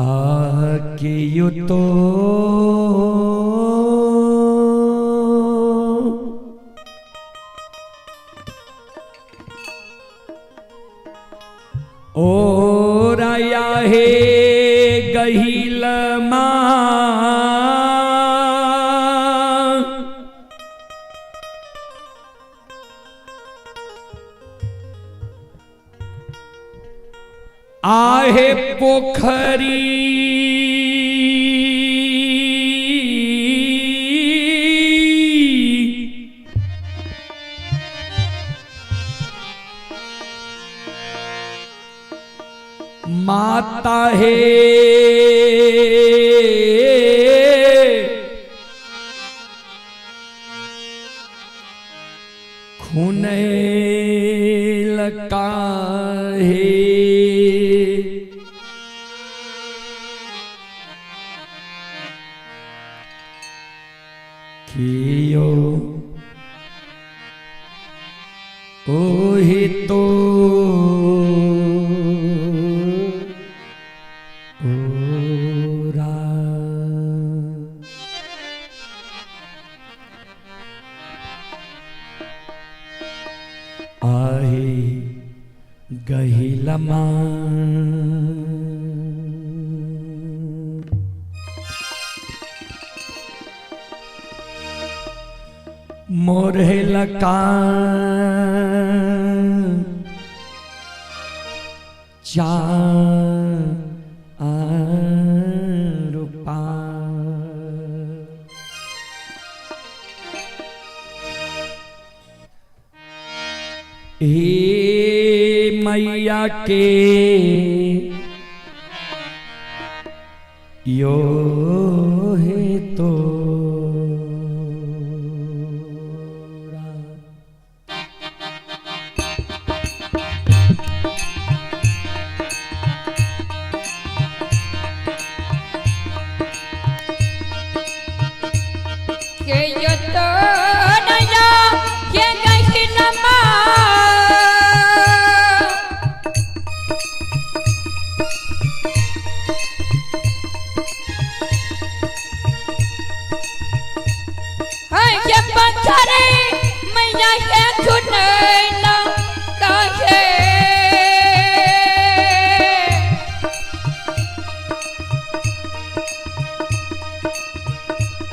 आ के यो तो ओ राया हे गहिल माँ आहे पोखरी माता है खून लकाहे कियो ओहि तो ओरा आहे गहिलमा मोरे लका चार पार। हे मैया के यो हे तो के यो तो नया के गहिलमा है पत्थरे मैया के खुनैला काहे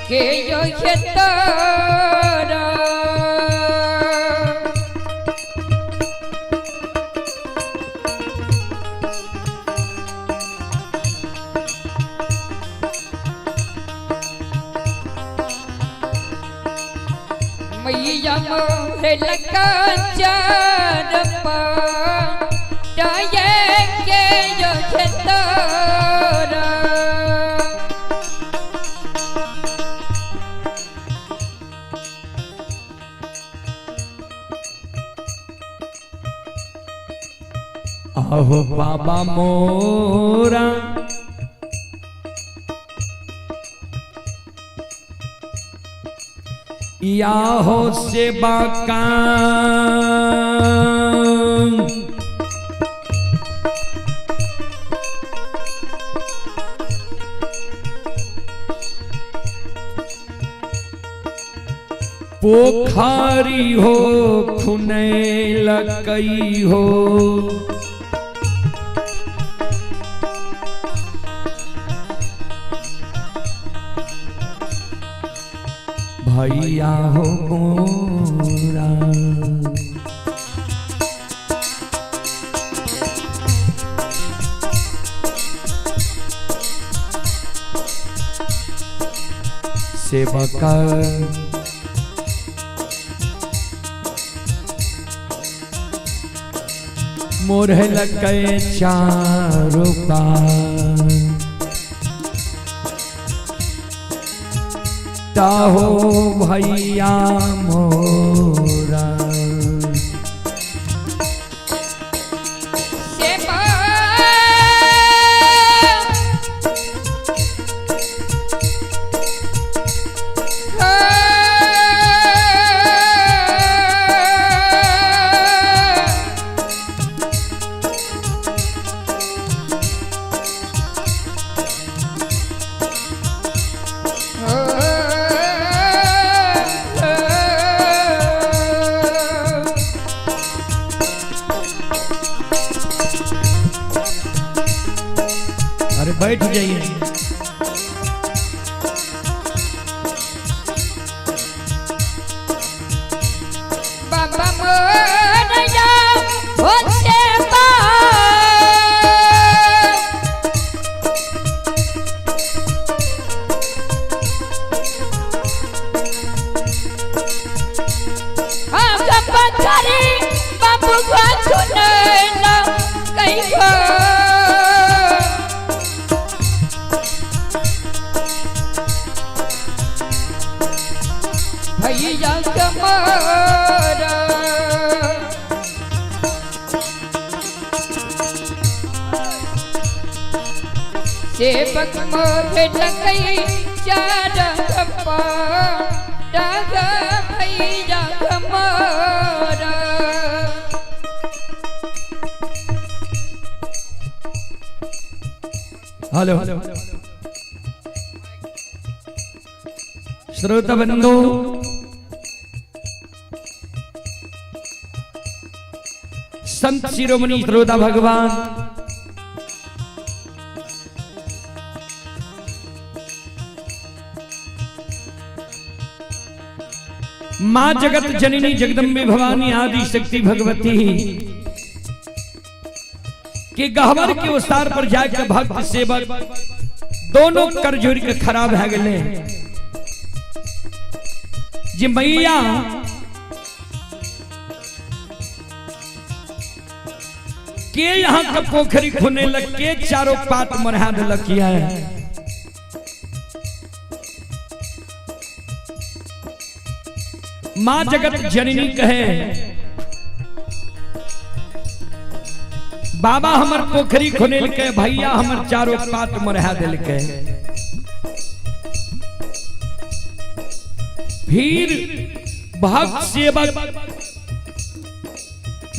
के यो हे तोरा मैया मोहे लगा चार पाए के यो हे तोरा। आहो बाबा मोरा याहो सेवा का पोखारी हो खुने लकई हो भैया हो मोरा। सेवक मोरह लगे चारों पार ताहो भैया मोरा। सेवा बैठ जाइए। बाबा मोरया होते बा हम पथरी बाबू को सुनला कहीं को। भैया कमरा सेवक मोहे लगई चार खप्पा डाग भैया कमरा। हेलो श्रोता बंधु, संत शिरोमणि श्रोता भगवान मां जगत जननी जगदम्बे भवानी आदि शक्ति भगवती के गहवर के उस्तार पर जाकर भक्त सेवक दोनों कर जोड़ के खराब है गए। जे मैया के यहाँ का पोखरी खुने लग के चारों पात मरहा दिलक है। मां जगत जननी कहे बाबा हमर पोखरी खुनेल के, भैया हमर चारों पात मरहा दिल के। फिर भक्त सेवक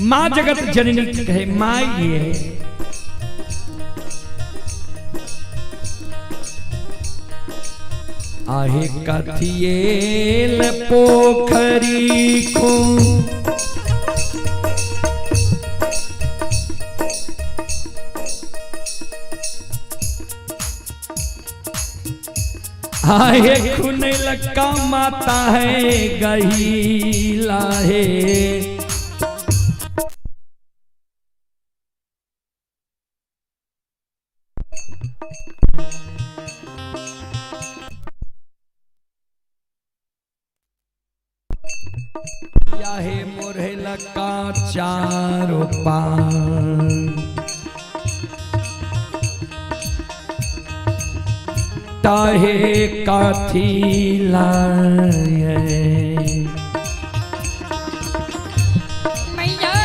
मां जगत जननी कहे मां ये आहे कथिएल पोखरी को आहे खुन लका माता है गहीला है। हे मोरे लका चारो पान ताहे काथी लाए। मैया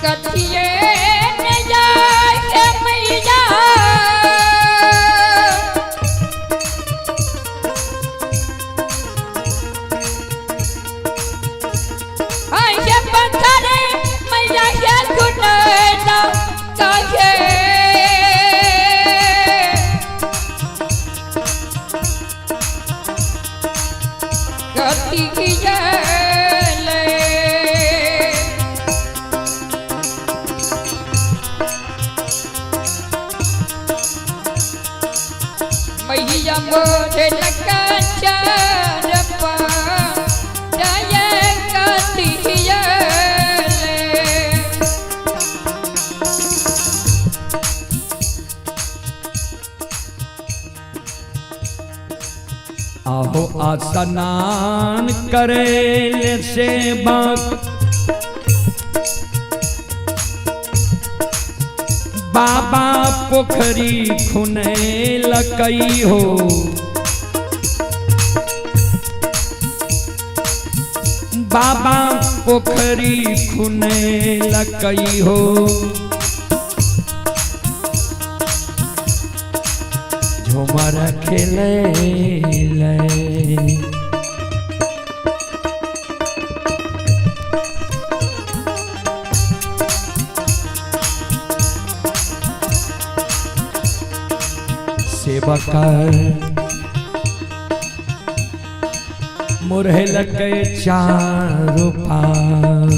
कथिए न जाए मैया आये पत्थरे मैया के सुनला काहे कथिए ले। मैया मोरे लगा चार पा जय कथिया ले। आहो स्नान करे सेवक बाबा पोखरी खुने लकई हो। बाबा पोखरी खुने लकई हो। झुमर खेले ले। सेवक मुरहल के चारों पार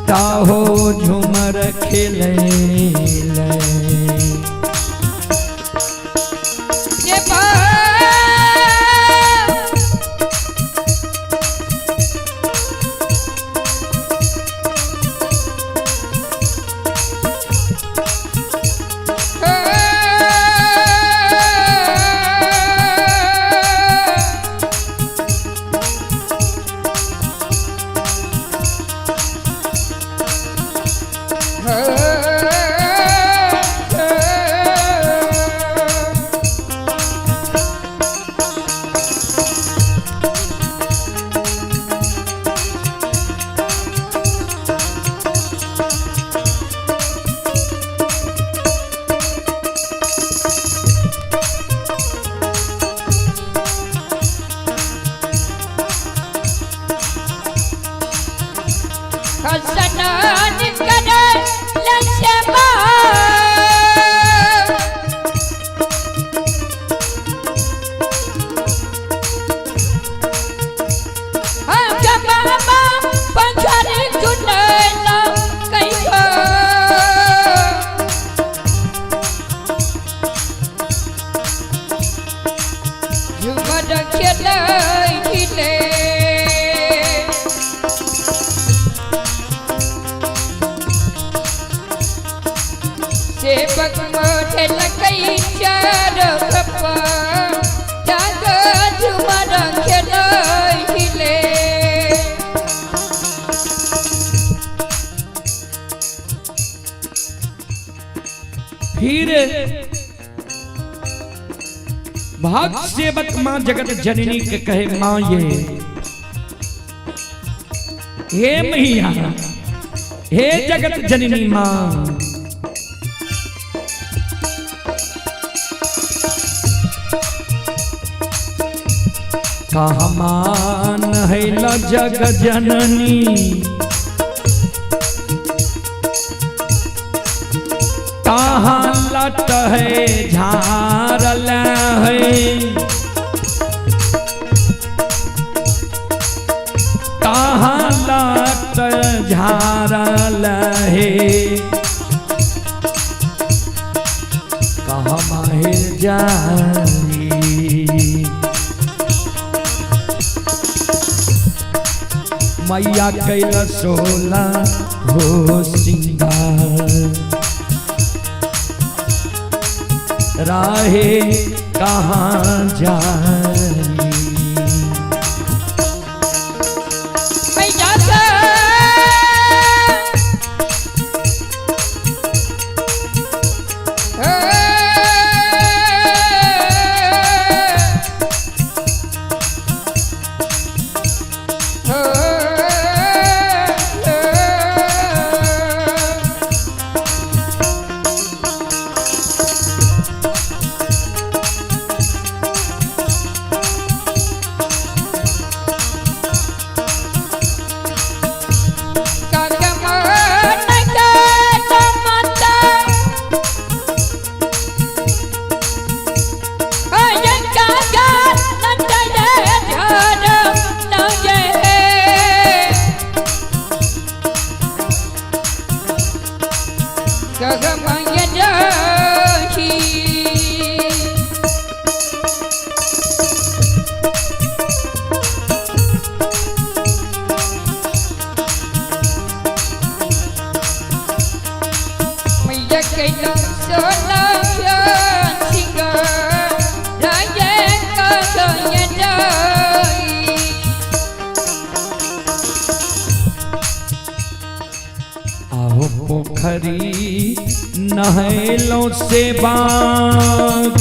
ताहो झुमर खेले ले। ये स्नान करे लक्ष्मा बाबा पंचारी चुनला कहियो झुमर खेलै। सेवक मोठे लकई चार पप्पा जाग झुमर खेलै। फिर भक्त सेवक माँ जगत जननी के कहे माँ ये हे मैया हे जगत जननी माँ कहमान है ल जग जननी कहाँ लट है झारल है कहाँ लट झारल है कहाँ माहिर जानी मैया कैल सोला हो सिंगार राहे कहाँ जानी। मैया का मैया कैला सोना सिंगार। पोखरी नहैलो से बाग।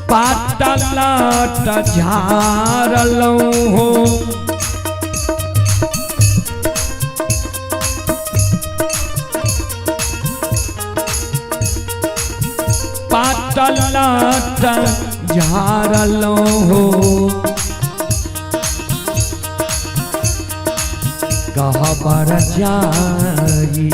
पाता लाट झारलौं हो, पाता लाट झारलौं हो। गहबर जाई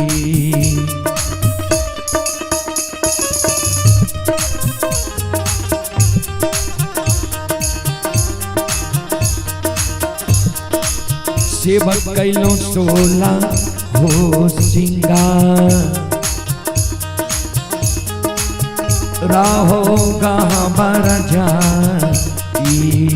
सेवक कैलो सोला हो सिंगार, राहो गहबर जाई।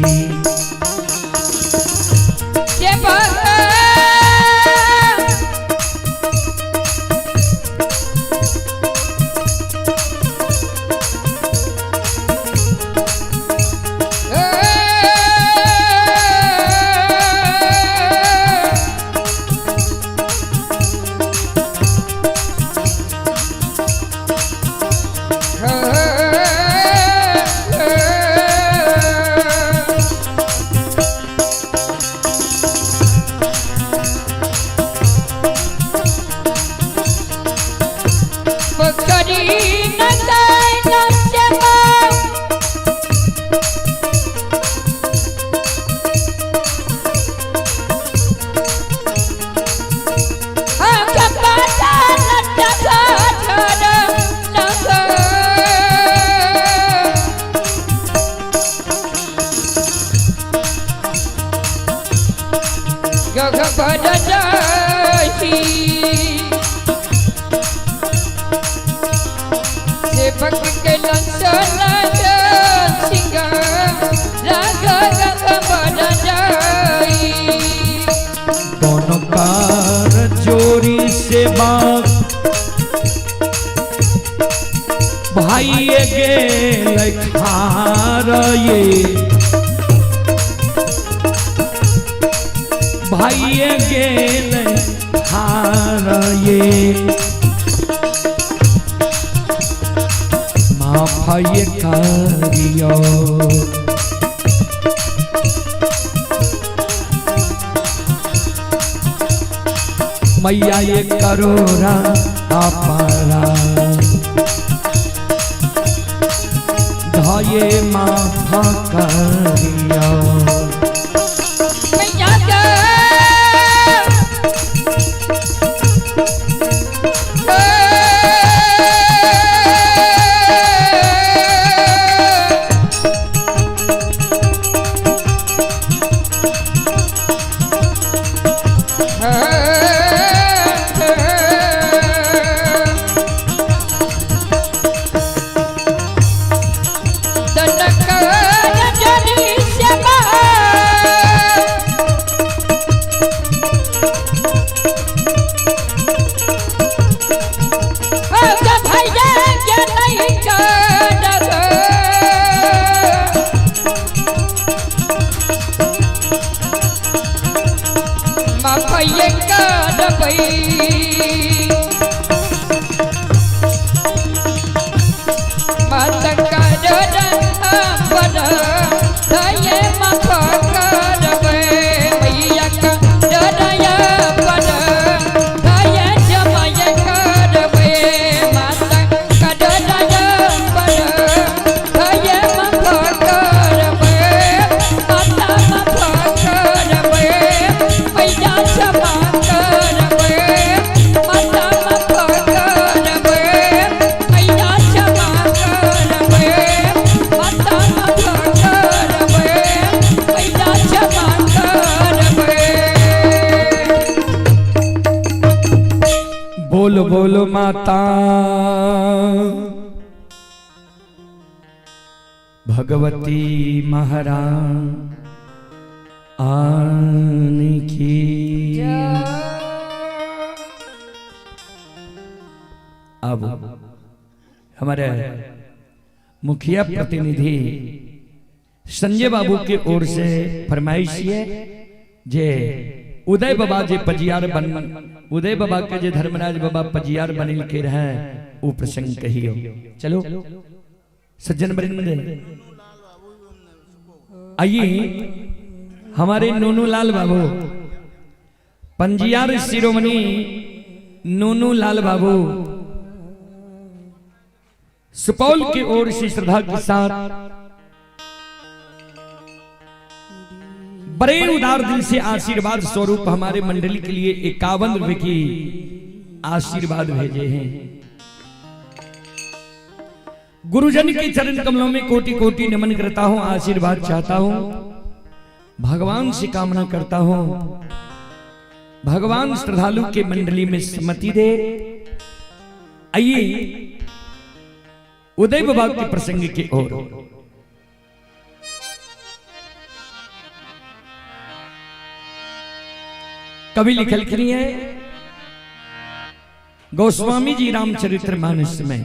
दोनों कार चोरी से बाग भाई गेल खार, ये भाई गेल खार, ये माफ ये करियो। मैया ये करोरा अपरा धाये माफ करियो। बोल बोल माता भगवती महाराज आने की। अब हमारे मुखिया प्रतिनिधि संजय बाबू के ओर से फरमाइश ये जे उदय बाबा जे पजियार बन, उदय बाबा के जे धर्मराज बाबा पजियार बनिल के रहे, वो प्रसंग कहियो। चलो सज्जन वृंद, आइए हमारे नूनू लाल बाबू, पंजियार शिरोमणि नूनू लाल बाबू सुपौल की ओर से श्रद्धा के साथ बड़े उदार दिल से आशीर्वाद स्वरूप हमारे मंडली के लिए 51 रुपए की आशीर्वाद भेजे हैं। गुरुजन के चरण कमलों में कोटि कोटि नमन करता हूं, आशीर्वाद चाहता हूं, भगवान से कामना करता हूं, भगवान श्रद्धालु के मंडली में सम्मति दे। आइए उदय बाबा के प्रसंग की ओर। कवि लिखल की है गोस्वामी जी रामचरित्र मानस में,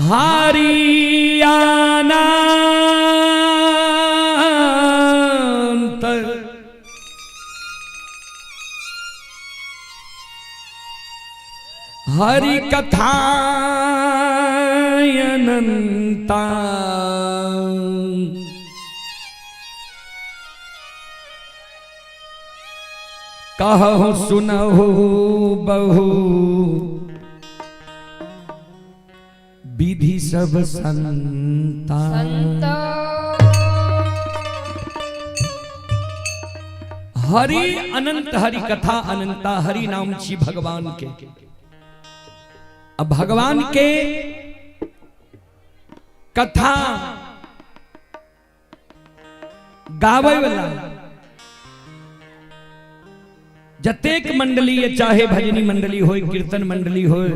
हारियाना हरि कथा अनंता, कहु सुनहु बहु विधि सब संता। हरि अनंत हरि कथा अनंता, हरि नाम छी भगवान के। अब भगवान के कथा गावे वाला जतेक मंडली है, चाहे भजनी मंडली होए, कीर्तन मंडली होए,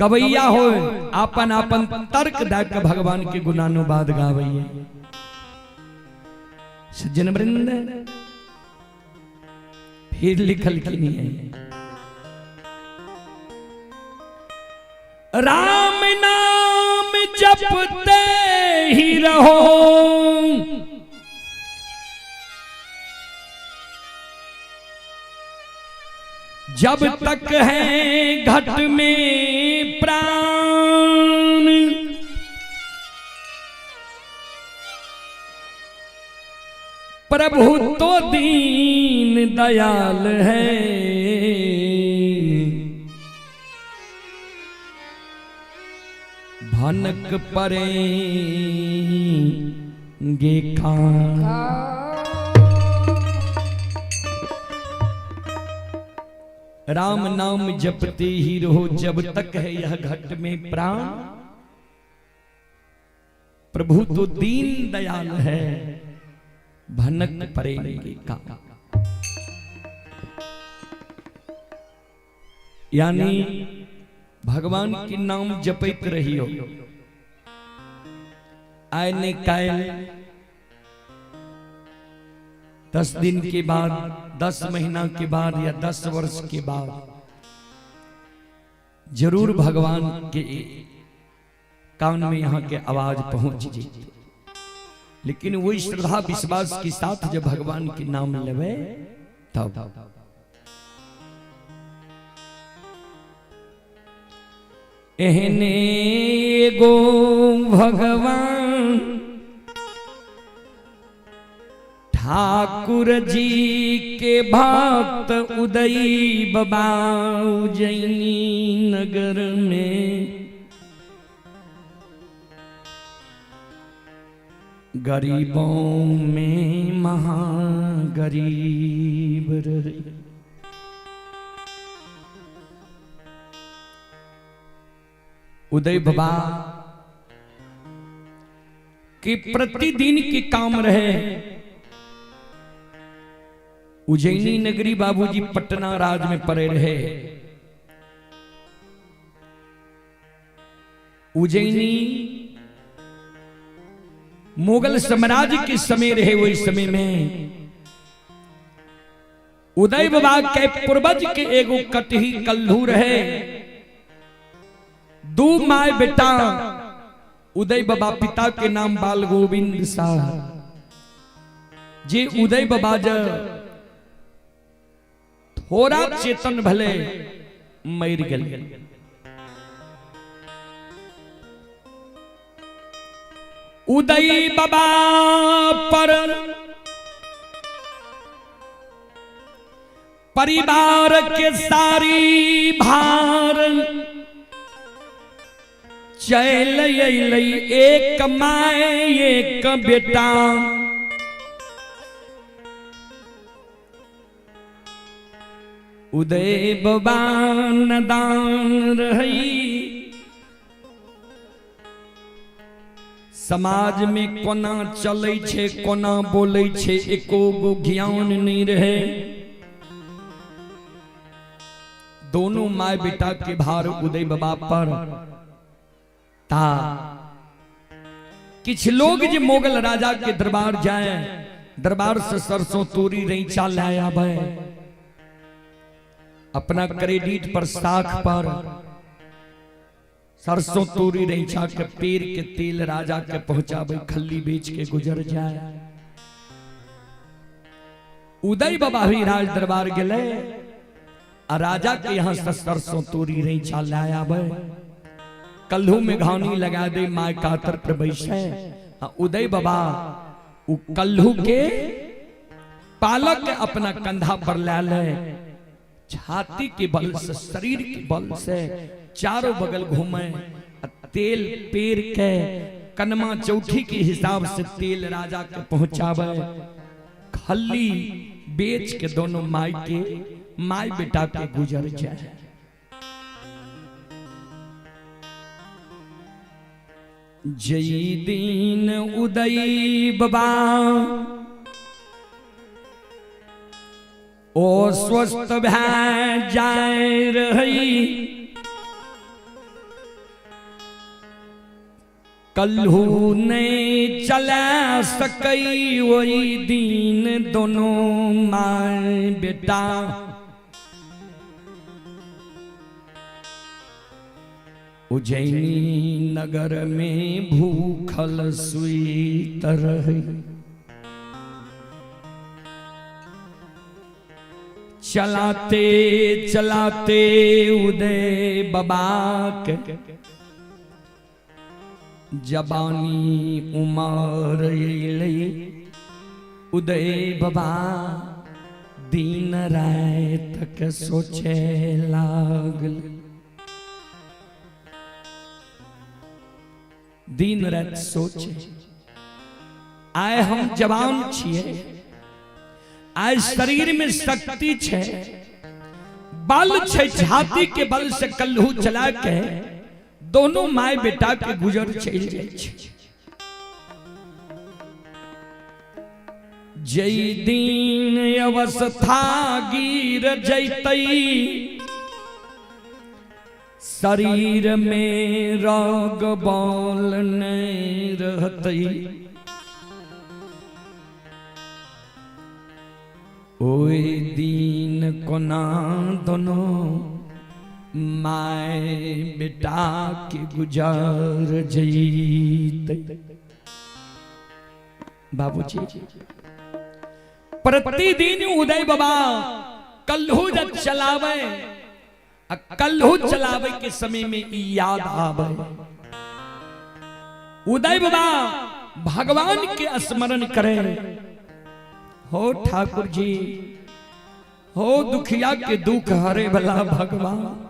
गवैया होए, आपन आपन तर्क दे के भगवान के गुणानुवाद गावैया। सज्जन वृंद, फिर लिखल की नहीं है, राम नाम जपते ही रहो, जब तक है घट में प्राण, प्रभु तो दीन दयाल है, भनक परेंगे कान। राम नाम जपते ही रहो जब तक है यह घट में प्राण, प्रभु तो दीन दयाल है, भनक परेंगे कान। यानी भगवान के नाम जपत रहियो, आए ने कायल 10 दिन के बाद, 10 महीना के बाद या 10 वर्ष के बाद जरूर भगवान के कान में यहाँ के आवाज पहुंच जाती। लेकिन वही श्रद्धा विश्वास के साथ जब भगवान के नाम लेवे तब। एहने गो भगवान ठाकुर जी के भक्त उदयी बाबा उज्जैनी नगर में, गरीबों में महागरीब रहे। उदय बाबा के प्रतिदिन के काम रहे उज्जैनी नगरी बाबूजी पटना राज में पड़े रहे। उज्जैनी मुगल साम्राज्य के समय रहे, वही समय में उदय बाबा के पूर्वज के एगो कटही कल्लू रहे, दू my बेटा उदय बाबा पिता के नाम बाल गोविंद शाह। जे उदय बाबा ज थोड़ा चेतन भले मर गेल। उदय बाबा पर परिवार के सारी भार चल अइलै एक my एक बेटा। उदय बाबा नदान रही, समाज में कोना चलै छै कोना बोलै छै एको गो ज्ञान नहीं रहे। दोनों my बेटा के भार उदय बाबा पर ता। किछ लोग जे मुगल राजा के दरबार जाए, दरबार से सरसों तोरी रैचा लाए आवे, अपना क्रेडिट पर साख पर सरसों तोरी रैचा के पेड़ के तेल राजा के पहुंचावे, खल्ली बेच के गुजर जाए। उदय बाबा भी राज दरबार गेले आ राजा के यहाँ से सरसों तोरी रैचा लाए आवे, कल्हू में घानी लगा दे, my कातर पर बैसे। उदय बाबा उ कल्हू के पालक अपना कंधा पर ला ले, छाती के बल से शरीर के बल से चारों बगल घूमे, तेल पेर के कनमा चौथी के हिसाब से तेल राजा के पहुंचावे, खल्ली बेच के दोनों माई के माई बेटा के गुजर जाए। जय दीन उदय बाबा ओ स्वस्थ भै जाय रही, कल्हू नहीं चला सकई वही दीन दोनों my बेटा। उज्जैनी नगर में भूखल सुई रही, चलाते चलाते उदय बाबा के जबानी उमर अइलै। उदय बाबा दिन रात के सोचे लागल, दिन रात सोचे आए हम जवान छिए, आए शरीर में शक्ति छे, बल छे, छाती के बल से कल्हू चला के दोनों my बेटा के गुजर चल जाए छे। जय दिन अवस्था गिर जैतई, शरीर में रोग बल नहीं रहतई, ओई दिन कोना दोनों my बेटा के गुजर जैतई। बाबूजी प्रतिदिन उदय बाबा कल्हू जब चलावे, कल्हू चलावे के समय में याद आवे, उदय बाबा भगवान के स्मरण करे, हो ठाकुर जी, हो दुखिया के दुख हरे वाला भगवान।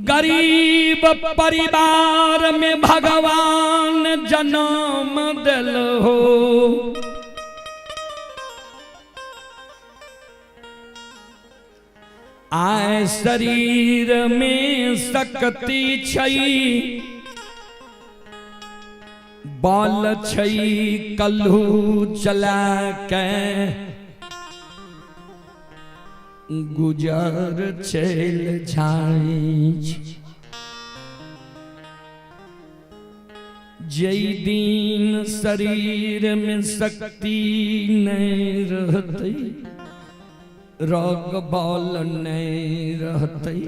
गरीब परिवार में भगवान जन्म दिल हो, आए शरीर में शक्ति छई, बल छई कल्हू चला के गुजर चल जाई। जय दिन शरीर में शक्ति नहीं रहती, रोग बल नहीं रहती,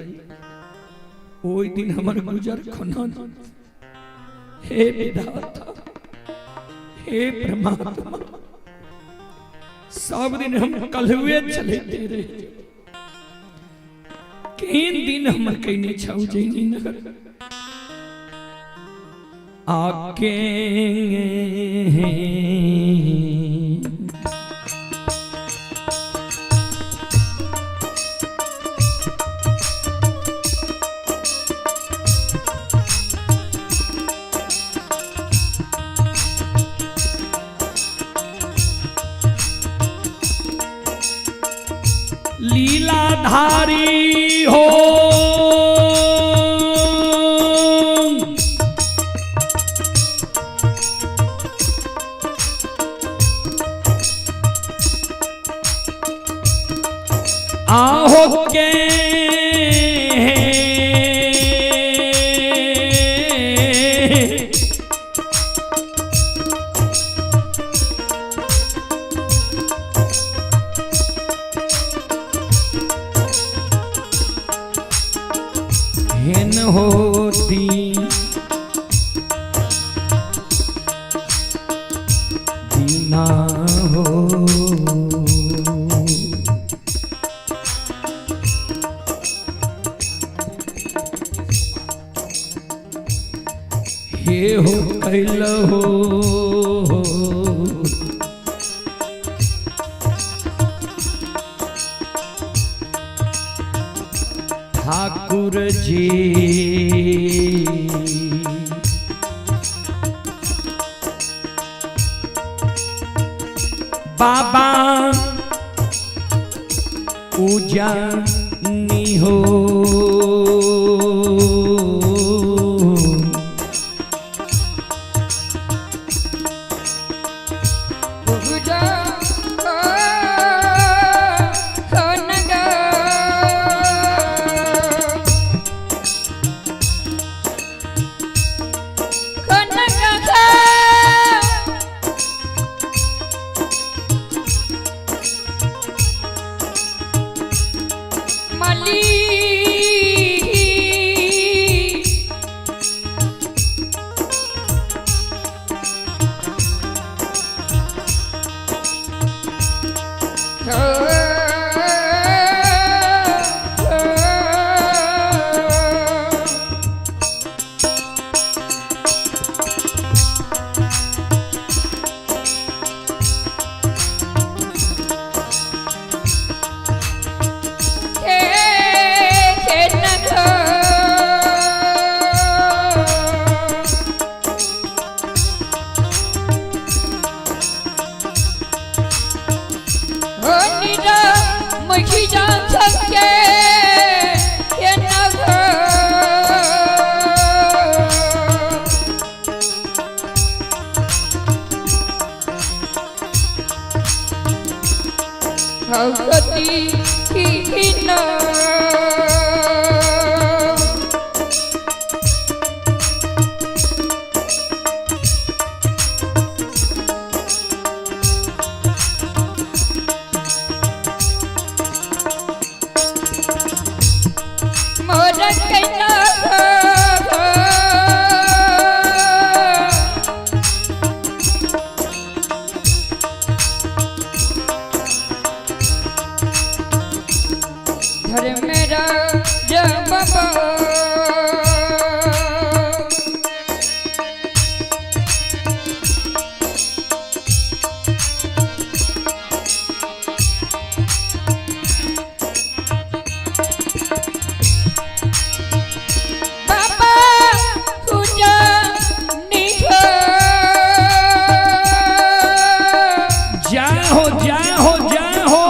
ओहि दिन हमर गुजर खनन। हे विधाता, हे परमात्मा, सब दिन हम कलहुए चलते रहे, केहन दिन हमर कयने छौ जैनी नगर आके। लीलाधारी हो आहो के हेन होती दीना हो। हे हो कैल हो ठाकुर जी, बाबा उजानी हो। पूजा खनगा खनगा मली भगवती मोर कैला धर्म जब बाबा पूजा निख जय हो जय हो जय हो।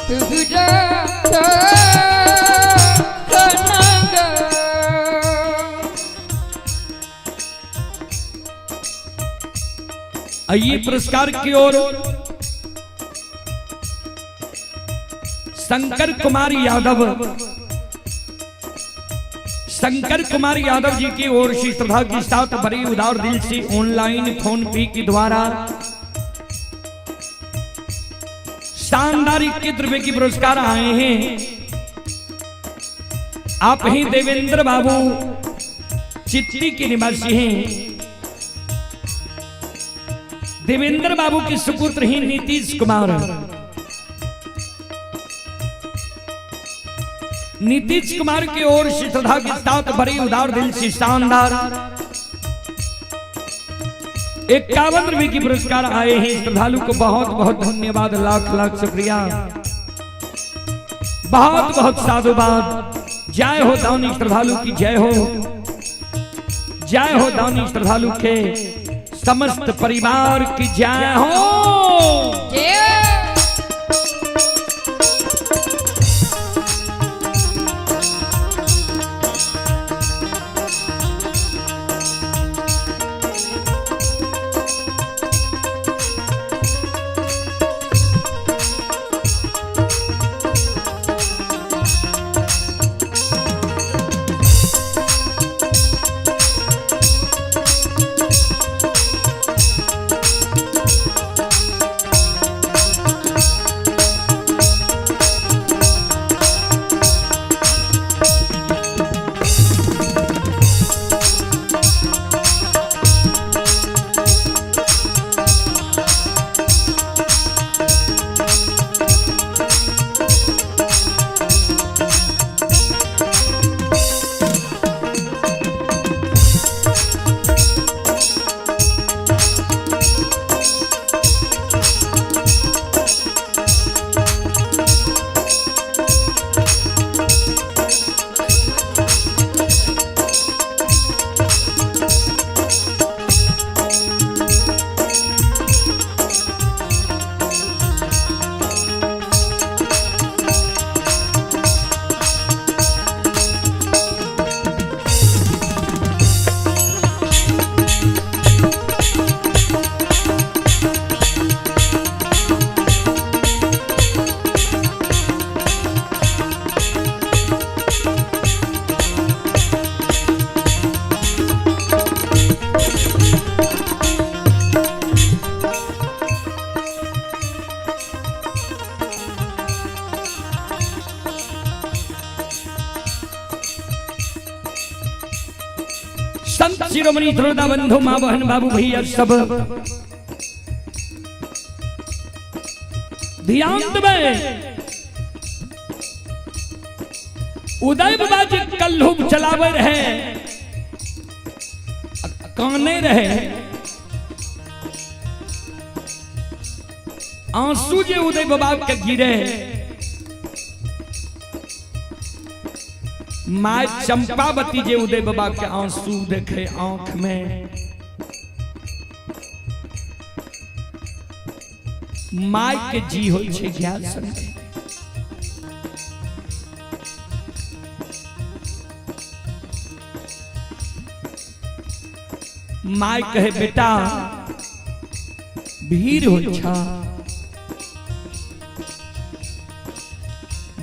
तुझा कनक आइए पुरस्कार की ओर शंकर कुमार यादव, शंकर कुमार यादव जी की ओर से श्रद्धा के साथ बड़ी उदार दिल से ऑनलाइन फोन पे के द्वारा शानदार 21 रुपए की पुरस्कार आए हैं। आप ही देवेंद्र बाबू चित्ती के निवासी हैं। देवेंद्र बाबू के सुपुत्र ही नीतीश कुमार। नीतीश कुमार की ओर से श्रद्धा के साथ बड़ी उदार दिल से शानदार 51 रुपए की पुरस्कार आए हैं। श्रद्धालु को बहुत बहुत धन्यवाद, लाख लाख शुक्रिया, बहुत बहुत साधुवाद। जय हो दानी श्रद्धालु की जय हो, जय हो दानी श्रद्धालु के समस्त परिवार की जय हो। जय। संत शिरोमणि श्रोता बंधु माँ बहन बाबू भैया सब ध्यान देबै। उदय बाबा जी कल्लू चलावे रहे, काने रहे, आंसू जे उदय बाबा के गिरे, मां चंपावती जे उदय बाबा के आंसू देखे आंख में, my के जी होई छे ज्ञान संगे। My कहे बेटा भीड़ होई छा,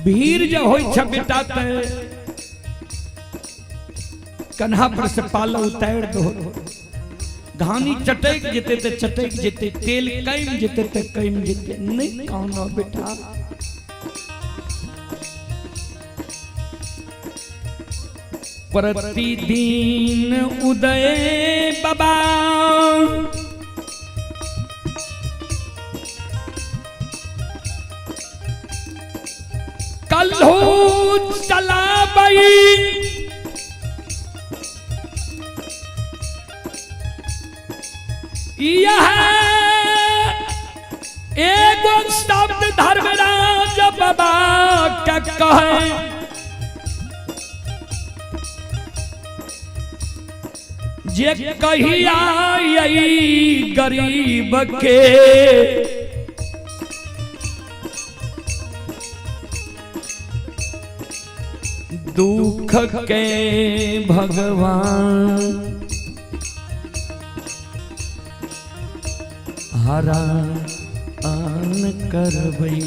भीड़ जब होई छा बेटा ते कन्हा पर से पालो उतार दो, घानी चटक जेते ते चटक जेते, तेल कम जेते ते कम जेते, नहीं कानो बेटा। प्रतिदिन उदय बाबा कल्हू चलाबई, यह एगो शब्द धर्मराज बाबा का कहे, जे कहिया आई गरीब के दुख के भगवान हरा आन करबई।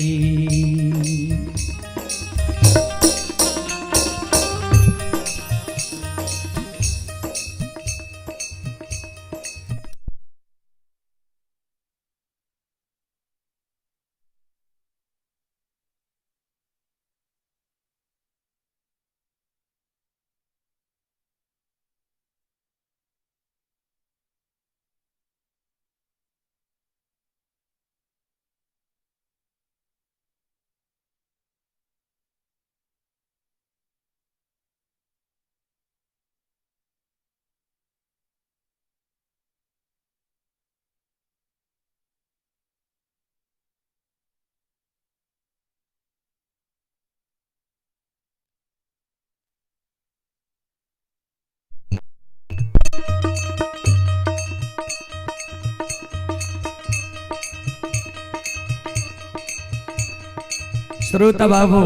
श्रोता बाबू,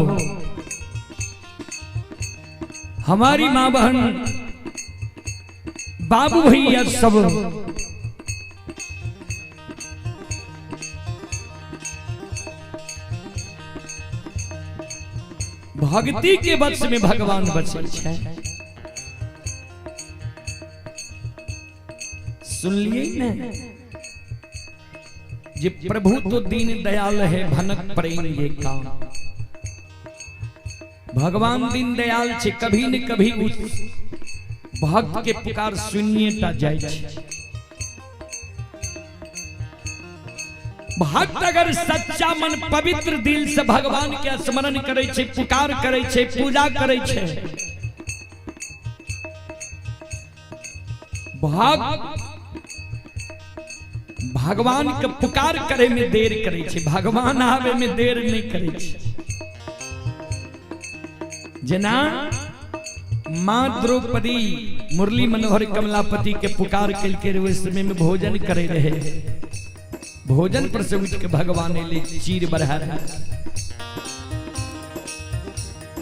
हमारी माँ बहन बाबू भैया सब भक्ति के वश में भगवान बचे छै। सुन लिए ने जे प्रभु तो दीन दयाल है भनक पड़ेंगे काम। भगवान दीन दयाल छे, कभी न कभी उस भक्त के पुकार सुनिए टा जाय छे। भक्त अगर सच्चा मन पवित्र दिल से भगवान के स्मरण करे छे, पुकार करे छे, पूजा करे छे, भक्त भगवान के पुकार करे में देर करे छे, भगवान आवे में देर नहीं करे छे। जना मां द्रौपदी मुरली मनोहर कमलापति के पुकार के उस समय में भोजन करे रहे, भोजन पर से उठ के भगवान ले चीर बढ़ा रहा।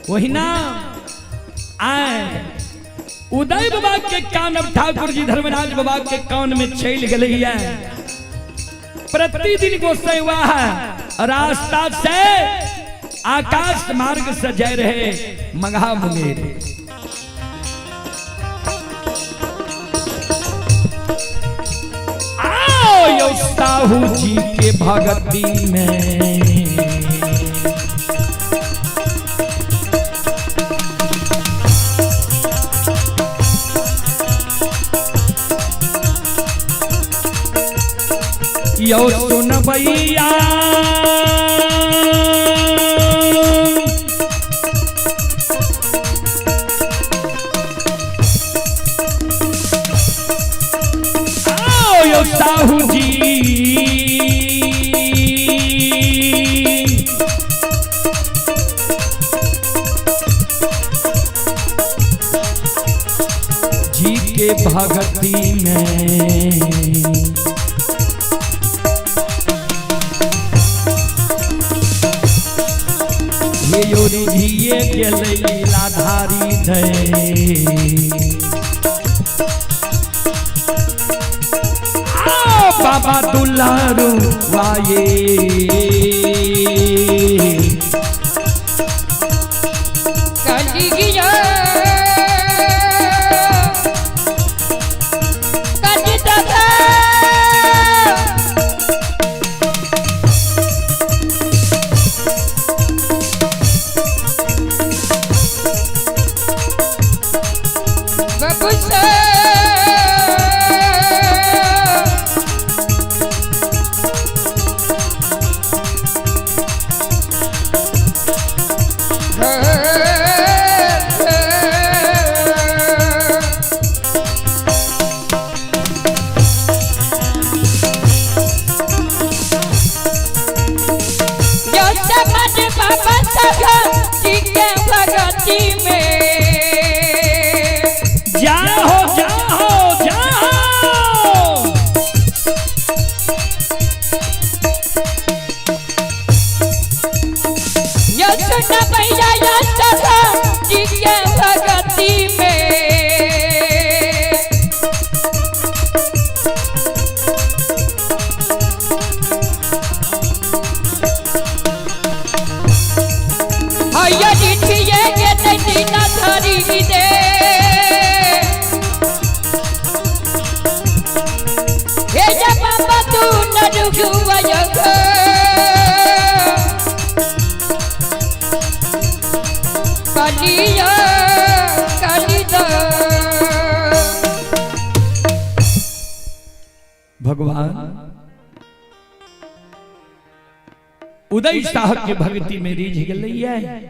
वही ना आए उदय बाबा के कान, अब ठाकुर जी धर्मराज बाबा के कान में चल गए। प्रतिदिन गोसाई हुआ है रास्ता से आकाश मार्ग से जा रहे मगहा मुंगेर। आओ यो साहू जी के भगती में यो सुन भैया आओ यो साहू जी जी के भगती में लीलाधारी धे बाबा दुलारू वाये भगवान उदय शाह के भक्ति में रिझ गई है।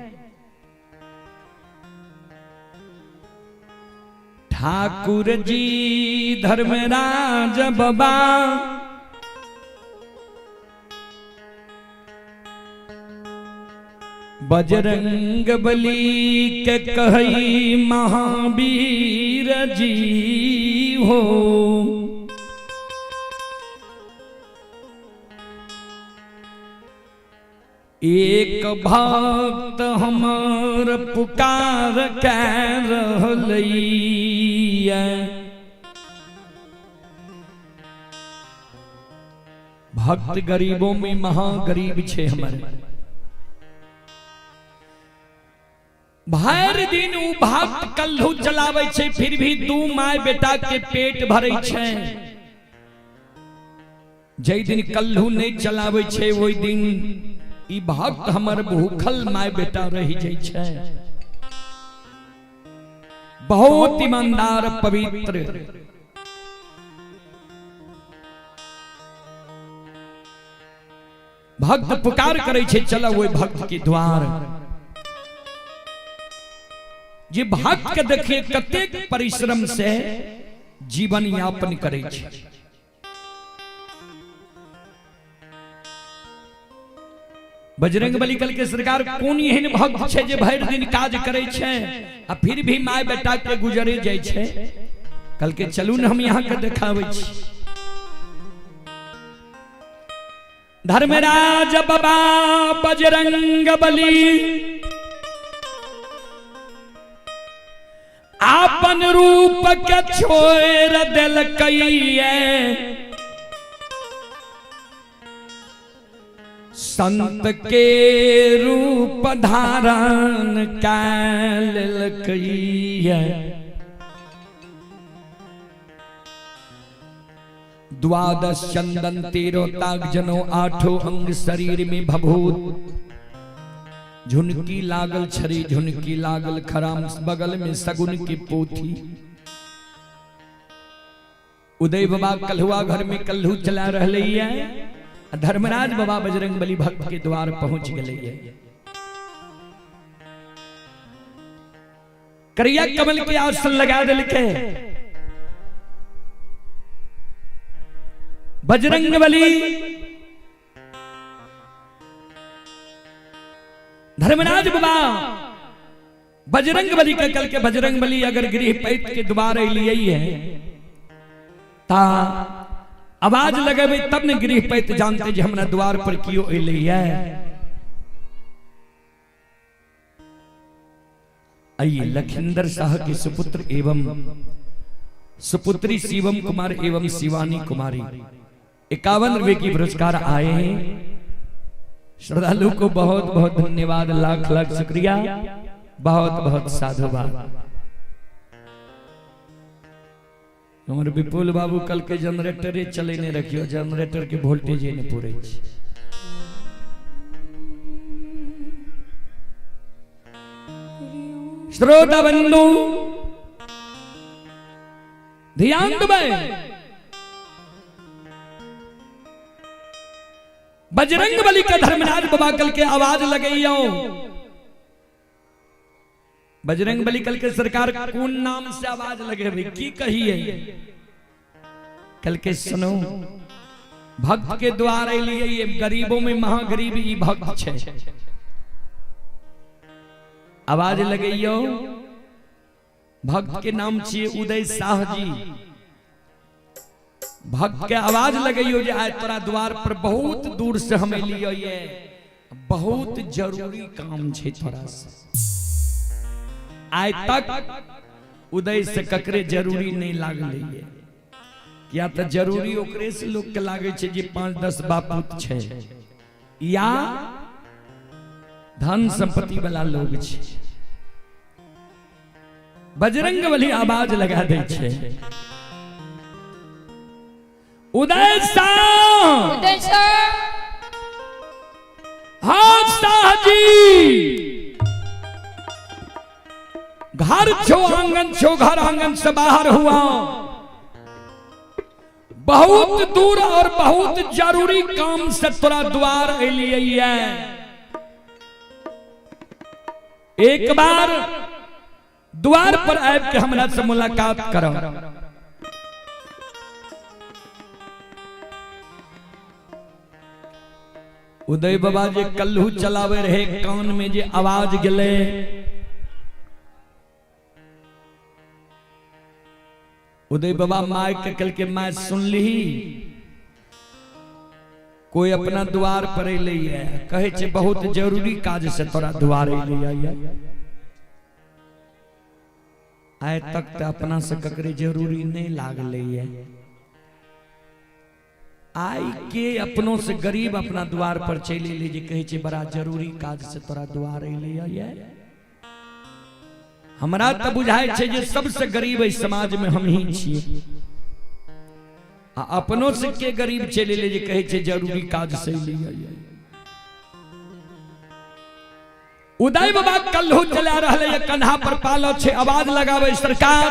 ठाकुर जी धर्मराज बाबा बजरंग बली के कही महावीर जी हो। एक भक्त हमर पुकार कै रहलैया। भक्त गरीबों में महागरीब छे हमर। भरि दिन उ भक्त कल्हू चलाबै छै, फिर भी दू my बेटा के पेट भरै छै। जै दिन कल्हू नहीं चलाबै छै ओहि दिन ई भक्त हमर भूखल my बेटा रहि जाइ छै। बहुत ईमानदार पवित्र। भक्त पुकार करै छै, चलो ओहि भक्त के द्वार। जे भक्त के देखिए कतेक परिश्रम से जीवन यापन करै छै। बजरंग बली कल के सरकार कोन एहन भक्त छै जे भरि दिन काज करै छै आ फिर भी my बेटा के गुजरे जाइ छै। कल के चलू ने हम यहाँ के देखाबै छी। धर्मराज बाबा बजरंग बली आपन रूप के छोड़ देलकैये, संत के रूप धारण कै लेलकैये। द्वादश चंदन तेरो ताग जनो आठो अंग शरीर में भभूत। झुनकी लागल छड़ी झुनकी लागल खराम, बगल में सगुन की पोथी। उदय बाबा कल्हुआ घर में कल्हू चला रहे है। धर्मराज बाबा बजरंग बली भक्त के द्वार पहुंच गए है। करिया कमल के आसन लगा दिलके। बजरंग बली धर्मराज बाबा बजरंग बली के कल के बजरंग बली अगर गृह पैत के द्वार लिए है ता आवाज लगेबै तब ने गृह पैत जानते जे हमरा द्वार पर कियो अयलै है। आइए लखिंदर शाह के सुपुत्र एवं सुपुत्री शिवम कुमार एवं शिवानी कुमारी 51 रुपए की पुरस्कार आए हैं। श्रद्धालु को बहुत बहुत धन्यवाद, लाख लाख शुक्रिया, बहुत बहुत साधुवाद। हमर विपुल बाबू कल के जनरेटर चलेने रखियो, जनरेटर के वोल्टेज नहीं पूरे। श्रोता बंधु ध्यान देबै, बजरंग बली के धर्मराज बाबा कल के आवाज लगैयो। बजरंग बली कल के सरकार कौन नाम से आवाज लगेबै की कहिए? कल के सुनो, भक्त के द्वार अलियै, गरीबों में महागरीब ई भक्त छै। आवाज लगैयो, भक्त के नाम छियै उदय शाह जी। भक्त के आवाज लगैयो जे आइ तोरा द्वार पर बहुत दूर से हम एलियै, बहुत जरूरी काम छै तोरा से। आइ तक उदय से ककरे जरूरी नहीं लागलै, किया तऽ जरूरी ओकरे से लोग के लागै छै जे 5-10 बापूत छै या धन संपत्ति वाला लोग छै। बजरंग बली आवाज लगा दै छै, उदय शाह, उदय शाह, हाँ शाह जी, घर छो आंगन छो, घर आंगन से बाहर हुआ, बहुत दूर और बहुत जरूरी काम से तोरा द्वार अलियै। एक बार द्वार पर आबि के हमरा से मुलाकात करो। उदय बाबा जे कल्हू चलावे रहे, कान में जे आवाज गेले, उदय बाबा my के कल के my सुन ली, कोई अपना द्वार पर अयलैए, कहै छै बहुत जरूरी काज से तोरा द्वार अयलैए। आइ तक तऽ अपना से ककरे जरूरी नहीं लागलैए। आइ के अपनों से गरीब अपना द्वार पर चलि अयलै जे कहै छै बड़ा जरूरी काज से तोरा द्वार अयलैए। हमरा तऽ बुझाइ छै जे सबसे गरीब एहि समाज में हम ही छियै, आ अपनों से के गरीब चलि अयलै जे कहै छै जरूरी काज से अयलैए। उदय बाबा कल्हू चला रहलै, कन्हा पर पालो छै, आवाज लगाबै सरकार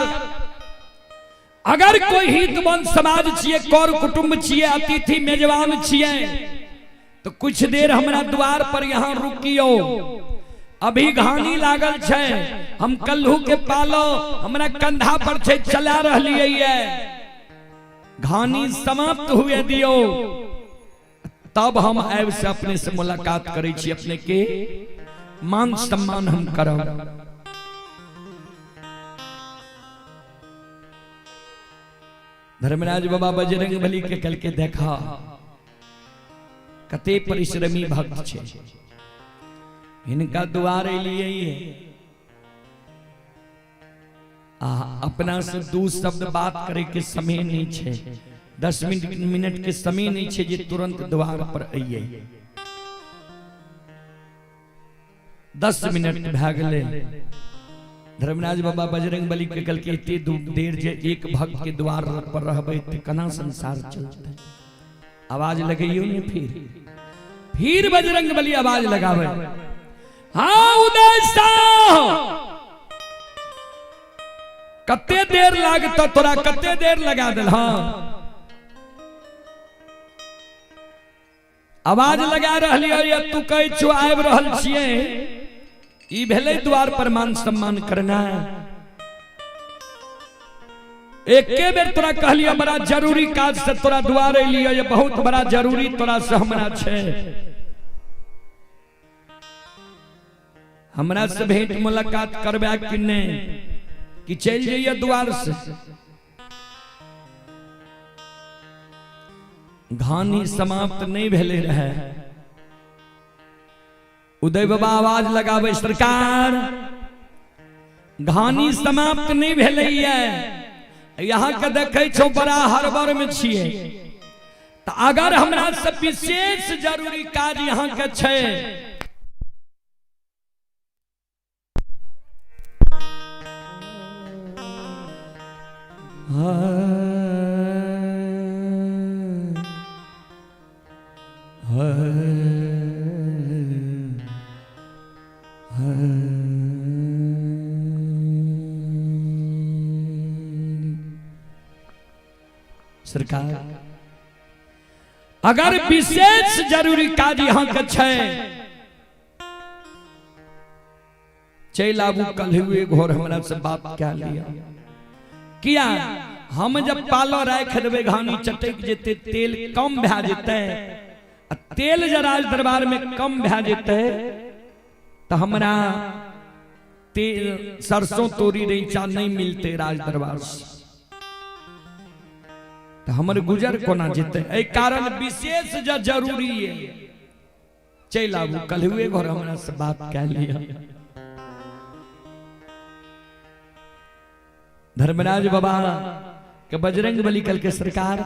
अगर कोई हितवन समाज छियै, कर कुटुंब छियै, अतिथि मेजबान छियै, तो कुछ देर हमरा द्वार पर यहाँ रुकियो, अभी घानी लागल छै, हम कल्हू के पालो हमरा कंधा पर छै, चला रहलियै, घानी समाप्त हुए दियो तब हम आबि से अपने से मुलाकात करै छी, अपने के मान सम्मान हम करब। धर्मराज बाबा बजरंग बली के कल के देखा कते परिश्रमी भक्त छे, हिनका द्वार एलियै आ अपना से दू शब्द बात करे के समय नहीं छे, 10 मिनट के समय नहीं छे जे तुरंत द्वार पर अइयै। 10 मिनट भए गेलै। धर्मराज बाबा बजरंग बली के कहलकै एते देर जे एक भक्त के द्वार पर रहबै तऽ केना संसार चलतै। आवाज लगैयो ने, फिर बजरंग बली आवाज लगाबै, हाँ उदय साह कते देर लागत तोरा, कते देर लगा देल। हाँ आवाज लगा रहलियै, तू कहै छौ आबि रहल छियै, ई भेलै द्वार पर मान सम्मान करना। एके बेर तोरा कहलियै बड़ा जरूरी काज से तोरा द्वार एलियै, बहुत बड़ा जरूरी तोरा से हमरा छै, हमरा से भेंट मुलाकात करबा कि नहीं, कि चलि जइयै द्वार से। घानी समाप्त नहीं भेलै रहे। उदय बाबा आवाज लगाबै, सरकार घानी समाप्त नहीं भेलैए, यहाँ के देखै छौ बड़ा हड़बड़ में छियै, तऽ अगर हमरा से विशेष जरूरी काज यहाँ के छै, सरकार अगर विशेष जरूरी काज यहाँ के छै, चलि आबू कल हुए घर हमरा से बात कए लिया। किया हम जब पालो राखि देबै घानी चटकि जेतै, तेल कम भए जेतै, आ तेल जब राज दरबार में कम भए जेतै तऽ हमरा तेल सरसों तोरी रैचा नहीं मिलते राज दरबार से, तऽ हमर गुजर कोना जेतै। एहि कारण विशेष जब जरूरी है चलि आबू कल हुए घर हमरा से बात कए लिया। धर्मराज बाबा के बजरंग बली कल के सरकार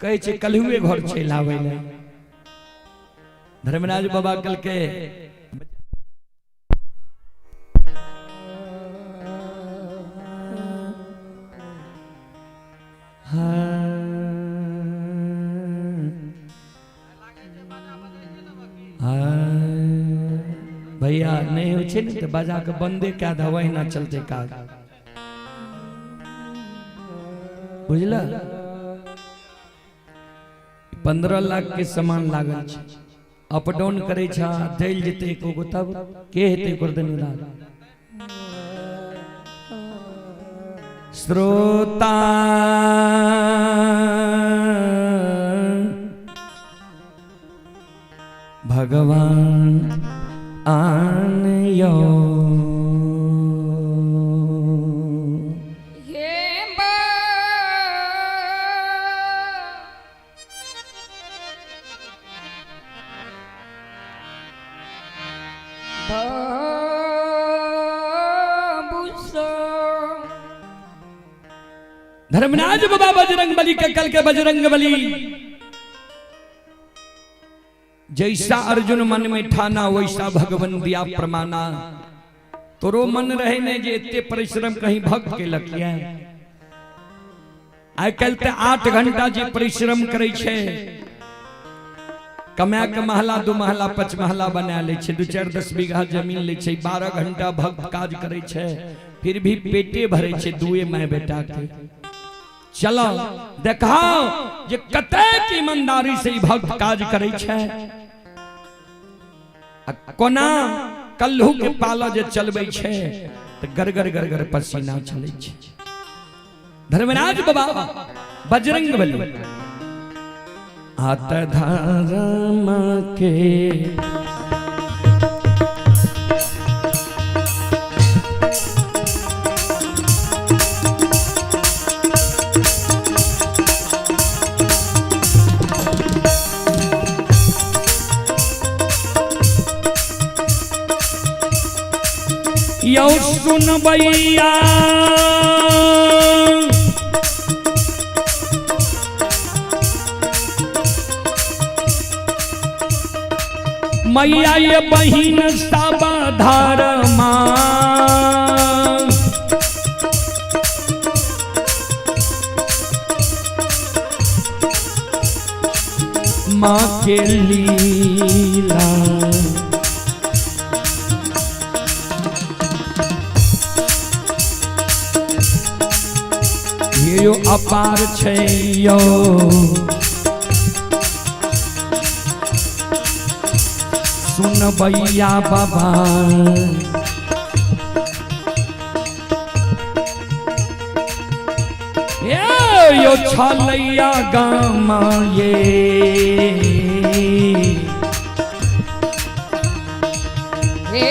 कहै छै कल हुए घर चलि आबै लए। धर्मराज बाबा कल के भैया नहीं होइ छै ने तऽ बजा के बंदे कए दह, ओहिना चलते काज, बुझल। 15 लाख के सामान लागल छै, अप डाउन करै छ, जलि जेतै एको गो तब के हेतै ओकर देनदार। श्रोता भगवान आन यो बाबू। धर्मराज बाबा बजरंग बली के कल के बजरंग बली जैसा अर्जुन मन में ठाना वैसा भगवान दिया प्रमाणा। तोरो मन रहे ने जे एते परिश्रम कहीं भक्त के लकिया। आइ काल्हि तऽ 8 घंटा जे परिश्रम करै छै कमा के महला 2 महला 5 महला बना लै छै, 2 4 10 बीघा जमीन लै छै, 12 घंटा भक्त काज करै छै, फिर भी पेटे भरै छै दुए my बेटा के। चलो देखाओ जे कतेक ईमानदारी से ई भक्त काज करै छै आ कोना कल्हू के पाला जे चलबै छै तऽ गरगर गरगर पसीना चलै छै। धर्मराज बाबा बजरंग बली आत धर्म के यौ सुनबैया मैया ये बहिन सब धर्मा माँ के लीला। ये यो अपार छै यो सुनबैया बाबा। ये यो छलैया गामा ये हे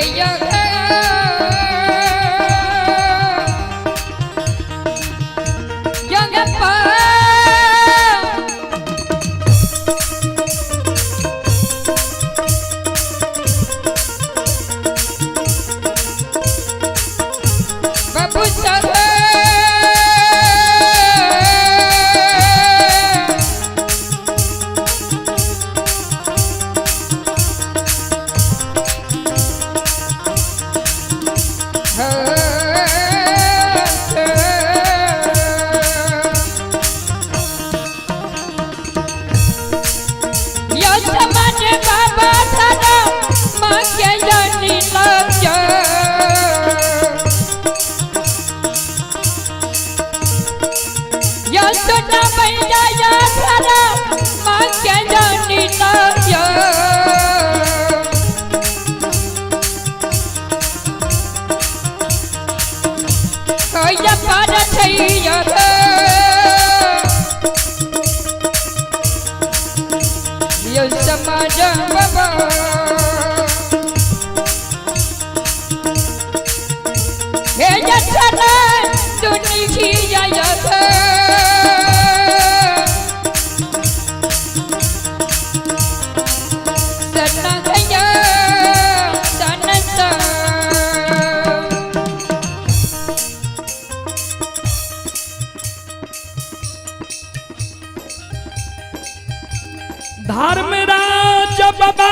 धर्मराज बाबा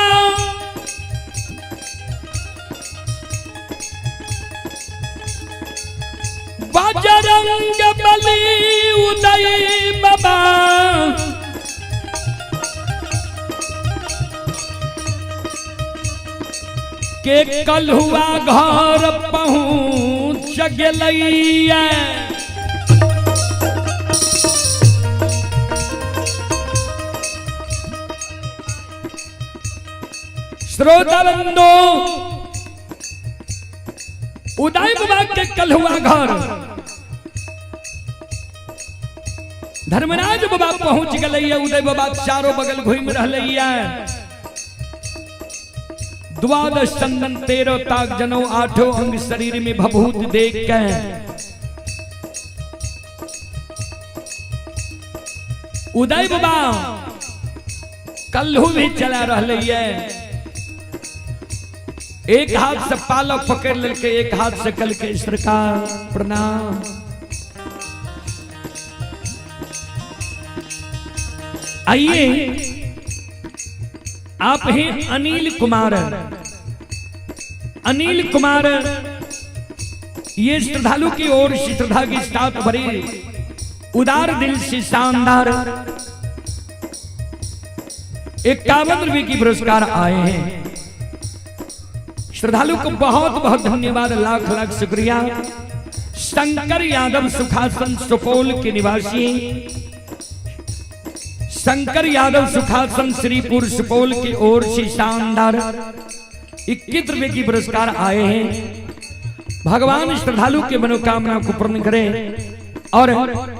बजरंग बली उदय बाबा के कलहुआ घर पहुँच गेलैया। श्रोता बंधु उदय बाबा के कलहुआ घर धर्मराज बाबा पहुंच गए। उदय बाबा चारों बगल घूम रहा। द्वादश चंदन 13 ताक जनौ 8 अंग शरीर में भभूत देख के उदय बाबा कल्हू भी चला रहा है। एक हाथ से पालक पकड़ लेलके, एक हाथ से कल के सरकार प्रणाम। आइए, आप हैं अनिल कुमार। अनिल कुमार ये श्रद्धालु की ओर से श्रद्धा के साथ भरे उदार दिल से शानदार 51 रुपए की पुरस्कार आए हैं। श्रद्धालु को बहुत बहुत धन्यवाद, लाख लाख शुक्रिया। शंकर यादव सुखासन सुपौल के निवासी, शंकर यादव सुखासन श्रीपुर सुपौल की ओर से शानदार 21 रुपए की पुरस्कार आए हैं। भगवान श्रद्धालु के मनोकामना को पूर्ण करें। और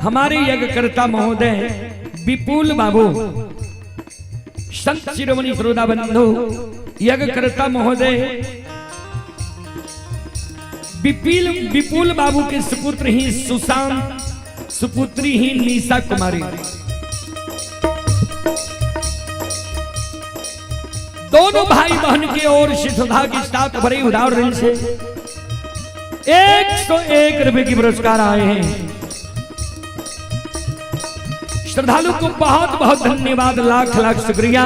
हमारे यज्ञकर्ता महोदय विपुल बाबू, संत शिरोमणि श्रोता बंधु, यज्ञकर्ता महोदय विपुल विपुल बाबू के सुपुत्र ही सुशांत, सुपुत्री ही निशा कुमारी, दोनों भाई बहन की ओर से श्रद्धा के साथ भरे उदार दिल से 101 रुपए की पुरस्कार आए हैं। श्रद्धालु को बहुत बहुत धन्यवाद, लाख लाख शुक्रिया,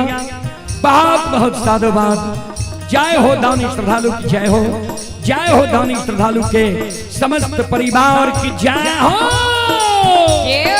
बहुत बहुत साधुवाद। जय हो दानी श्रद्धालु की जय हो, जय हो दानी श्रद्धालु के समस्त परिवार की जय हो। जय।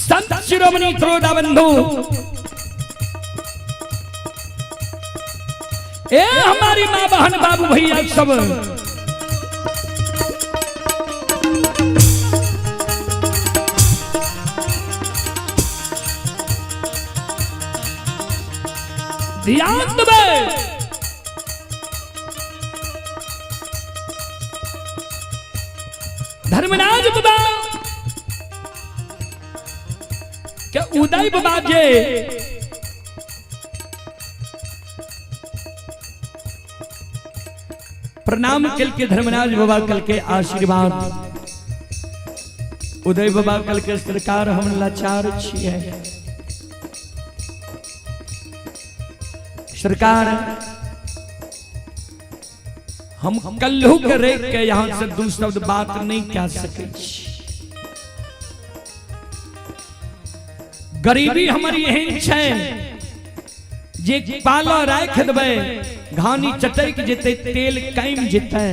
संत शिरोमणि त्रोदा बंधु, ए हमारी माँ बहन बाबू भैया सब, ध्यान देबै। धर्मराज बाबा के उदय बाबा जे प्रणाम कल के धर्मराज बाबा कल के आशीर्वाद। उदय बाबा कल के सरकार हम लाचार छिए सरकार, हम कल्लू के रेख के यहां से दू शब्द बात नहीं कह सके छी। गरीबी हमर एहन छै जे पाला राख देबै, घानी चटक जेतै, तेल कम जेतै।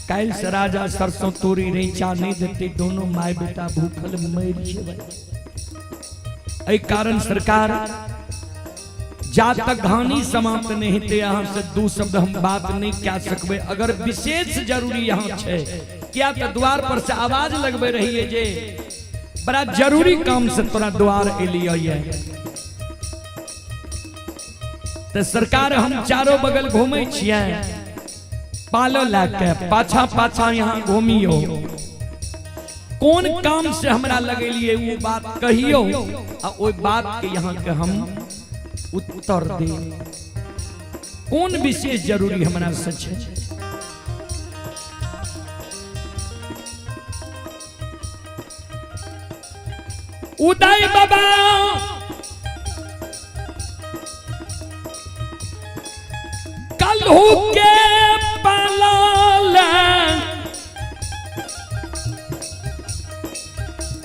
काल्हि से राजा सरसों तोरी रैचा नहीं देते, दोनों my बेटा भूखल मरि जेबै। एहि कारण सरकार जा तक घानी समाप्त नहीं हेतै यहाँ से दू शब्द हम बात नहीं कह सकबै। अगर विशेष जरूरी यहाँ छै क्या तो द्वार पर से आवाज लगबै रहिए जे बड़ा जरूरी काम से तोरा द्वार एलियो ये। तो सरकार हम चारों बगल घूमे छियै, पालो लाके पाछा पाछा यहाँ घूमियो, कौन काम से हमरा लगेलिए वो बात कहियो आ ओई बात के यहाँ के हम उत्तर दे। कौन विशेष जरूरी हमरा से छै? उदय बाबा कलहू के पालल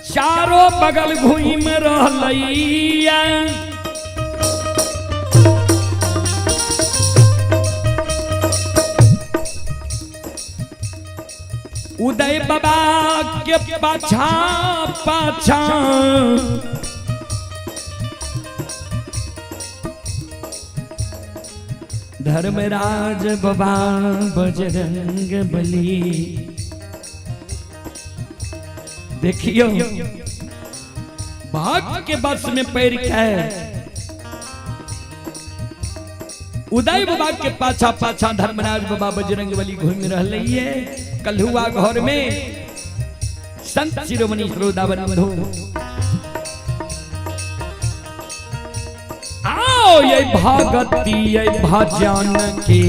चारों बगल घूम रहलैया, उदय बाबा के पाछा पाछा धर्मराज बाबा बजरंग बली। देखियो भाग के बस में पैर के उदय बाबा के पाछा पाछा धर्मराज बाबा बजरंग बली घूम रहे है कलहुआ घर में। संत शिरोमणि श्रोता बंधु आओ ये भगती ये भजन के,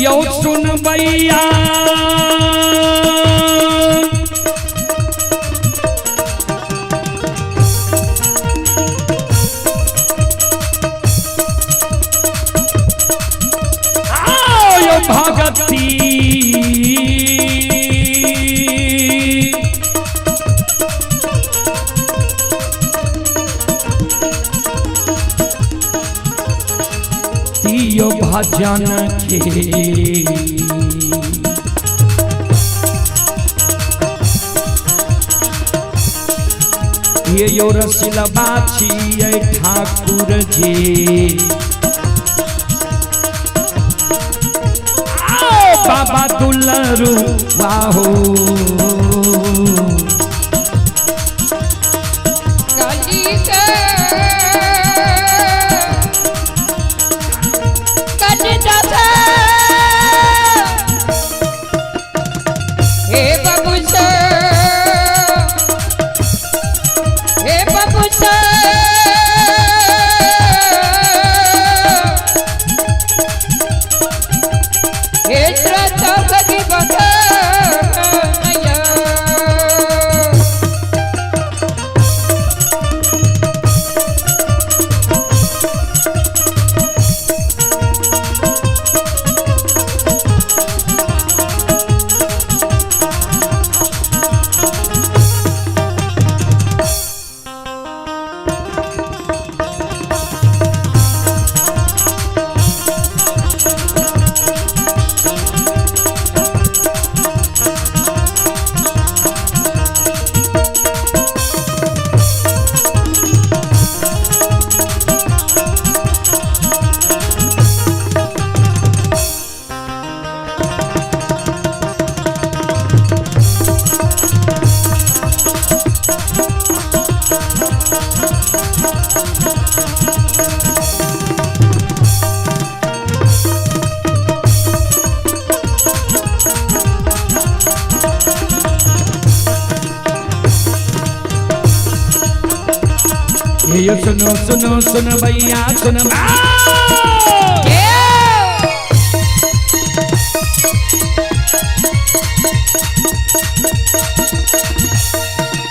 यो सुन भैया आओ यो भगती यो भजन के। ये यो रसिल बाछी ये ठाकुर जी, आओ बाबा दुलरू वाहो। ये सुनो सुनो सुन भैया सुन,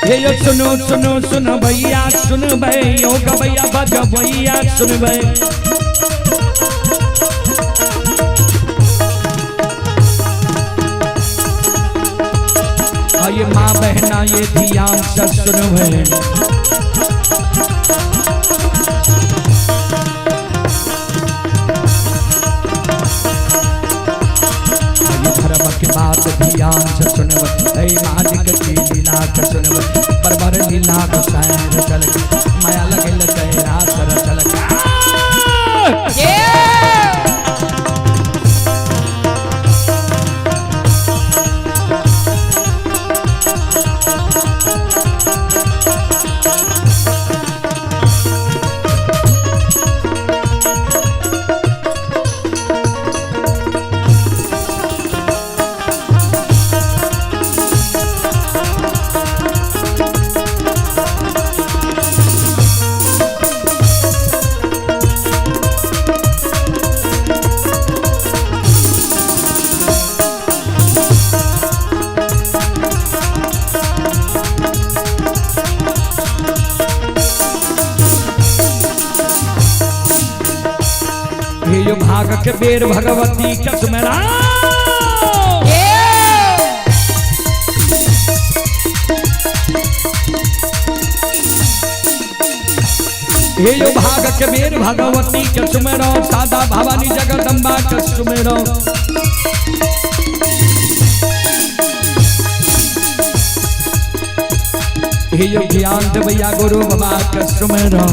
ये सुनो सुनो सुन भैया सुन भैया भैया भज भैया सुन भै। ये माँ बहना ये धियान सब सुन भै। बात ध्यान से सुनब मालिक की लीला के सुनब, परवर लीला गोसाई रचल, माया लगल कैलाश रचल। के बेर भगवती के सुमेरा। हे यो भाग के बेर भगवती के सुमेरो, सादा भवानी जगदम्बा के सुमेरो। हे यो ज्ञान देवैया गुरु बाबा के सुमेरो।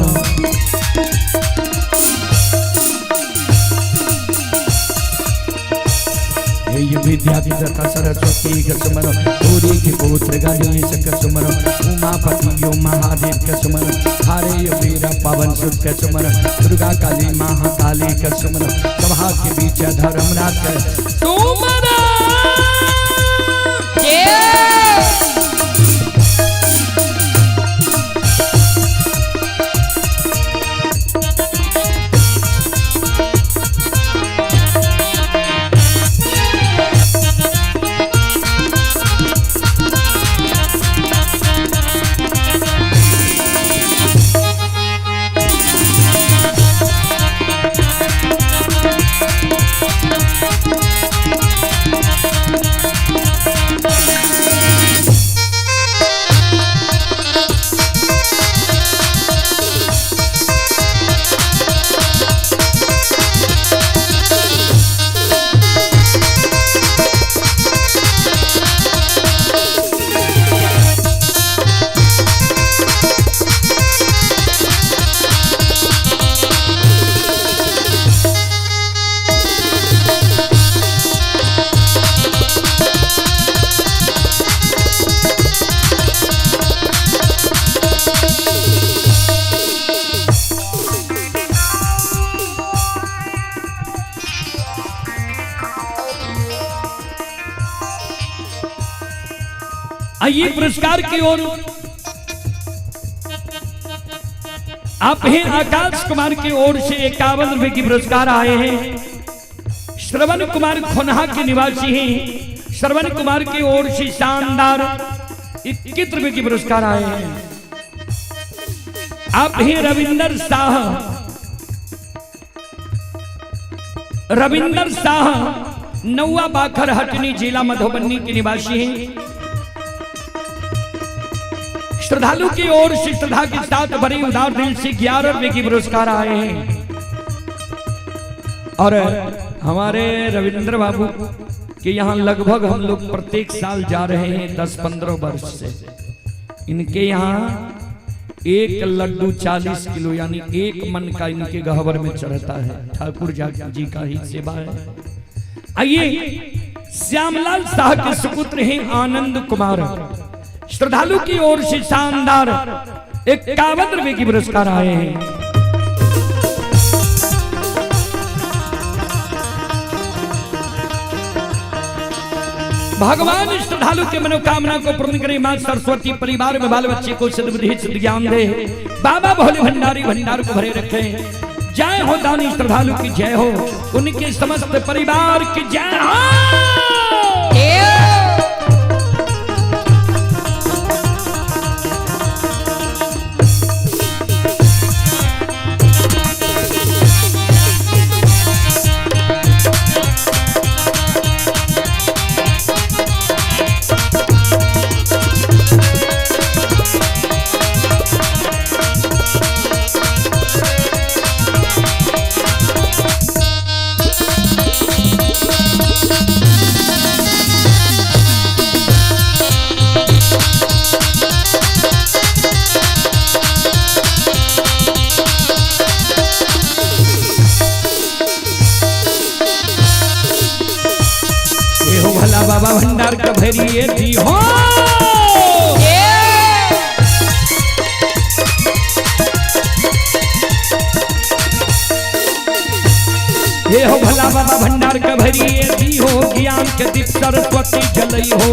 हे यो विद्या दाता सरस्वती के सुमरो, गौरी के पुत्र गणेश के सुमरो, उमापति यो महादेव के सुमरो, हरे यो वीर पवन सुत के सुमरो, दुर्गा काली महाकाली के सुमरो, सभा के बीच धर्मराज के सुमरो। आइए पुरस्कार की ओर आप हैं। आकाश कुमार की ओर से 51 रुपए की पुरस्कार आए हैं। श्रवण कुमार खोनहा के निवासी हैं। श्रवण कुमार की ओर से शानदार 21 रुपए की पुरस्कार आए हैं। आप हैं रविंदर शाह, रविंदर शाह नौवा बाखर हटनी जिला मधुबनी के निवासी हैं। श्रद्धालु की ओर से श्रद्धा के साथ बड़ी उदार दिल से 11 रुपए की पुरस्कार आए हैं। और हमारे रविंद्र बाबू के यहाँ लगभग हम लोग प्रत्येक साल जा रहे हैं 10-15 वर्ष से। इनके यहाँ एक लड्डू 40 किलो यानी 1 मन का इनके गहवर में चढ़ता है। ठाकुर जी का ही सेवा है। आइए श्यामलाल शाह के सुपुत्र हैं आनंद कुमार। श्रद्धालु की ओर से शानदार 51 रुपए की पुरस्कार आए हैं। भगवान श्रद्धालु के मनोकामना को पूर्ण करे। मां सरस्वती परिवार में बाल बच्चे को सद्बुद्धि सद्ज्ञान दे। बाबा भोले भंडारी भंडार को भरे रखे। जय हो दानी श्रद्धालु की जय हो, उनके समस्त परिवार की जय हो। बाबा भंडार का भरिए दी हो। हे हो भला बाबा भंडार का भरिए दी हो, ज्ञान के दीप सरस्वती जलई हो।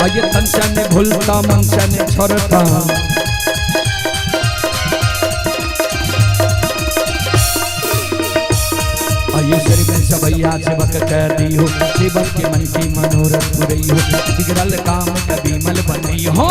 अये तन से ने भूलता मन से ने छोड़ता, सभैया सेवक कह दी हो, सेवक के मन की मनोरथ पुरई हो, बिगड़ल काम कभी मल बनई हो।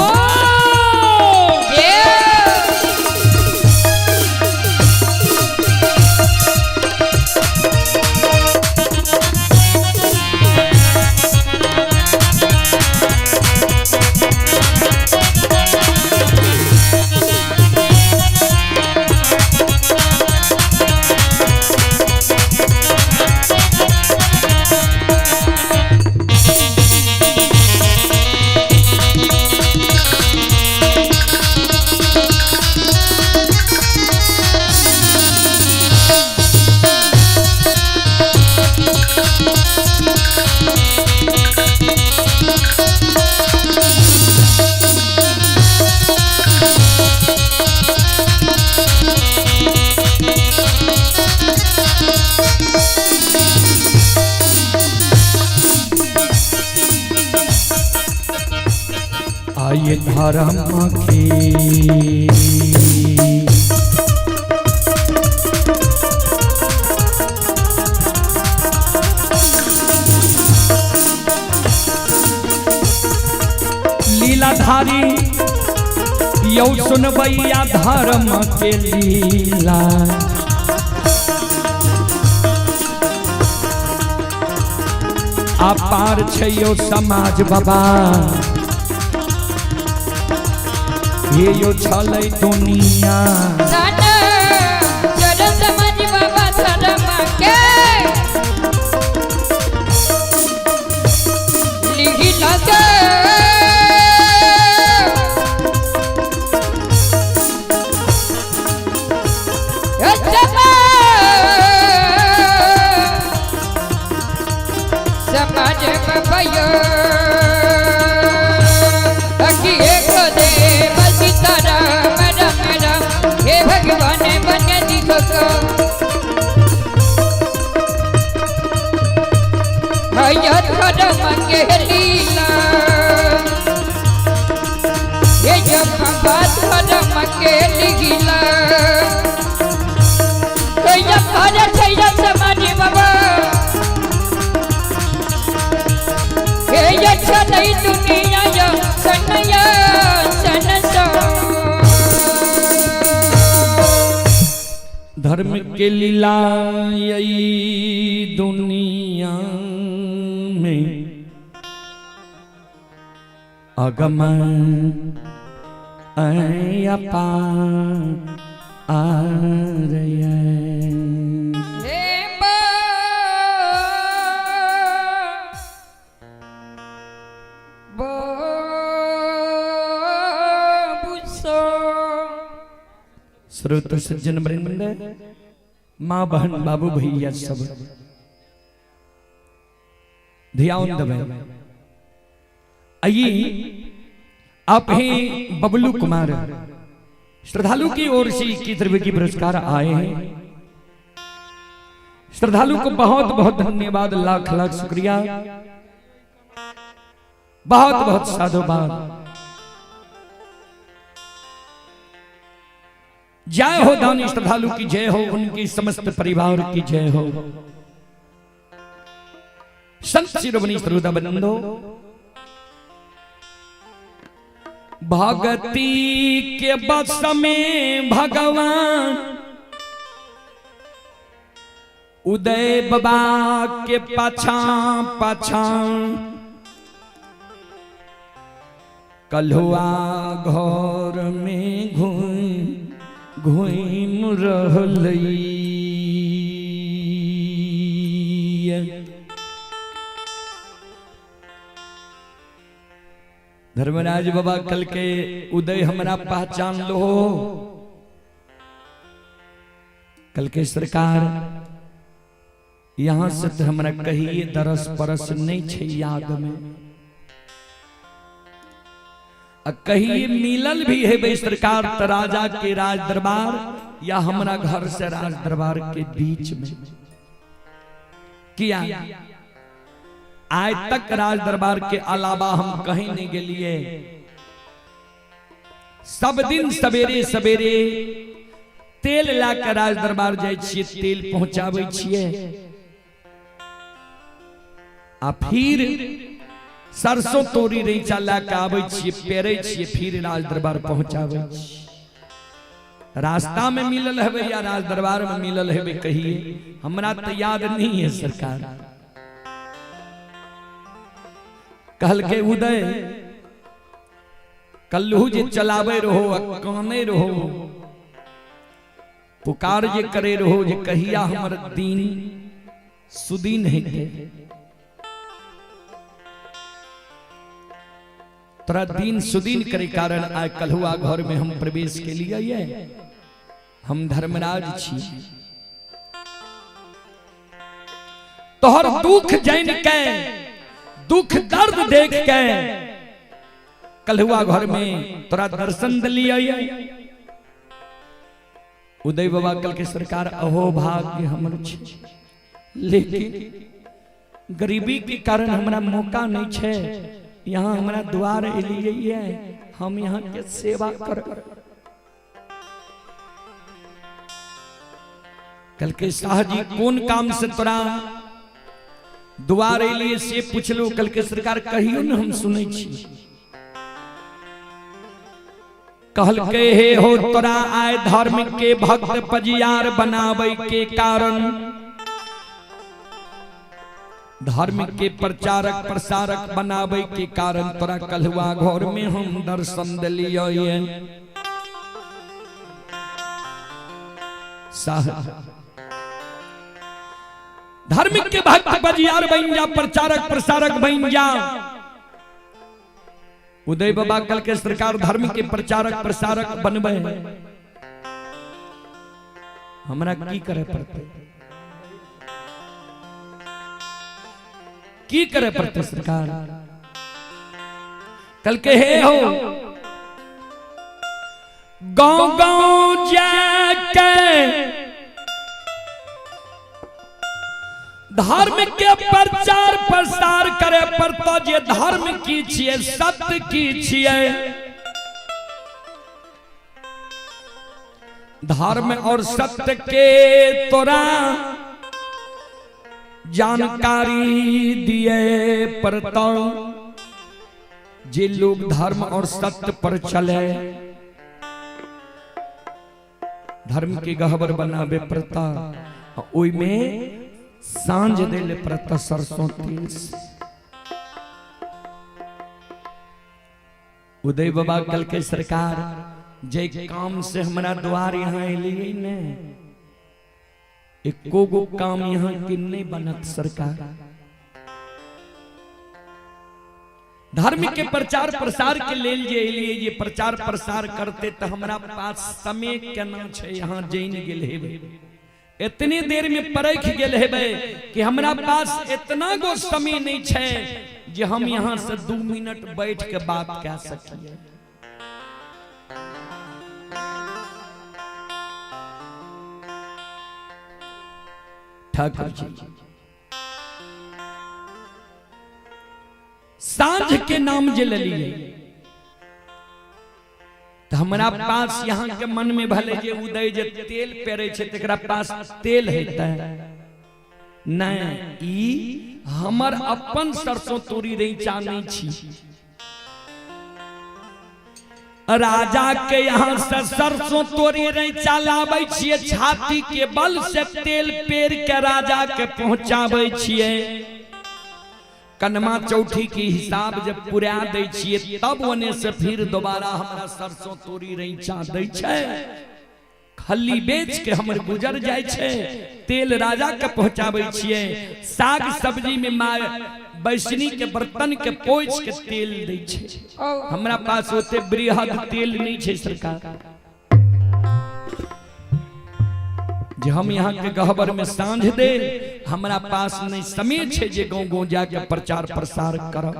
ये धर्म के। लीलाधारी यौ सुनबैया धर्म के लीला, अपार छै यौ समाज बाबा, ये यो छलै दुनिया। समाज बाबा धर्म के लीला के। समाज बाबा सीताराम राम राम, हे भगवान बन दिखो धर्म के लीला, हे बाबा धर्म के लीला। समाज बाबा हे छलै दुनिया सनया धर्म के लीला यही दुनिया में अगम अपार आरय। श्रोत सज्जन वृंद, माँ बहन बाबू भैया सब ध्यान दबे। आइए आप ही बबलू कुमार श्रद्धालु की ओर से 21 रुपए की पुरस्कार आए हैं। श्रद्धालु को बहुत बहुत धन्यवाद, लाख लाख शुक्रिया, बहुत बहुत साधुवाद। जय हो दानी श्रद्धालु की जय हो, उनकी समस्त परिवार की जय हो। संत शिरोमणि श्रोता बंधो, भगती के बस में भगवान उदय बाबा के पाछा पाछा कल्हुआ घर में घूम घूम रहलै। धर्मराज बाबा कल के उदय हमरा पहचान लो, कल के सरकार यहाँ से तो हमरा कहिए दरस परस नहीं छे याद में, कहिए मिलल भी है बे सरकार त राजा के राज दरबार या हमरा घर से राज दरबार के बीच में किया आज तक राज दरबार के अलावा हम कहीं नहीं गेलिए। सब दिन सवेरे सवेरे तेल ला के राज दरबार जाय छिए, तेल पहुंचाबै छिए, आ फिर सरसों तोरी रैचा ला के आबै छिए, पेरै छिए, फिर राज दरबार पहुंचाबै छिए। रास्ता में मिलल हेबै या राज दरबार में मिलल हेबै कहिए, हमरा तो याद नहीं है सरकार। कहल के उदय कल्लू जे चलावे रहो काने रहो, पुकार जे करे रहो जे कहिया हमर दीन सुदीन हेतै, तोरा दीन सुदीन करे कारण आइ कल्हुआ घर में हम प्रवेश के लिए ये हम धर्मराज छी। तोहर दुख जान के, दुख दर्द देख के कल्हुआ घर में तोरा दर्शन दिलिए। उदय बाबा कल के सरकार अहो भाग्य हमर छे, लेकिन गरीबी के कारण हमरा मौका नहीं छे, यहाँ हमरा द्वार एलिए, हम यहाँ के सेवा कर। कल के शाह जी कोन काम से तोरा दुआर एलिए से पुछलू। कल के सरकार कहियो न, हम सुनै छी। कहलके हे हो, तोरा आय धर्म के भक्त पजियार बनावे के कारण, धर्म के प्रचारक प्रसारक बनावे के कारण तोरा कलहुआ घर में हम दर्शन दिलियै। साह, धर्म के भक्त पजियार बन जा, प्रचारक प्रसारक बन जा। उदय बाबा कल के सरकार, धर्म के प्रचारक प्रसारक बनबे हमरा की करे पड़ते? की करे पड़ते सरकार? कल के हे हो, गांव गांव जाके धर्म के प्रचार प्रसार करे पड़ता, जे धर्म की छिए, सत्य की छिए। धर्म और सत्य के तोरा जानकारी दिए पड़ता, जे लोग धर्म और सत्य पर चले। धर्म के गहबर बनावे पड़ता, ओई में सांझ देले पड़ता सरसों तेल से। उदय बाबा कल के सरकार, जे काम से हमरा द्वार यहाँ एलिए ने, एको गो काम यहाँ के नहीं बनत सरकार। धर्म के प्रचार प्रसार के लेल जे एलिए, जे प्रचार प्रसार करते तो हमरा पास समय केना छै? यहाँ जैन गेल हेबै, इतने देर में परख गेल हेबै कि हमरा पास इतना गो समय नहीं छै जे हम यहाँ से 2 मिनट बैठ के बात कह सकिए। ठाकुर जी, साँझ के नाम जे लेलिए तऽ हमरा पास यहाँ के मन में भले जे उदय जे तेल पेरे छै, तकरा पास तेल हेतै नहि। ई हमर अपन सरसों तोरी रैचा नहीं छी। राजा के यहाँ से सरसों तोरी रैचा लाबै छियै, छाती के बल से तेल पेर के राजा के पहुंचाबै छियै। कनमा चौठी के हिसाब जब पुरा दै छियै, तब ओने से फिर दोबारा हमरा सरसों तोरी रैचा दै छै। खल्ली बेच के हमर गुजर जाइ छै, तेल राजा के पहुंचाबै छियै, साग सब्जी में माँ बैसनी के बर्तन के पोछि के तेल दै छै। हमरा पास ओते बृहद तेल नहीं छै सरकार, जे हम यहाँ के गहबर में साँझ दे। हमरा पास नहीं समय छै जे गाँव गाँव जाके प्रचार प्रसार करब।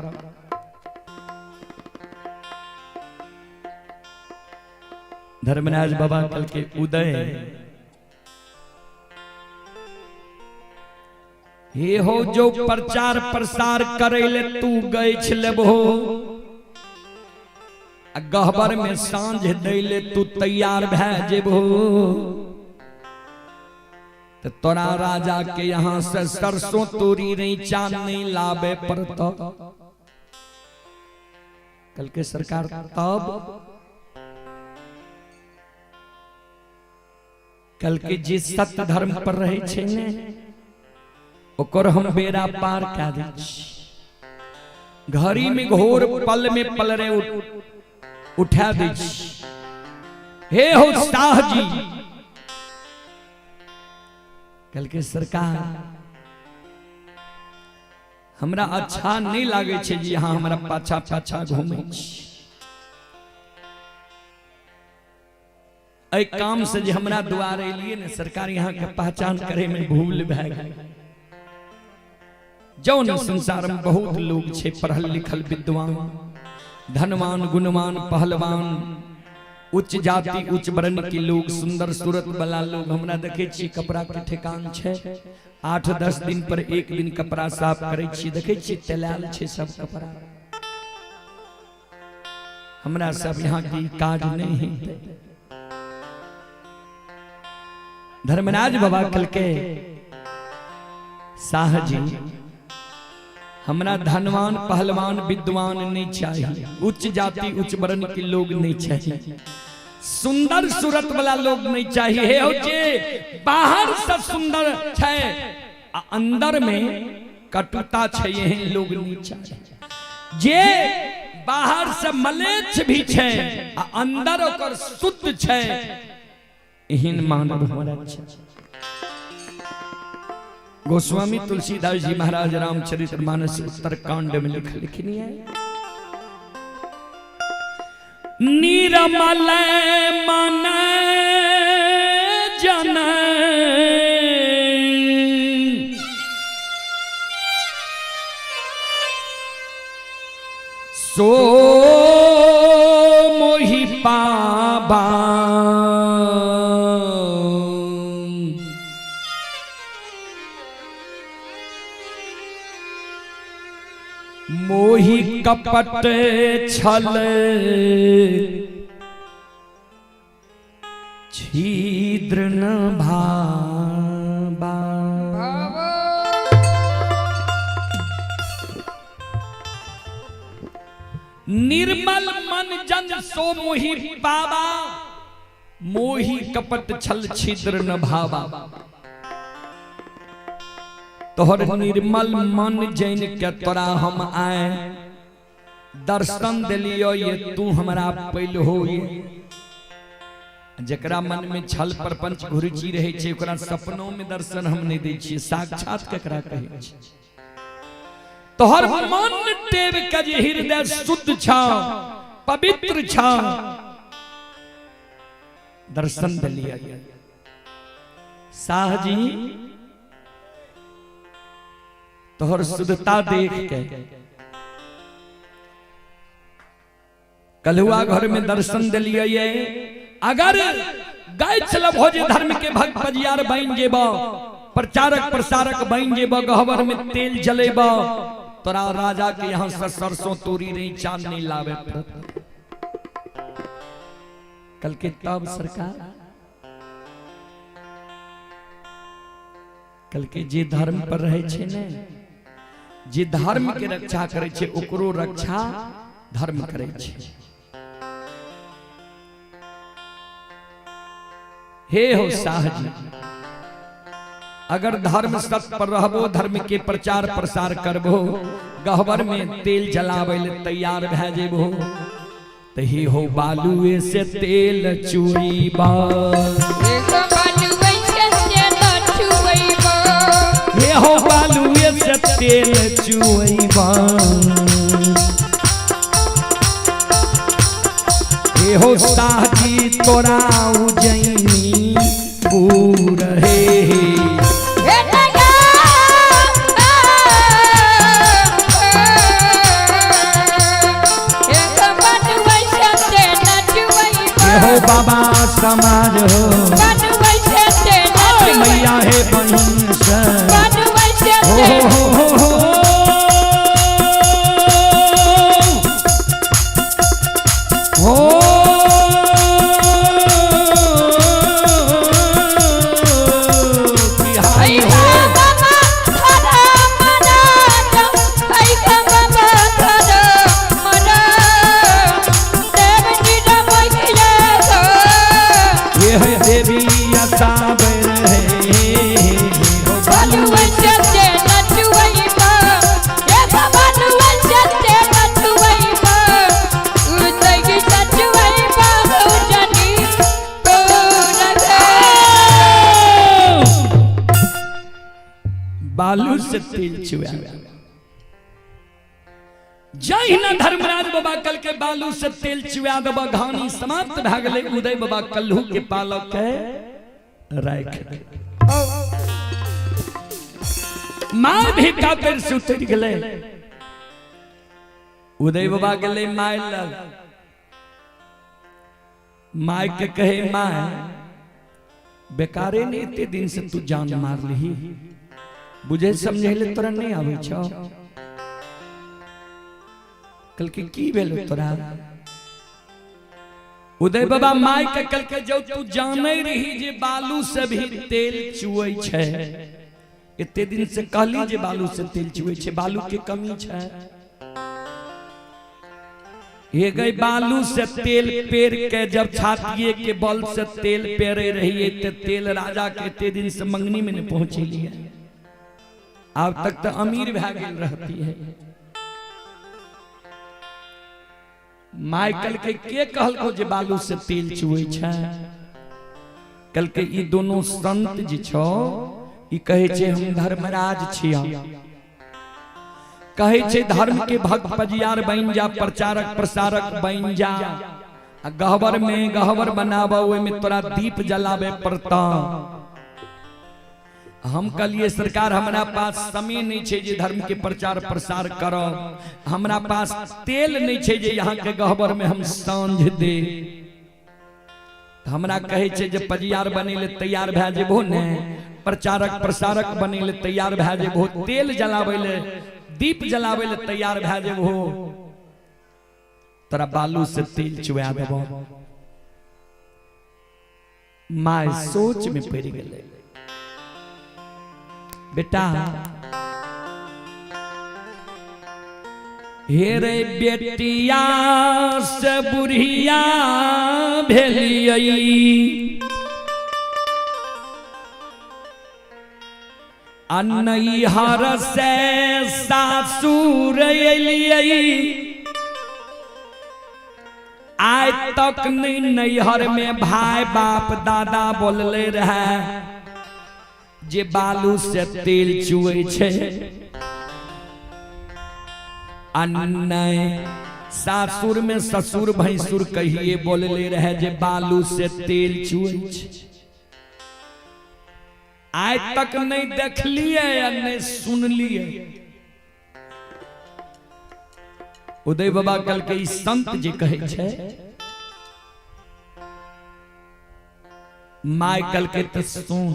धर्मराज बाबा कल के उदय हे हो, जो प्रचार प्रसार करे ले तू गए लेबहो आ गहबर में साँझ दै ले तू तैयार भए जेबहो, तो तोरा राजा के यहाँ से सरसों तोरी रैचा नहीं लाबे पड़तो। कल के सरकार, तब? कल के जे सत्य धर्म पर रहे छै ने, ओकर हम बेड़ा पार कए दै छी। घड़ी में घोर, पल में पलरे उठा दै छी। हे हो शाह जी, कल के सरकार, हमरा अच्छा नहीं लागे छै जे यहाँ हमरा पाछा पाछा घूमै छी। एहि काम से जे हमरा द्वार एलिए ने सरकार, यहाँ के पहचान करे में भूल भए गेल। जौन संसार में बहुत लोग छै पढ़ल लिखल, विद्वान, धनवान, गुणवान, पहलवान, उच्च जाति उच्च वर्ण के लोग, सुंदर सूरत वाला लोग, हमरा देखे छी कपड़ा के ठेकान छै? 8-10 दिन पर एक दिन कपड़ा साफ करै छी। देखे छी तेलायल छै सब कपड़ा। हमरा सब यहाँ की काज नहीं हेतै। धर्मराज बाबा कहलकै शाह जी हमरा धनवान पहलवान विद्वान नहीं चाहिए, उच्च जाति उच्च वर्ण के लोग नहीं चाहिए, सुंदर सूरत वाला लोग नहीं चाहिए। हे हो जे बाहर से सुंदर छै आ अंदर में कटुता छै, एहन लोग नहीं चाहिए। जे बाहर से मलेच्छ भी छै आ अंदर ओकर शुद्ध छै, एहन मानव हमरा छै। गोस्वामी तुलसीदास जी महाराज रामचरितमानस उत्तरकांड में लिखनी है, निरमल मन जन सो मोहि पाबा, मोहि कपट छल छिद्र न भाबा। निर्मल मन जन सो मोहि पाबा, मोहि कपट छल छिद्र न भाबा। तोहर निर्मल मन जन के तोरा हम आए दर्शन दिलियो, ये तू हमरा पैल हो। जकरा मन में छल प्रपंच घुरुचि रहे छै ओकरा सपनों में दर्शन हम नहीं दै छियै, साक्षात केकरा कहै छै। तोहर मन टेब के जे हृदय शुद्ध छ पवित्र छ, दर्शन दिलियो। शाह जी तोहर शुद्धता देख के कलुआ घर में दर्शन दिलिये। अगर गाय छल भोज धर्म के भक्त बजियार बन जेब, प्रचारक प्रसारक बन जेब, गहबर में तेल जलेब, तोरा राजा के यहाँ से सरसों तोरी नहीं चांद नहीं लावे। कल के तब सरकार कल के जे धर्म पर रहे छे ने, जे धर्म के रक्षा करे छे ओकरो रक्षा धर्म करे छे। हे हो शाह जी, अगर धर्म सत्य पर रहबो, धर्म के प्रचार प्रसार करबो, गहबर में तेल जलावे ले तैयार भए जेबो, त हे हो बालुए से तेल चुईबा, हे हो बालुए से तेल चुईबा, हे हो शाह जी तोरा उजैनी पूर हे। हो बाबा समाज हो मैया हे बहिन से हो हो हो हो बालू से तेल चुआ। जहिना धर्मराज बाबा कल के बालू से तेल चुआ देबा, घानी समाप्त भए गेलै। उदय बाबा कल्हू के पालक के राख माय भी कातर से उतर गेलै। उदय बाबा गेलै my लग, my के कहे my बेकारे ने इतने दिन से तू जान मार ली, बुझे समझे ले तोरा नहीं आवे छौ। कल के की भेलो तोरा? उदय बाबा माय के कहलकै जो तू जानै रही जे बालू से भी तेल चुऐ छै, एते दिन से कहली जे बालू से तेल चुऐ छै, बालू के कमी छै, हे गई बालू से तेल पेर के जब छातिए के बल से तेल पेरे रही ते तेल राजा के एते दिन से मंगनी में नहीं पहुंची लिया, अब तक तो अमीर भै गेल रहती है। माइकल के कहलको जे बालू से तेल चुऐ छै? कहलकै ई दोनों संत जे छौ ई कहै छै हम धर्मराज छिया, कहै छै धर्म के भक्त पजियार बनि जा, प्रचारक प्रसारक बनि जा, आ गहबर में गहबर बनाब ओहिमे तोरा दीप जलाबे पड़ता। हम कहलिए सरकार हमरा पास समय नहीं छै जे धर्म के प्रचार प्रसार करब, हमरा पास तेल नहीं छै जे यहाँ के गहबर में हम साँझ दे। हमरा कहै छै जे पजियार बने ले तैयार भए जेबहो ने, प्रचारक प्रसारक बने ले तैयार भए जेबहो, तेल जलाबै ले दीप जलाबै ले तैयार भए जेबहो, तोरा बालू से तेल चुआ देबो। My सोच में पड़ गेलै, बेटा हे रे बेटिया से बुढ़िया भेलियै, आ नैहर से सासुर एलियै, आइ तक नहीं नैहर में भाई बाप दादा बोलले रहे जे बालू से तेल चुऐ छै, आ नहीं सासुर में ससुर भैंसुर कहिए बोलले रहे जे बालू से तेल चुऐ छै। आइ तक नहीं देखलिए आ नहीं सुनलिए। उदय बाबा कहलकै ई संत जे कहै छै। My कहलकै तऽ सुन,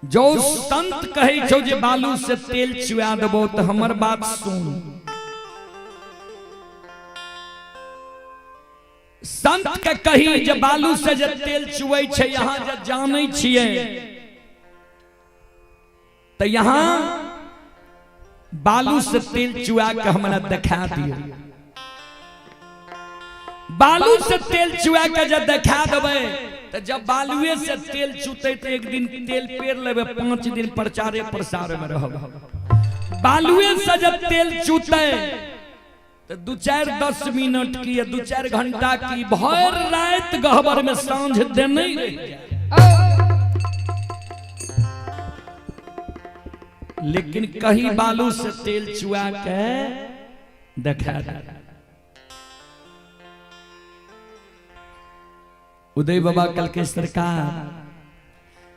जो संत कहै छौ जे बालू से तेल चुआ देबो तऽ हमर बात सुन। संत के कही जे बालू से जे तेल चुऐ छै, यहाँ जे जानै छियै तऽ यहाँ बालू से तेल चुआ के हमरा देखा दियौ। बालू से तेल चुआ के जब देखा देबै तऽ जब बालुए से तेल चुतै तऽ एक दिन तेल पेर लेबै, 5 दिन प्रचारे प्रसार में रहब। बालुए से जब तेल चुतै तऽ 2-4 10 मिनट की या 2-4 घंटा की भरि राति गहबर में साँझ देने रहि जाय। लेकिन कहीं बालू से तेल चुआ के देखा दे। उदय बाबा कल के सरकार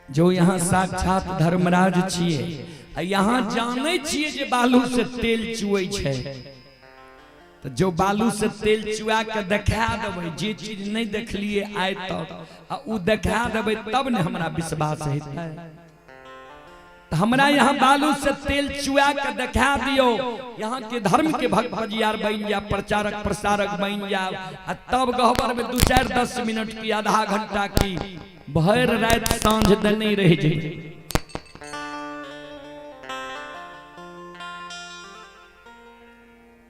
जो यहाँ साक्षात धर्मराज छिए, यहाँ जानै छिए जे बालू से तेल चुऐ छै, तो जो बालू से तेल चुआ के देखा देबै, जे चीज नहीं देखलिए आइ तक आ उ देखा देबै तब ने हमरा विश्वास हेतै। तो हमरा यहाँ बालू से तेल चुआ के देखा दियो, यहाँ के धर्म के भक्त पजियार बन जा, प्रचारक प्रसारक बन जा, आ तब गहबर में 2-4 10 मिनट की आधा घंटा की भरि राति साँझ देने रह जाए।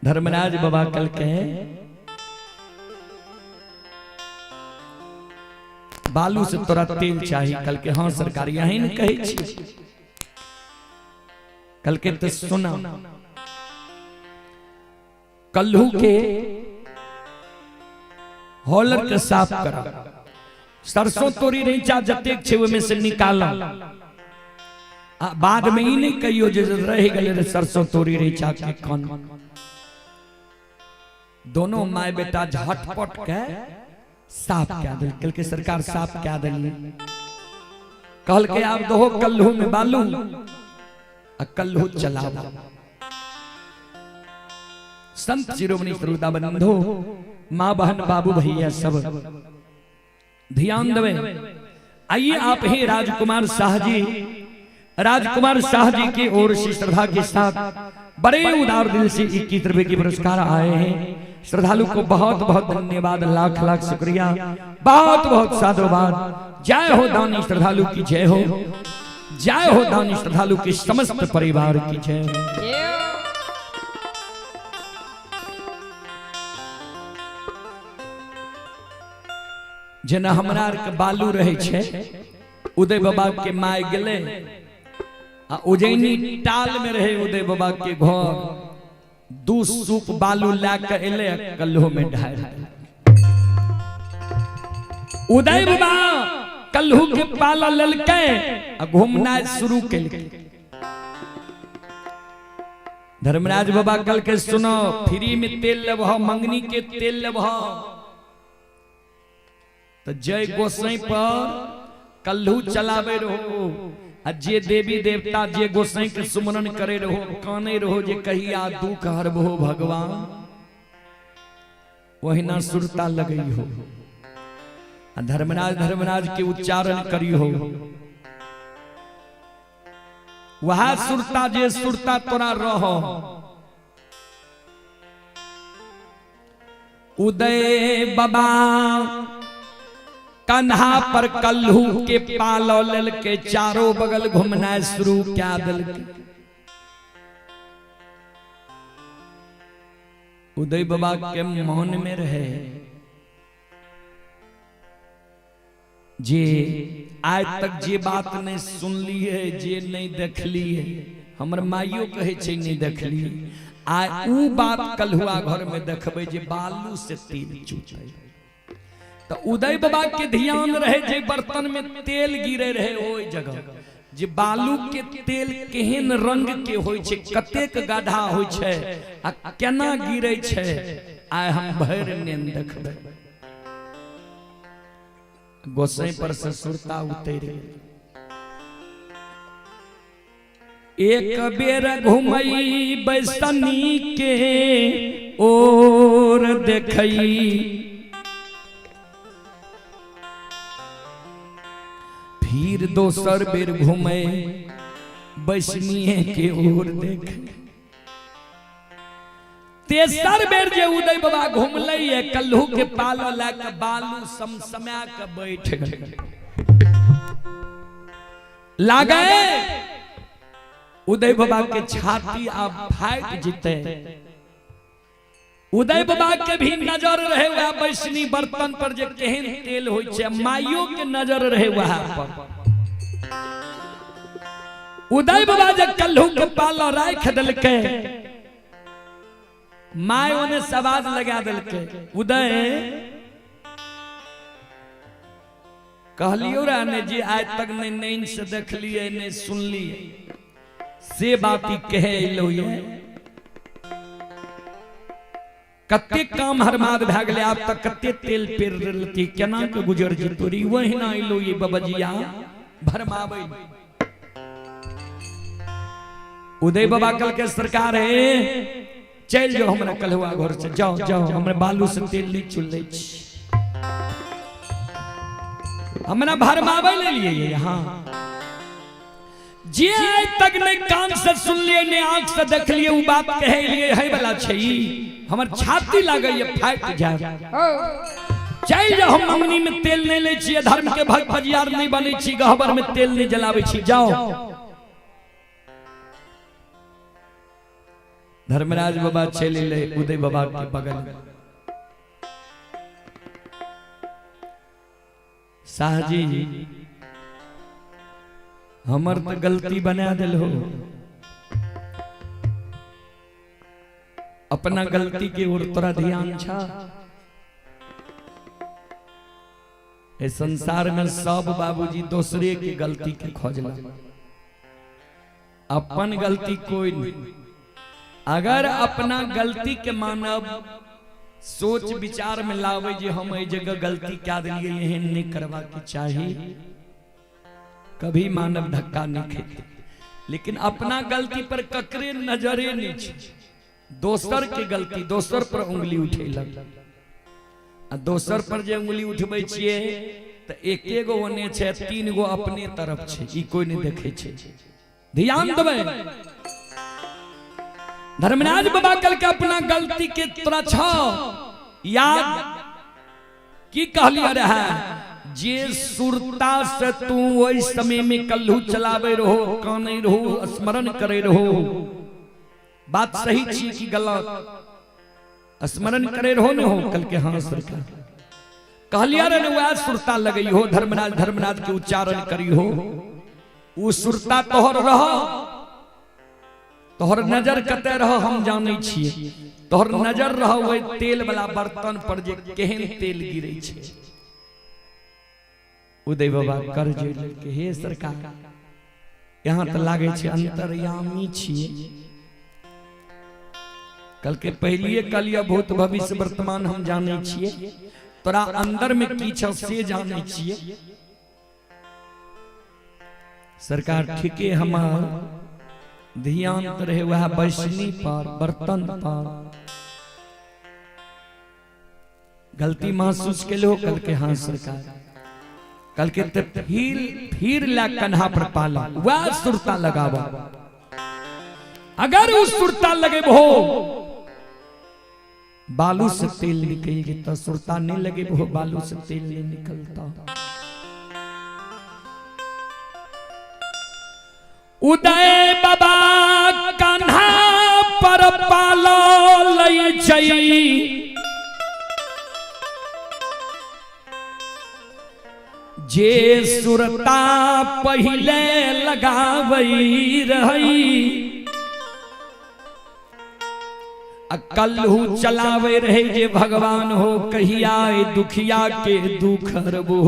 धर्मराज बाबा कल के बालू से तोरा तेल चाहिए। कल के हाँ सरकार यही न कहै छी। कल के तो सुना, कल्हू के हॉलर के साफ करा, सरसों तोरी रैचा जतेक छै ओहिमे से निकाल, आ बाद में ई नहीं कहियो जे रहि गेलै रे सरसों तोरी रैचा के कन। दोनों my बेटा झटपट के साफ कए देल। कल के सरकार साफ कए देलियै। कहलकै आब दहो कल्हू में बालू आ कल्हू चलाओ। संत शिरोमणि श्रोता बंधु, माँ बहन बाबू भैया सब ध्यान देवे। आइए आप ही राजकुमार शाह जी, राजकुमार शाह जी की ओर से श्रद्धा के साथ बड़े उदार दिल से 21 रुपए के पुरस्कार आए हैं। श्रद्धालु को बहुत बहुत धन्यवाद, लाख लाख शुक्रिया, बहुत बहुत साधुवाद। जय हो दानी श्रद्धालु की जय हो, जय हो दानी श्रद्धालु के समस्त परिवार की जय हो। जेना हमरा आर के बालू रहे छे, उदय बाबा के my गेले आ उज्जैनी टाल में रहे उदय बाबा के घर, 2 सूप बालू ला के एले कल्हो में ढार। उदय बाबा कल्हू के पाला ललके आ घूमना शुरू केलके। धर्मराज बाबा कल के सुनो, फ्री में तेल लेबह, मंगनी के तेल लेबह। तो जय गोसाई पर कल्हू चलावे रहो आ जे देवी देवता जे गोसाई के सुमरन करे रहो, काने रहो जे कहिया दुख हरबो भगवान, वहिना सुरता लगई हो। आ धर्मराज धर्मराज के उच्चारण करी हो, वह सुरता जे सुरता तोरा रहो। उदय बाबा कन्हा पर कल्हू के पालो ललके चारों बगल घूमना शुरू क्या दिलके। उदय बाबा के मौन में रहे जे आज तक जे बात नहीं सुनली है, जे नहीं देखली है, हमर माइयो कहे छे नहीं देखली, आ ऊ बात कल्हुआ घर में देखबे जे बालू से तेल चूते। तो उदय बाबा के ध्यान रहे जे बर्तन में तेल गिरे रहे ओई जगह, जे बालू के तेल केहन रंग के होय छे, कतेक गाढ़ा होय छे आ केना गिरे छे, आय हम भरि नेन देखबे। गोसाई पर से सुरता उतरि गेल। एक बेर घुमई बैसनी के ओर देखई, फिर दोसर बेर घुमे बैसनीए के ओर देख। तेसर बेर जे उदय बाबा घुमलै है, कल्हू के पालो ला के बालू समसमा के बैठ गए। लागे उदय बाबा के छाती अब फाट जिते। उदय बाबा के भी नजर रहे वह बैसनी बर्तन पर जे केहन तेल होय छे, माइयो के नजर रहे वहां पर। उदय बाबा जे कल्हू के पाला राख देलके, my ओने सवाज लगा देलके। उदय कहलियो रा ने जी आज तक नहीं नैन से देखलिए नहीं सुनलिए, से बात ही कहे एलो ये। कते काम हरमाद भए गेलै, आब तक कते तेल पेर रहती, केना के गुजर जेतो री, वहिना एलो ये बबजिया भरमाबै। उदय बाबा कल के सरकार है, चल जाओ हमरा कलहुआ घर से, जाओ जाओ, हमरा बालू से तेल नहीं चुलै छी, हमरा भरमाबै ले लिए यहाँ। जे आइ तक नहीं कान से सुनलिए नहीं आंख से देखलिए उ बात कहे लिए है वाला छै, हमर छाती लागै फाटि जाय। चल जाओ, हम मंगनी में तेल नहीं लै छियै, धर्म के भक्त फजियार नहीं बनै छी, गहबर में तेल नहीं जलाबै छी, जाओ। धर्मराज बाबा चलि एलै उदय बाबा के बगल। शाह जी हमर तो गलती बना दिल हो, अपना गलती के ओर तोरा ध्यान छा। इस संसार में सब बाबूजी दूसरे की गलती के खोजला, अपन गलती कोई नहीं। अगर अपना गलती के मानब सोच विचार में लावे जे हम एहि जगह गलती क्या दिलिए, एहन नहीं करवा के चाही, कभी मानव धक्का नहीं खेते। लेकिन अपना गलती पर ककरे नजरे नहीं छे, दोसर के गलती दोसर पर उंगली उठेलक, आ दोसर पर जे उंगली उठबै छियै त एके गो ओने छे, 3 गो अपने तरफ छे, ई कोई नहीं देखे छे। ध्यान देबै, धर्मराज बाबा कल के अपना गलती के तोरा छ याद की कहलिए रहे जे सुरता से तू ओहि समय में कल्हू चलावे रहो, काने रहो, स्मरण करे रहो। बात सही छी कि गलत? स्मरण करे रहो न हो? कल के हाँ सरकार कहलिया रे वह सुरता लगई हो, धर्मराज धर्मराज के उच्चारण करी हो, उ सुरता तोहर रह, तोहर नजर कते रह हम जानै छियै। तोहर नजर रह ओहि तेल वाला बर्तन पर जे केहन तेल गिरै छै। उदय बाबा कर जोड़ के हे सरकार यहाँ तो लागे छै अंतर्यामी छियै। कल के पहलिए कलिया भूत भविष्य वर्तमान हम जानै छियै, तोरा अंदर में की छ से जानै छियै। सरकार ठीके हमार ध्यान तो रहे वह बैसनी पर बर्तन पर। गलती महसूस के लो? कल के हाँ सरकार। कल के ते फिर ला कन्हा पर पाला वह सुरता लगावा। अगर उस सुरता लगे हो बालू से तेल निकल जेता, सुरता नहीं लगे हो बालू से तेल नहीं निकलता। उदय बाबा कन्हा पर पाला लई छै जे सुरता पहले लगावई रही, कल्हू चलावे रहे जे भगवान हो कहिया ए दुखिया के दुख हरबो,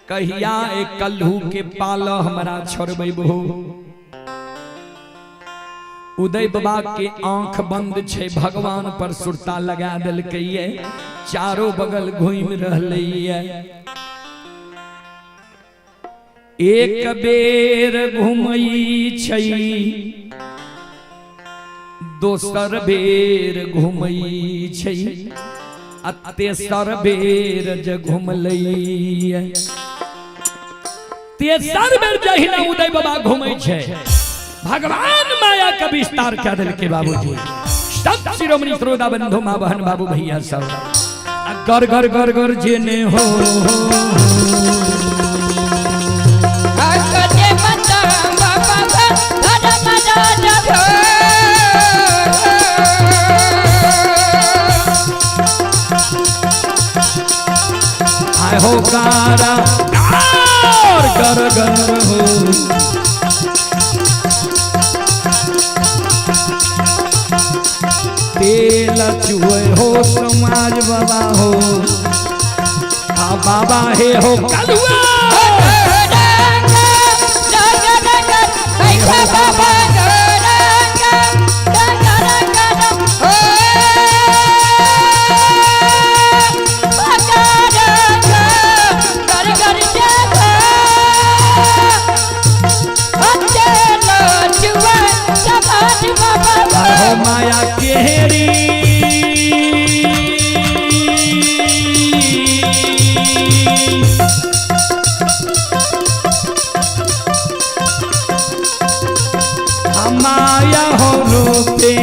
कहिया ए कल्हू के पाल हमरा छोड़बो। उदय बाबा के आंख बंद छे, भगवान पर सुरता लगा देलकै, चारों बगल घूम रहलै। एक बेर घुमई छै, दोसर बेर घुमई छै, आ तेसर बेर जे घुमलै, तेसर बेर जहिना उदय बाबा घुमै छै भगवान माया का विस्तार कह देलकै बाबूजी। सब शिरोमणि श्रोता बंधु माँ बहन बाबू भैया सब गर गर गर गर जेने हो आए हो कारा और गर गर हो। तेल चुए हो समाज बाबा हो, आ बाबा हे हो कलुआ माया केहरी माया हो रोपे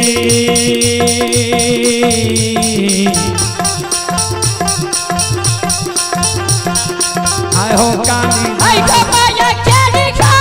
आए हो काली आई हो माया केहरी खा।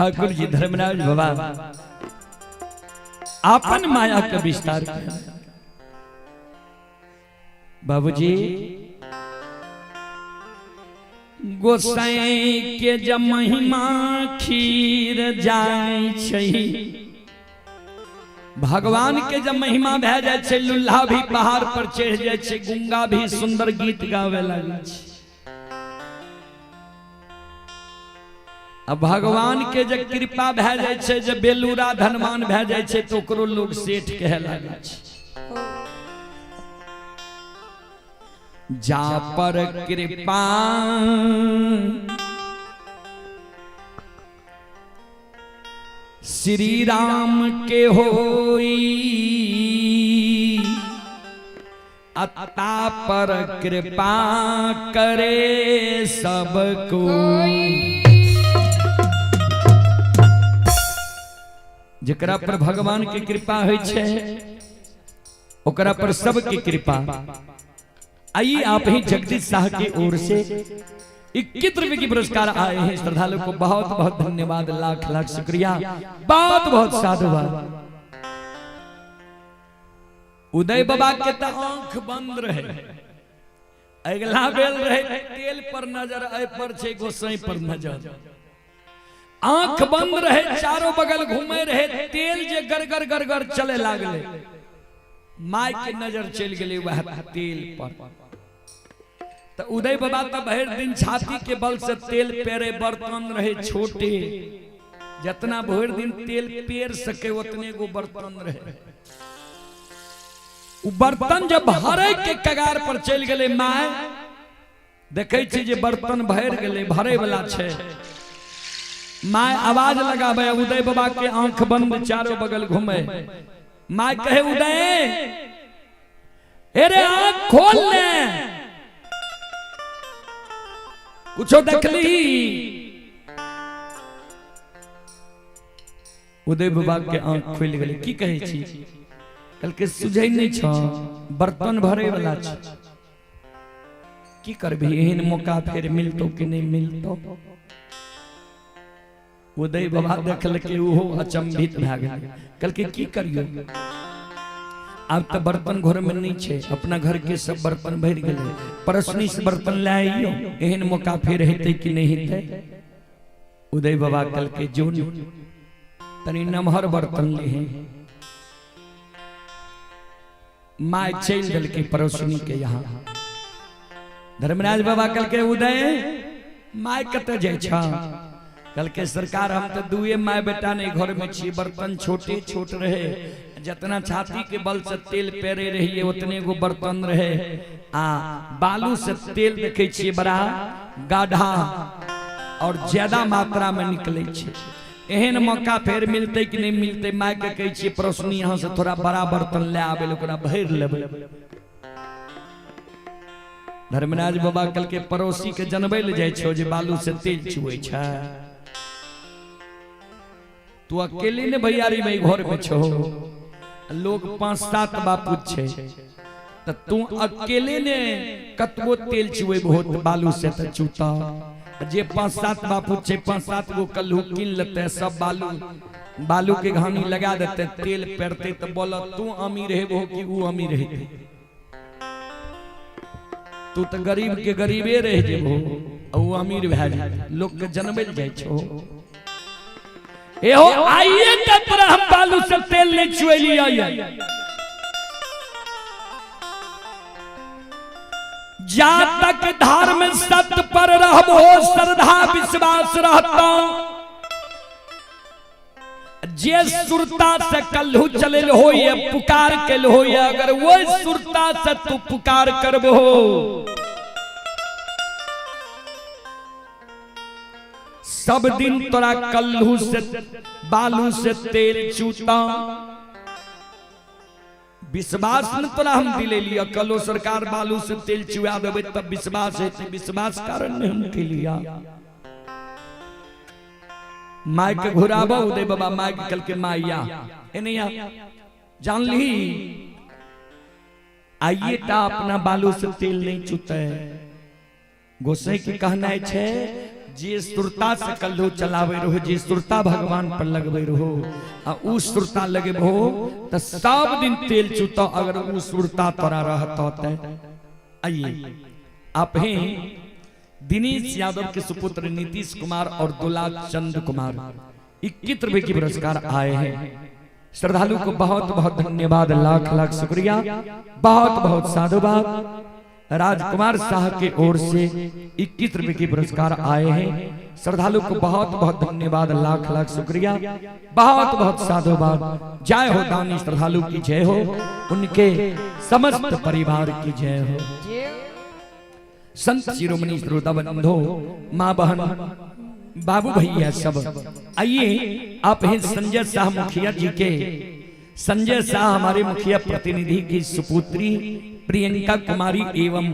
ठाकुर जी धर्मराज बाबा आपन माया के विस्तार किया। बाबूजी गोसाई के जब महिमा खीर जाय छै, भगवान के जब महिमा भए जाय छै, लुल्हा भी पहाड़ पर चढ़ जाय छै, गुंगा भी सुंदर गीत गावे लागै छै। आ भगवान के जब कृपा भए जाय छै, जब बेलूरा धनवान भए जाय छै, तो ओकरो लोग सेठ कहे लागै छै। जा पर कृपा श्री राम के होई, अता पर कृपा करे सब कोई। जकरा पर भगवान के कृपा होइ छै ओकरा पर सबके कृपा। आइए आप ही जगदीश शाह की ओर से 21 रुपए की पुरस्कार आए हैं। श्रद्धालु को बहुत बहुत धन्यवाद, लाख लाख शुक्रिया, बहुत बहुत साधुवाद। उदय बाबा के तो आंख बंद रहे, अगला बेल रहे तेल पर नजर, ऐ पर छे गोसाई पर नजर। आंख बंद रहे, चारों बगल घूमे रहे, तेल जे गरगर गरगर चले लागले, my के नजर चल गई वह तेल पर। तो उदय बाबा तो भर दिन छाती के बल से तेल पेरे, बर्तन रहे छोटे, जितना भर दिन तेल पेर सके उतने गो बर्तन रहे। उ बर्तन जब भरे के कगार पर चल गए, my देखे छी जे बर्तन भर गए, भरे वाला छे। My आवाज लगावे, उदय बाबा के आंख बंद, चारों बगल घूमे। My कहे उदय अरे आंख खोल ले, कुछो देखली। उदय बाबा के आंख खुल गई। की कहे छी? कल के सुझै नहीं छ, बर्तन भरे वाला छ, की करबी, एहन मौका फिर मिलतो कि नहीं मिलतो। उदय बाबा देखलकै ओहो अचंभित भए गेल। कहलकै की करियो, आब तो बर्तन घर में नहीं छे, अपना घर के सब बर्तन भरि गेलै, पड़ोसनी से बर्तन लए आइयो, एहन मौका फिर हेतै कि नहीं हेतै। उदय बाबा कहलकै जो तनी नमहर बर्तन लेहे। My चलि देलकै पड़ोसनी के यहाँ। धर्मराज बाबा कहलकै उदय my कतऽ जाइ छ? कहलकै सरकार हम तो दुए my बेटा नहीं घर में छी, बर्तन छोटे छोट रहे, जितना छाती के बल से तेल पेरे रहिए उतने गो बर्तन रहे, आ बालू से तेल देखे छियै बड़ा गाढ़ा और ज्यादा मात्रा में निकले छै, एहन मौका फेर मिलते कि नहीं मिलते। My के कहै छियै पड़ोसनी यहाँ से थोड़ा बड़ा बर्तन ले आबे, ओकरा भरि लेबै। धर्मराज बाबा कहलकै पड़ोसी के जनबै ले जाइ छौ जे बालू से तेल चुबै छै, तू अकेले ने भैयारी में घर में छो, लोग 5-7 बापू छे, त तू अकेले ने कतबो तेल चुएबहो त बालू से त चूता। जे 5-7 बापू छे 5-7 गो कल्हू कीन लेते, सब बालू बालू के घानी लगा देते, तेल पेरते, त बोल तू अमीर हेबहो कि ऊ अमीर हेतै? तू त गरीब के गरीबे रह जेबहो आ ऊ अमीर भए जेतै। लोग के जनबै जाइ छो। एहो आइए तक हम बालू से तेल नहीं चुएली आइए। जा तक धर्म सत्य पर रहबो, श्रद्धा विश्वास रहता, जे सुरता से कल्हू चलल हो ये पुकार कल हो, अगर वो सुरता से तू पुकार करबो सब दिन तोरा कल्हू से बालू से तेल चूता। विश्वास न तोरा हम दिले लिया, कलो सरकार बालू से तेल चुआ देबै तब विश्वास हेतै, विश्वास कारण नहीं हम के लिया। My के घुराबो उदय बाबा my के कल के माया एने जान ली आइए टा अपना बालू से तेल नहीं चुते। गोसाई के कहना है जे सुरता से कल्हो चलावे रहो, जे सुरता भगवान पर लगवे रहो, आ उ सुरता लगेबो त सब दिन तेल चूतो, अगर उ सुरता तोरा रहतो त। आइए आप हैं दिनेश यादव के सुपुत्र नीतीश कुमार और दुलाल चंद कुमार 21 रुपए की पुरस्कार आए हैं। श्रद्धालु को बहुत बहुत धन्यवाद, लाख लाख शुक्रिया, बहुत बहुत साधुवाद। राजकुमार शाह के ओर से 21 रुपए के पुरस्कार आए हैं। श्रद्धालु को बहुत बहुत धन्यवाद, लाख लाख शुक्रिया, बहुत बहुत साधुवाद। जय हो दानी श्रद्धालु की जय हो, उनके समस्त परिवार की जय हो। संत शिरोमणि श्रोता बंधो, माँ बहन बाबू भैया सब आइए। आप हैं संजय शाह मुखिया जी के, संजय शाह हमारे मुखिया प्रतिनिधि की सुपुत्री प्रियंका कुमारी एवं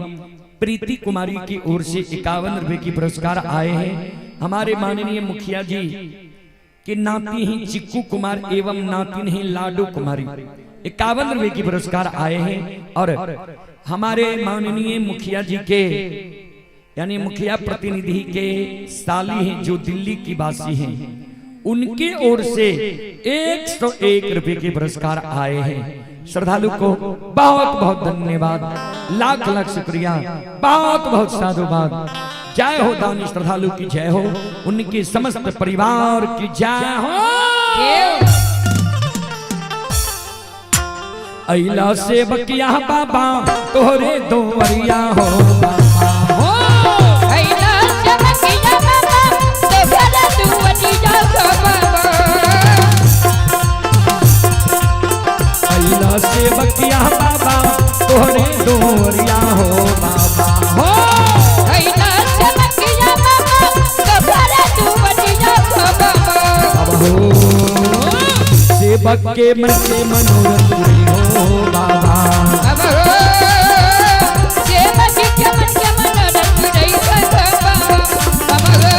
प्रीति कुमारी की ओर से 51 रुपए की पुरस्कार आए हैं। हमारे माननीय मुखिया जी के नाती ही चिक्कू कुमार एवं नातिन ही लाडू कुमारी 51 रुपए की पुरस्कार आए हैं। और हमारे माननीय मुखिया जी के यानी मुखिया प्रतिनिधि के साली हैं जो दिल्ली की वासी हैं, उनके ओर से 101 रुपए के पुरस्कार आए हैं। श्रद्धालु को बहुत बहुत धन्यवाद, लाख लाख शुक्रिया, बहुत बहुत साधुवाद। जय हो दानी श्रद्धालु की जय हो, उनके समस्त परिवार की जय हो। अइला से बकिया बाबा तोहरे दोवरिया हो बाबा हो। अइला से बकिया बाबा तोहरे दुवरिया हो बाबा। अइला से बकिया बाबा तोहरे दोवरिया हो बाबा हो। अइला से बकिया बाबा तोहरे दुवरिया हो बाबा। बाबा हो सेवक के मन के मनोरथ हो बाबा। बाबा हो सेवक के मन के मनोरथ हो बाबा। बाबा हो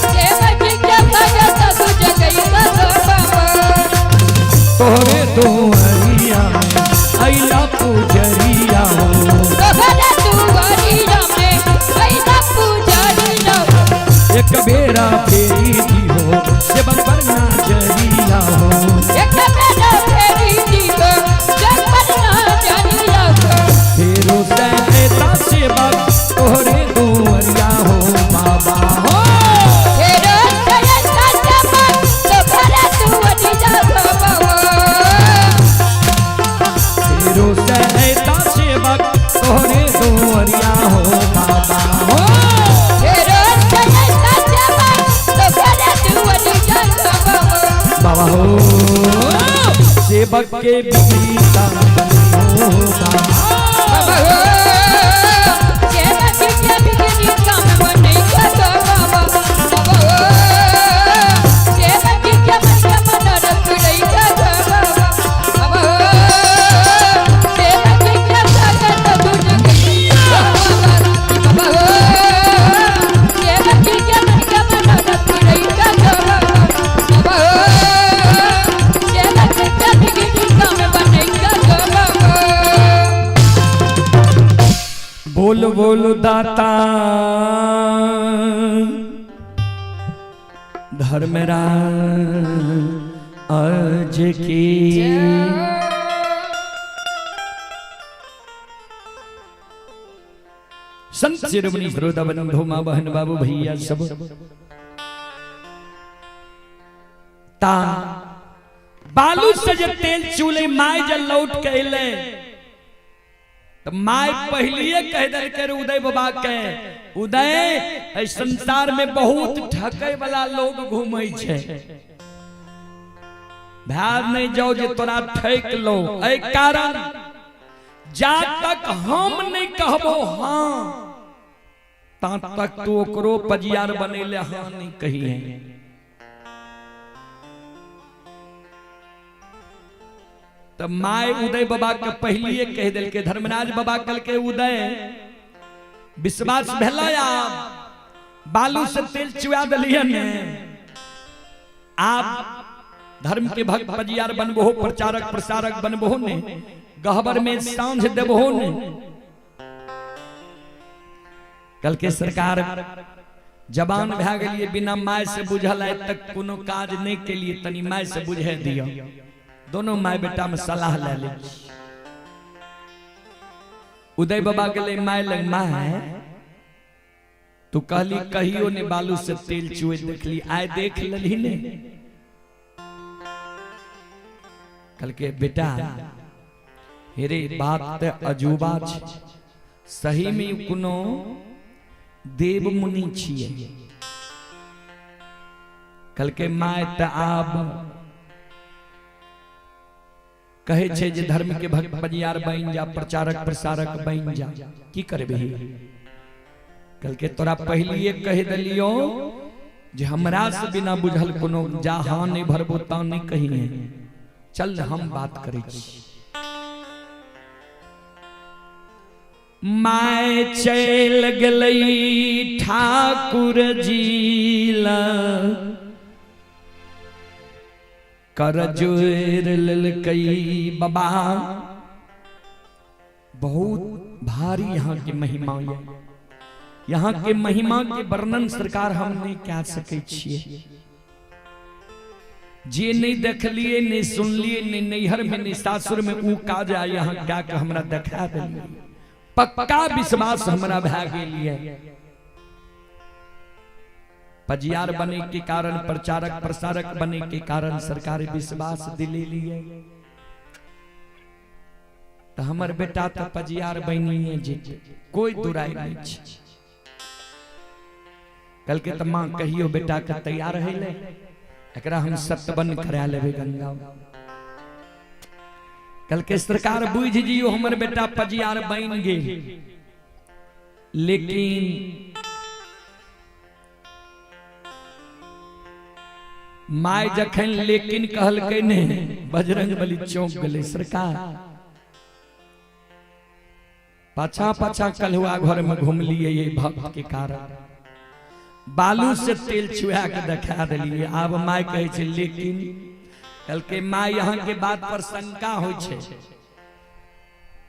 सेवक के भगत तुझ गई बाबा। तोहरे दोवरिया में अइला पुजरिया हो। तोहरे दुवरिया में अइला पुजरिया हो। एक बेरा फेरी दी हो सेवक पर नजरिया हो। एक बेरा फेरी दी हो सेवक पर नजरिया हो। फेरो सैता सेवक तोहरे दुवरिया हो बाबा हो। फेरो सैता सेवक तोहरे दुवरिया हो बाबा। फेरो सैता सेवक तोहरे दुवरिया हो बाबा हो। फेरो सैता सेवक तोहरे दुवरिया हो बाबा। बाबा हो सेवक के बिगड़ी काम हो बाबा। बाबा हो सेवक के बिगड़ी काम बनै बाबा। बाबा हो सेवक के मन के मनोरथ पुरै बाबा। बाबा हो सेवक के भगत तुझ गई बाबा। बाबा हो सेवक के मन के मनोरथ पुरै बाबा। बाबा हो सेवक के बिगड़ी काम बनै बाबा। बोल बोल दाता धर्मराज की। संत शिरोमणि श्रोता बंधु माँ बहन बाबू भैया सब ता बालू से जे तेल चूले my जल लौट के अइले तो my पहलिए कह दल के उदय बाबा के, उदय एहि संसार में बहुत ठकै वाला लोग घूमै छै, भार नहीं जाओ जे तोरा ठक लो। एहि कारण जा तक हम नहीं कहबो हाँ ता तक तू ओकरो पजियार बनेले हाँ नहीं कहिए। तो my उदय बाबा के पहलिए कह दिल के धर्मराज बाबा कल के उदय विश्वास भेला आप बालू से तेल चुआ दिलिए ने, आप धर्म के भक्त पजियार बनबो, प्रचारक प्रसारक बनबो ने, गहबर में सांझ देबो ने। कल के सरकार जवान भए गेलियै, बिना माय से बुझल आइ तक कोनो काज नहि केलियै, तनी माय से बुझे दियौ। दोनों my बेटा में सलाह ले ले। उदय बाबा गेलै my लग, my तू कहली कहियो ने बालू से तेल चुए देखली, आइ देख लेली ने। कहलकै बेटा हेरे बात त अजूबा छै, सही में कोनो देव मुनि छियै। कहलकै my त आब कहै छै जे धर्म के भक्त पजियार बनि जा, प्रचारक प्रसारक बनि जा, की करबही? कहलकै तोरा पहिलिए कहि देलियौ जे हमरा से बिना बुझल कोनो जा हाँ नहीं भरबो ता नहीं कहिए, चल हम बात करै छी। My चल गेलै ठाकुर जी लग, कर जोड़ लेलकै बाबा। बहुत भारी यहाँ के महिमा है, यहाँ के महिमा के वर्णन सरकार हम नहीं कह सकै छियै। जे नहीं देखलिए, नहीं सुनलिए, नहीं नैहर में नहीं सासुर में, ऊ काज आ यहाँ क्या के हमरा देखा देलिए, पक्का विश्वास हमरा भए गेल है। पजियार बने के कारण, प्रचारक प्रसारक बने के कारण सरकार विश्वास दिलेलिए। तो हमर बेटा तो पजियार बनिए जेतै, कोई दुराई नहीं छै। कल के तो माँ कहियो बेटा के तैयार है ले, एकरा हम सतबन करा लेबै गंगा। कल के सरकार बुझ जियो हमर बेटा पजियार बन गेल, लेकिन my जखन लेकिन कहलकै ने, बजरंग बली चौंक गेलै। सरकार पाछा पाछा कलहुआ घर में घुमलिए ये भक्त के कारण, बालू से तेल छुआ के देखा दिलिए। आब my कहै छै लेकिन, कहलकै my यहाँ के बात पर शंका होइ छै,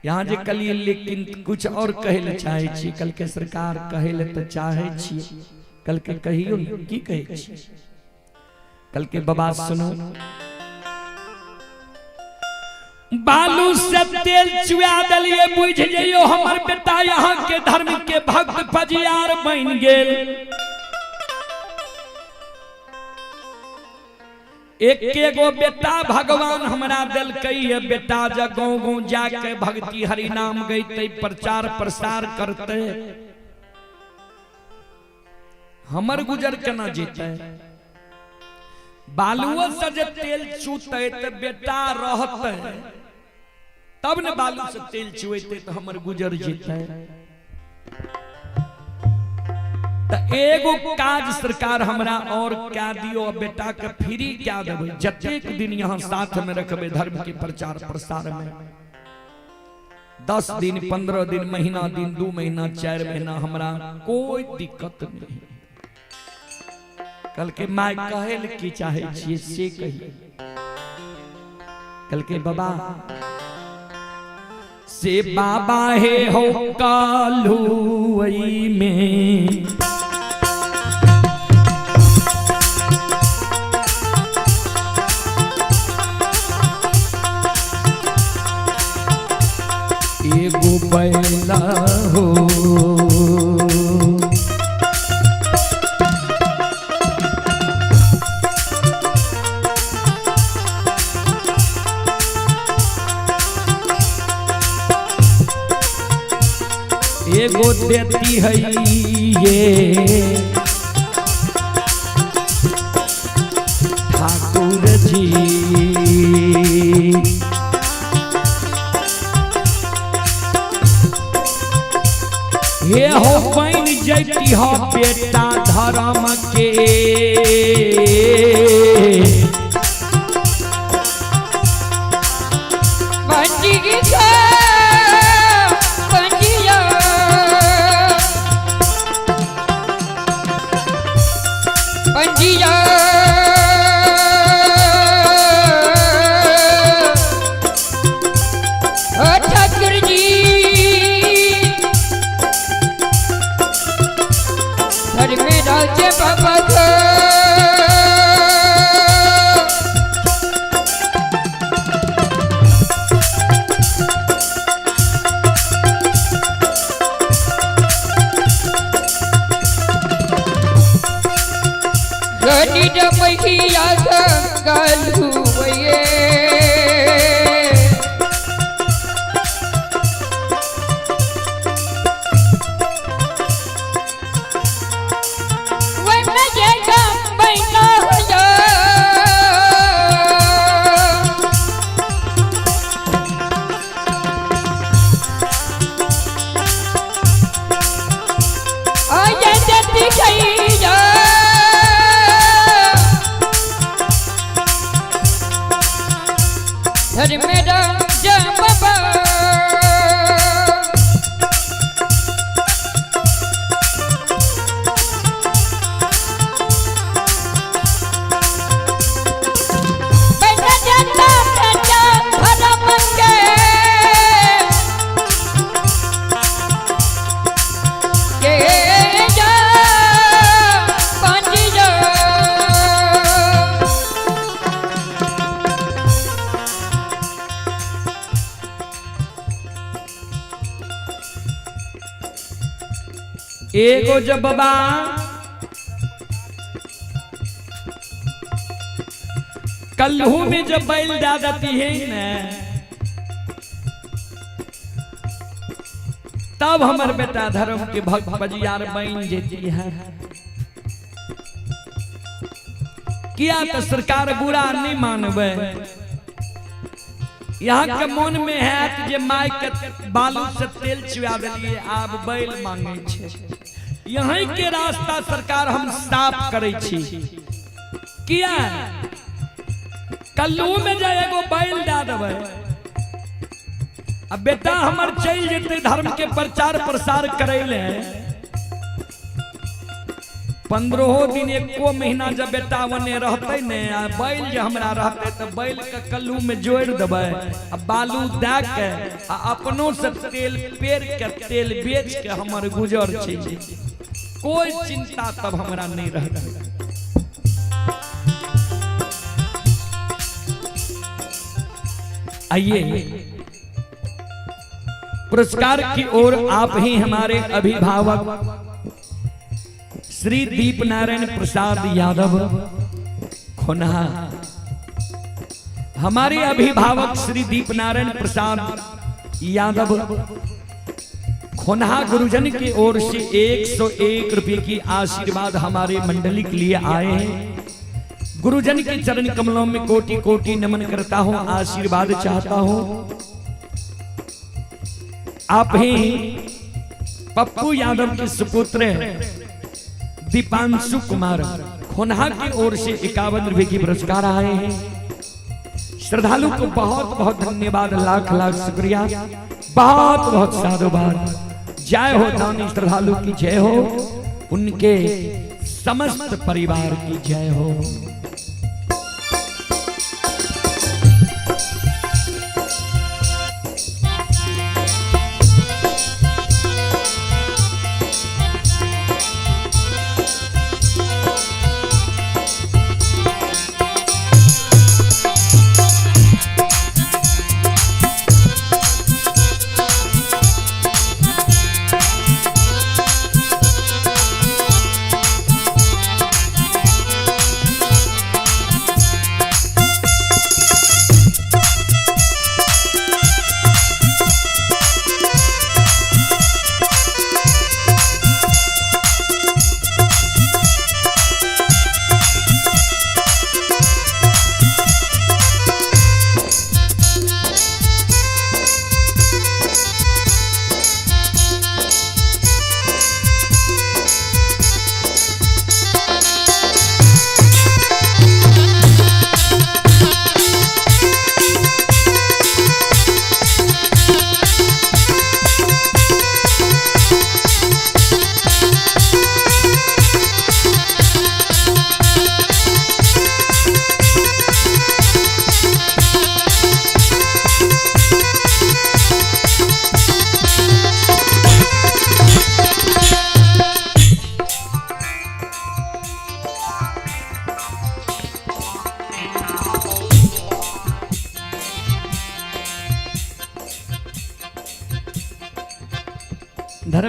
यहाँ जे कहलिए लेकिन कुछ और कहै लए चाहै छी। कहलकै सरकार कहै लए तऽ चाहै छी। कहलकै कहियो ने, की कहै छी? कहलकै बाबा सुनू, बालू से तेल चुआ दिलिए, बुझ जइयो हमर बेटा यहाँ के धर्म के भक्त पजियार बन गेल। एक गो बेटा भगवान हमरा देलकै है, बेटा जब गाँव गाँव जाके भक्ति हरि नाम गैते, प्रचार प्रसार करते, हमर गुजर केना जेतै? बालुओ से जे तेल चूतै तऽ बेटा रहतै, तब ने बालू से तेल चुएतै तऽ हमर गुजर जेतै। तऽ एगो काज सरकार हमरा और क्या दियो, बेटा के फ्री क्या देबै? जतेक दिन यहाँ साथ में रखबै धर्म के प्रचार प्रसार में, 10 दिन 15 दिन महीना दिन 2 महीना 4 महीना, हमरा कोई दिक्कत नहीं। कल के my कहल की चाहे छियै से कही। कल के बाबा से बाबा हे हो कालुई में, एगो बैला हो, एगो देती है ये ठाकुर जी। हे हो बन जैती हो बेटा धर्म के, ठाकुर जी धर्म। राजे बाबा को। घनी मैया गलू ये एगो जब बाबा कल्हू में जब बैल दादती है न, तब हमर बेटा धर्म के भक्त बजियार बन जेती है। किया तो सरकार बुरा नहीं मानबे। यहाँ के मन में है कि जे माय के बालू से तेल चुआ दिलिए, आब बैल मांगे छे। यहीं के रास्ता सरकार हम साफ करे छी। किया कल्लू में जाए एगो बैल दे देबै, अब बेटा हमर चल जेते धर्म के प्रचार प्रसार करे ले। 15 दिन एको महीना जब बेटा वने रहते ने, आ बैल जे हमरा रहते तो बैल के कल्लू में जोड़ देबै, आ बालू दे के आ अपनो से तेल पेर के तेल बेच के हमर गुजर छै। कोई चिंता तब हमरा नहीं रहते। आइए पुरस्कार की ओर आप ही हमारे अभिभावक श्री दीप नारायण प्रसाद यादव खोनहा, हमारे अभिभावक श्री दीप नारायण प्रसाद यादव खोनहा गुरुजन की ओर से 101 रुपये की आशीर्वाद हमारे मंडली के लिए आए हैं। गुरुजन के चरण कमलों में कोटि कोटि नमन करता हूं, आशीर्वाद चाहता हूं। आप ही पप्पू यादव के सुपुत्र दीपांशु कुमार खोनहा की ओर से 51 रुपए की पुरस्कार आए हैं। श्रद्धालु को बहुत बहुत धन्यवाद, लाख लाख शुक्रिया, बहुत बहुत साधुवाद। जय हो दानी श्रद्धालु की जय हो, उनके समस्त परिवार की जय हो।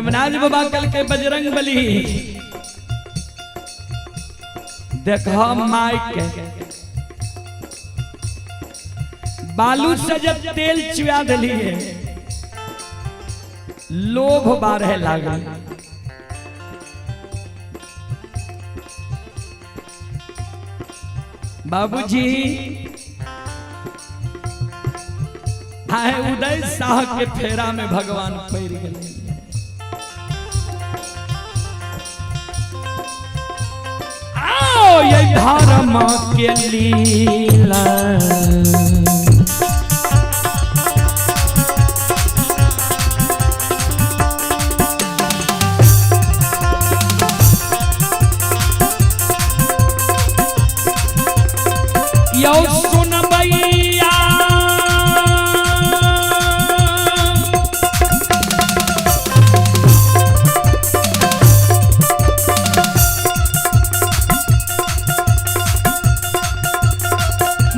धर्मराज बाबा कल के बजरंग बली देखो माई के बालू से जब तेल चुआ दिलिए लोभ बारहे लागल। बाबूजी आए उदय शाह के फेरा में भगवान पड़ गए। आओ ये धर्म के लीला यौ सुनबैया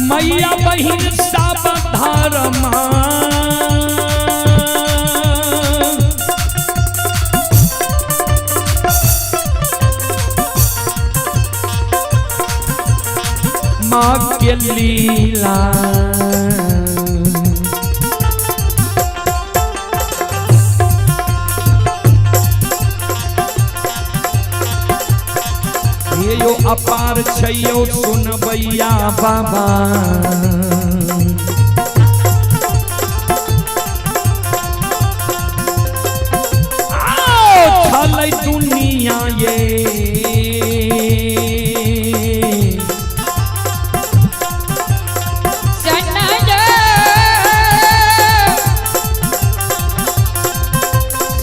मैया बहिन सब धर्म माँ के लीला हे यो अपार छैयो सुनबैया बाबा आओ छलै दुनिया ये सनज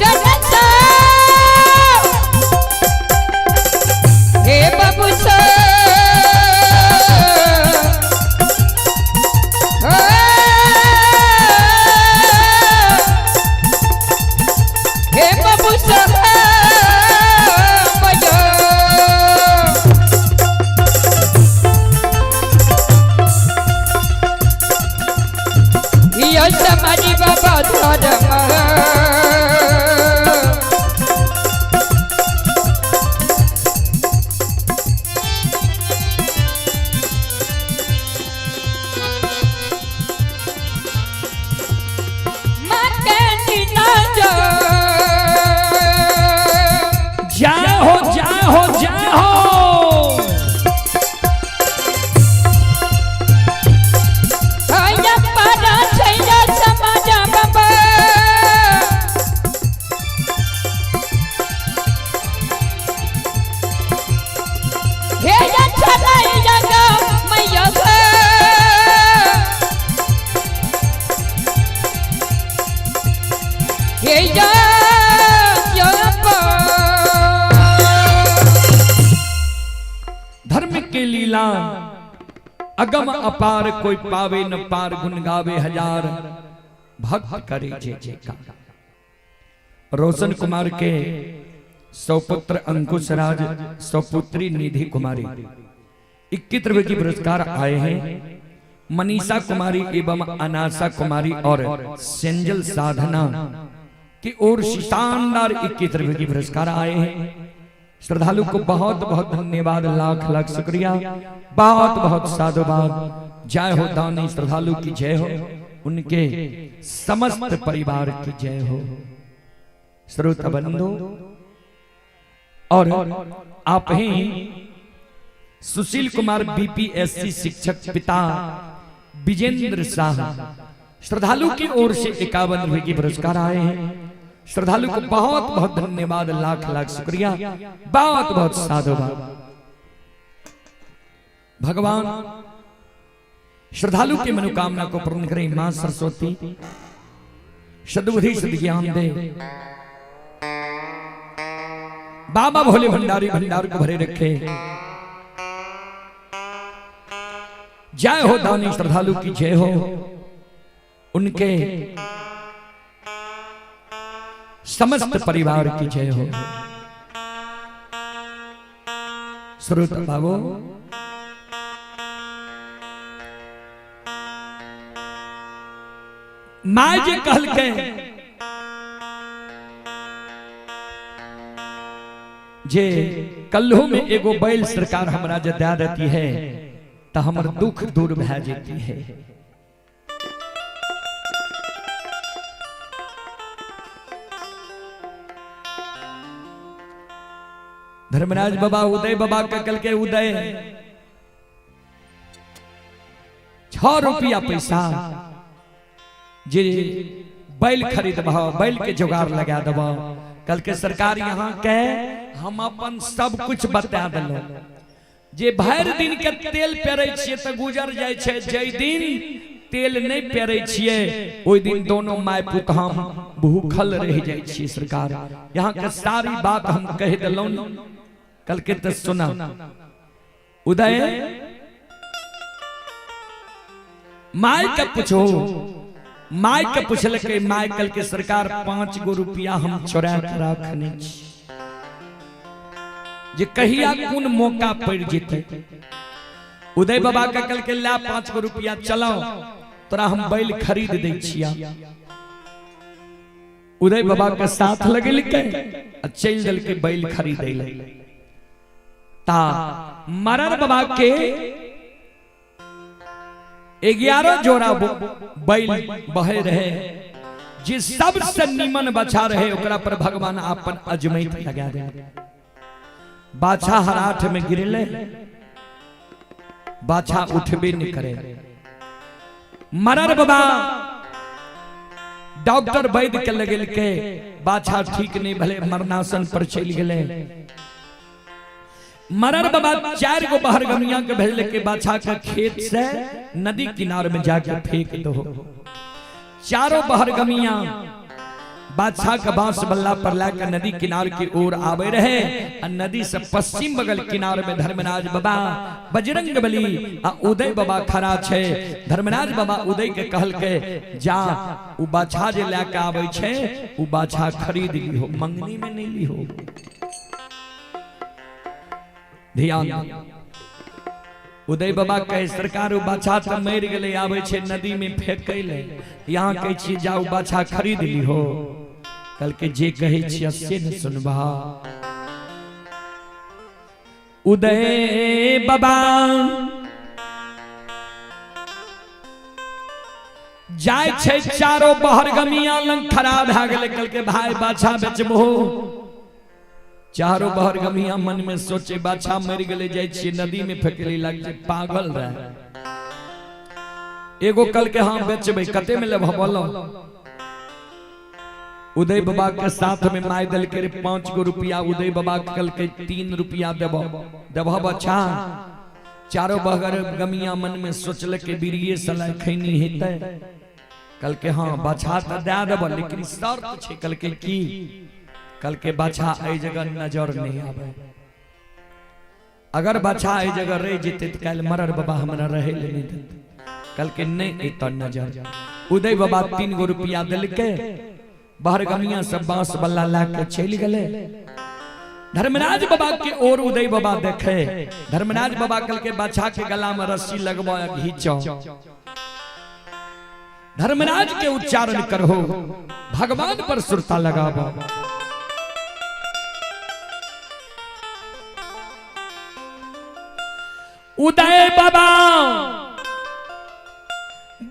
सनज हे बाबू सा हे बाबू सा समाजी बाबा धर्म जय हो जय हो जय हो। धर्म के लीला अगम अपार कोई पावे न पार गुण गावे हजार भक्त करे जय जयकार। रोशन कुमार के सौपुत्र अंकुश राज सौपुत्री निधि कुमारी 21 रुपए की पुरस्कार आए हैं। मनीषा कुमारी एवं अनासा कुमारी और सेंजल साधना की ओर से शानदार 21 रुपए की पुरस्कार आए हैं। श्रद्धालु को बहुत बहुत धन्यवाद, लाख लाख शुक्रिया, बहुत बहुत साधुवाद। जय हो दानी श्रद्धालु की जय हो, उनके समस्त परिवार की जय हो। श्रोता बंधु और आप ही सुशील कुमार बीपीएससी शिक्षक पिता विजेंद्र शाह श्रद्धालु की ओर से 51 रुपए की पुरस्कार आए हैं। श्रद्धालु को बहुत बहुत धन्यवाद, लाख लाख शुक्रिया, बहुत बहुत साधुवाद। भगवान श्रद्धालु की मनोकामना को पूर्ण करें। मां सरस्वती सद्बुद्धि सद्ज्ञान दे। बाबा भोले भंडारी भंडार को भरे रखे। जय हो दानी श्रद्धालु की जय हो, उनके समस्त परिवार की जय हो। श्रोता बाबू my जे कहल के जे कल्हो में एगो बैल सरकार हमरा जे दे देती है तो हमर दुख दूर भए जेती है। धर्मराज बाबा उदय बाबा के कल के उदय 6 रुपया पैसा जे बैल खरीदबह, बैल के जुगाड़ लगा देबह। कल के सरकार यहाँ के हम अपन सब कुछ बता दिलो जे भरि दिन के तेल पेरै छियै तऽ गुजर जाइ छै, जै दिन तेल नहीं पेरै छियै ओहि दिन दोनों my पुत हम भूखल रहि जाइ छियै। सरकार यहाँ के सारी बात हम कहि देलहुँ। कल के तऽ सुना उदय my के पूछो, my के पूछलकै, my कल के सरकार 5 गो रुपया हम चोरा के राखने छी जे कहिया कोन मौका पड़ जेतै। उदय बाबा के कल के ला 5 गो रुपया चलाओ तोरा हम बैल खरीद दै छिया। उदय बाबा के साथ लगेलकै आ चलि देलकै बैल खरीदै ले। ता मरर बाबा के 11 जोड़ा बैल बहे रहे, जे सबसे नीमन बाछा रहे ओकरा पर भगवान अपन अजमैत लगा दे। बाछा हराठ में गिरले, बाछा उठबे नहीं करे। मरर बाबा डॉक्टर वैद्य के लगेलकै, बाछा ठीक नहीं भले, मरनासन पर चलि गेलै। मरर बाबा 4 गो बहरगमिया के भेजलकै बाछा के खेत से नदी किनार में जाके फेंक दो। चारों बहरगमिया बादशाह के बांस बल्ला पर लाकर नदी किनार की ओर आवे रहे और नदी से पश्चिम बगल किनार में धर्मराज बाबा बजरंग बली आ उदय बाबा खड़ा छे। धर्मराज बाबा उदय के कहल के जा उ बाछा जे लाके आवे छे उ बाछा खरीद लिहो, मंगनी में नहीं लिहो। ध्यान उदय बाबा कहे सरकार उ बाछा त मरि गेलै, आवे छे नदी में फेंकै ले, यहाँ कहै छी जाउ बाछा खरीद लिहो। कल के जे कहै छियै से न सुनबा। उदय बाबा जाय छे चारो बहरगमिया लंग खड़ा भए गेलै। कल के भाई बाछा बेचबो। चारो बहरगमिया मन में सोचे बाछा मरि गेलै, जाय छियै नदी में फेंकले, लाग छै पागल रहे। एगो कल के हाँ बेचबै, कते में लेबह बोलो। उदय बाबा के साथ में my दिल के 5 गो रुपया, उदय बाबा कल के 3 रुपया देबह देबह बच्चा। चारो बहरगमिया मन में सोचल के बीड़िए सलाइ खैनी हेतै। कल के हाँ बाछा त दए देबह, लेकिन शर्त छै। कल के की? कल के बाछा एहि जगह नजर नहीं आवे। अगर बाछा एहि जगह रह जेतै त काल्हि मरर बाबा हमरा रहै ले नहीं देतै। कल के नहीं एतऽ नजर। उदय बाबा 3 गो रुपया देलकै, बहरगमिया सब बांस बल्ला ला के चलि गेलै। धर्मराज बाबा के ओर उदय बाबा देखे। धर्मराज बाबा कल के बाछा के गला में रस्सी लगबो घींचो, धर्मराज के उच्चारण करहो, भगवान पर सुरता लगाबो। उदय बाबा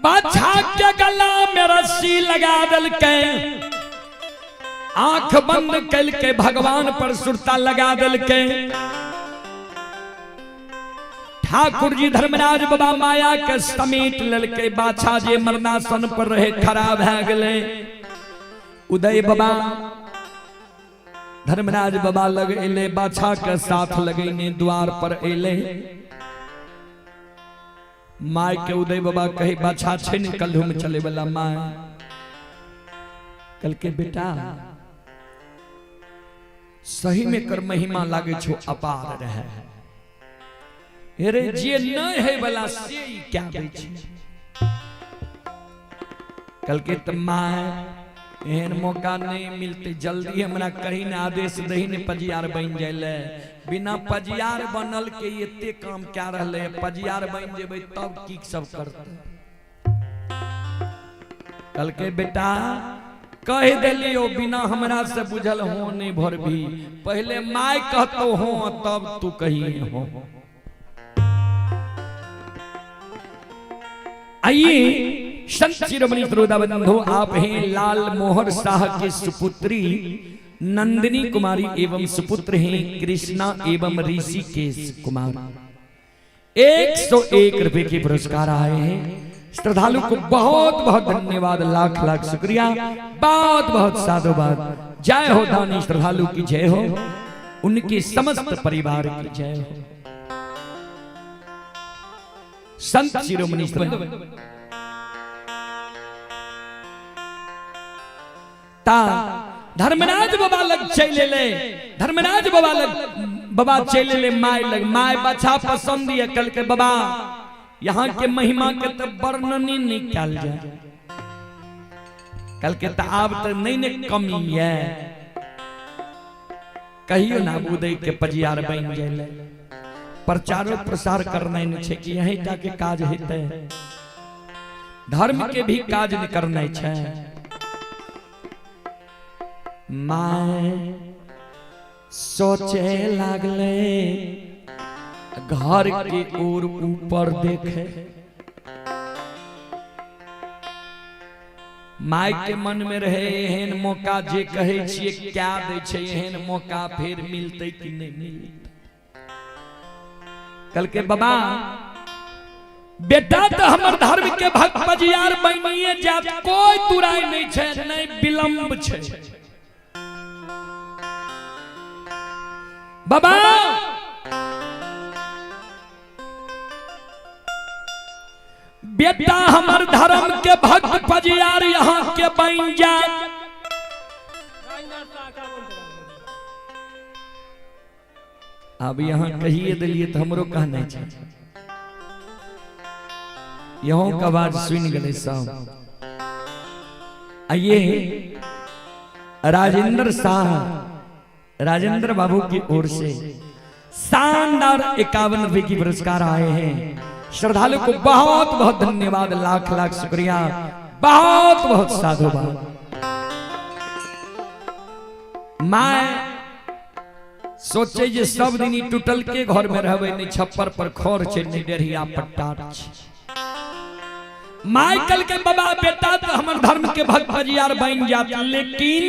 बाछा के गला में रस्सी लगा देलकै, आंख बंद करके भगवान पर सुरता लगा देलकै। ठाकुर जी धर्मराज बाबा माया के समेट लेलकै, बाछा जे मरनासन पर रहे खड़ा भए गेलै। उदय बाबा धर्मराज बाबा लग एले, बाछा के साथ लगेने द्वार पर एले। My के उदय बाबा कहे बाछा छे ने कल्हू में चले वाला। My कल के बेटा सही में कर महिमा लागे छो अपार रहे, अरे जे नहीं है वाला से क्या दै छै। कल के त my एहन मौका नहीं मिलते, जल्दी हमरा कहीं ने आदेश दही ने पजियार बन जाइले। बिना पजियार बनल के एते काम क्या रहले, पजियार बन जेबै तब की सब करते। कल के बेटा कह दिलियो बिना हमरा से बुझल हो नहीं भरबी, पहले my कहतो हो तब तू कही हो। आइए संत शिरोमणि श्रोता बंधु, आप हैं लाल मोहर शाह के सुपुत्री नंदिनी कुमारी एवं सुपुत्र हैं कृष्णा एवं ऋषिकेश कुमार। 101 रुपए के पुरस्कार आए हैं। श्रद्धालु को बहुत बहुत धन्यवाद, लाख लाख शुक्रिया, बहुत बहुत साधुवाद। जय हो दानी श्रद्धालु की जय हो, उनके समस्त परिवार की जय हो। संत शिरोमणि ता धर्मराज बाबा लग चले ले, धर्मराज बाबा लग बाबा चले ले my लग, my बछा पसंद है कल के बाबा यहाँ के महिमा के तो वर्णन ही नहीं कल जाए। कल के तो आब तो नहीं ने कमी है, कहियो ना उदय के पजियार बन जाए। प्रचारो प्रसार करना नहीं छे कि यहीं जाके काज हेतै, धर्म के भी काज नहीं करना छे। My सोचे लागले घर के ओर ऊपर देखे, my के मन में रहे एहन मौका जे कहे छिए क्या दै छै, एहन मौका फिर मिलते कि नहीं मिलते। कल के बाबा बेटा तो हमर धर्म के भक्त पजियार बनिए जात, कोई तुराई नहीं छे, नहीं विलंब छे। बाबा बेटा हमर धर्म के भक्त पजियार यहाँ के बन जात। अब यहाँ कहिए दिलिए तो हमरो कहना है, यहाँ का आवाज सुन गए सब। आइए राजेंद्र शाह, राजेंद्र बाबू की ओर से शानदार 51 रुपए की पुरस्कार आए हैं। श्रद्धालु को बहुत बहुत धन्यवाद, लाख लाख शुक्रिया, बहुत बहुत साधुवाद। My सोचे जे सब दिन टूटल के घर में रहबे, नहीं छप्पर पर खर छै, नहीं डेढ़िया पट्टा छै। My कल के बाबा बेटा तो हमर धर्म के भक्त पजियार बन जात, लेकिन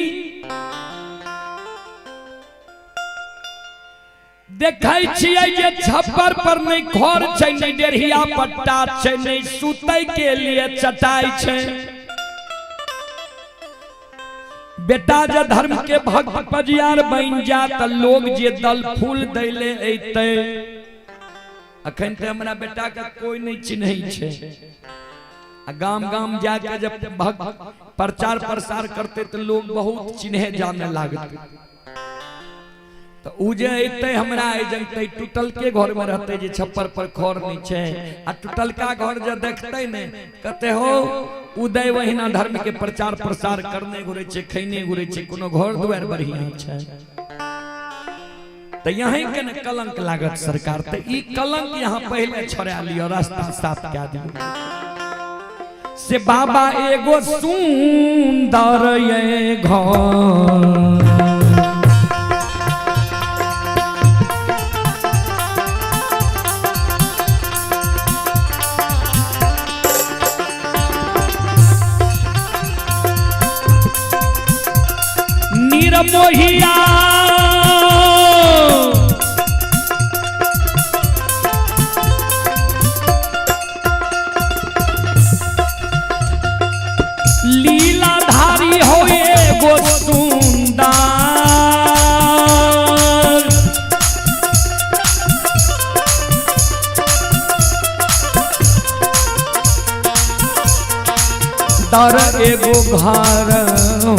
देखै छियै जे छप्पर पर नहीं घर छै, नहीं डेढ़िया पट्टा छै, नहीं सुतै के लिए चटाई छै। बेटा जे धर्म के भक्त पजियार बन जात, लोग जे दल फूल दैले अइतै। अखन ते हमरा बेटा के कोई नहीं चिन्है छै। आ गाम गाम जाके जब भक्त प्रचार प्रसार करते तो लोग बहुत चिन्हे जाने लागते। तो उ जे अइतै हमरा एजंगतै टूटल के घर में रहते जे छप्पर पर खर नहीं छै, आ टूटलका घर जे देखतै ने कहते हो उदय वहिना धर्म के प्रचार प्रसार करने घुरे छै, खैने घुरे छै, कोनो घर दुआर बढ़िया छै। तो यहीं के ने कलंक लागत सरकार, तो ई कलंक यहाँ पहले छोड़ा लियो, रास्ता साफ कए दियो। से बाबा एगो सुंदर ये घर, मोहिया लीलाधारी हो एगो सुंदर, दर एगो घर हो।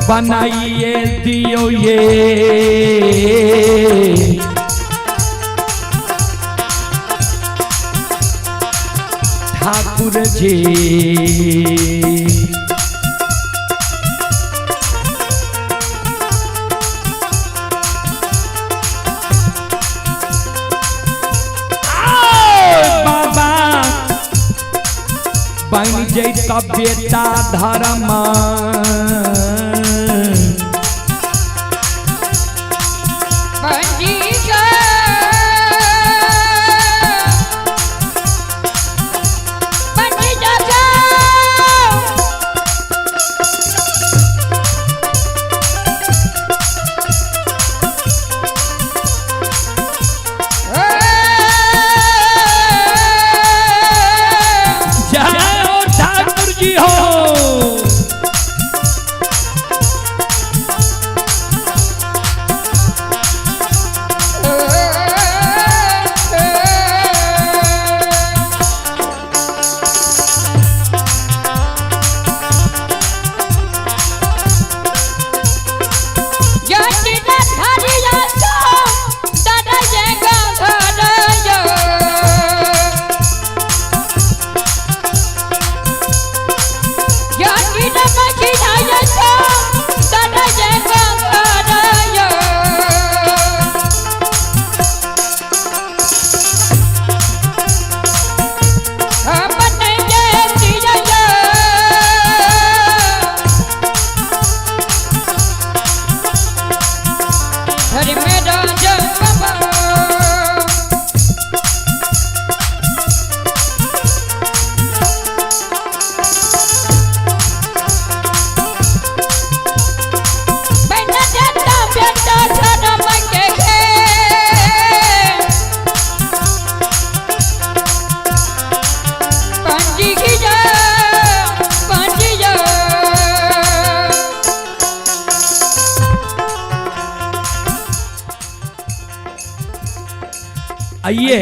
बनाइए दियो ये ठाकुर जी। जैता बेटा धर्म। जय हो ठाकुर जी हो। आइए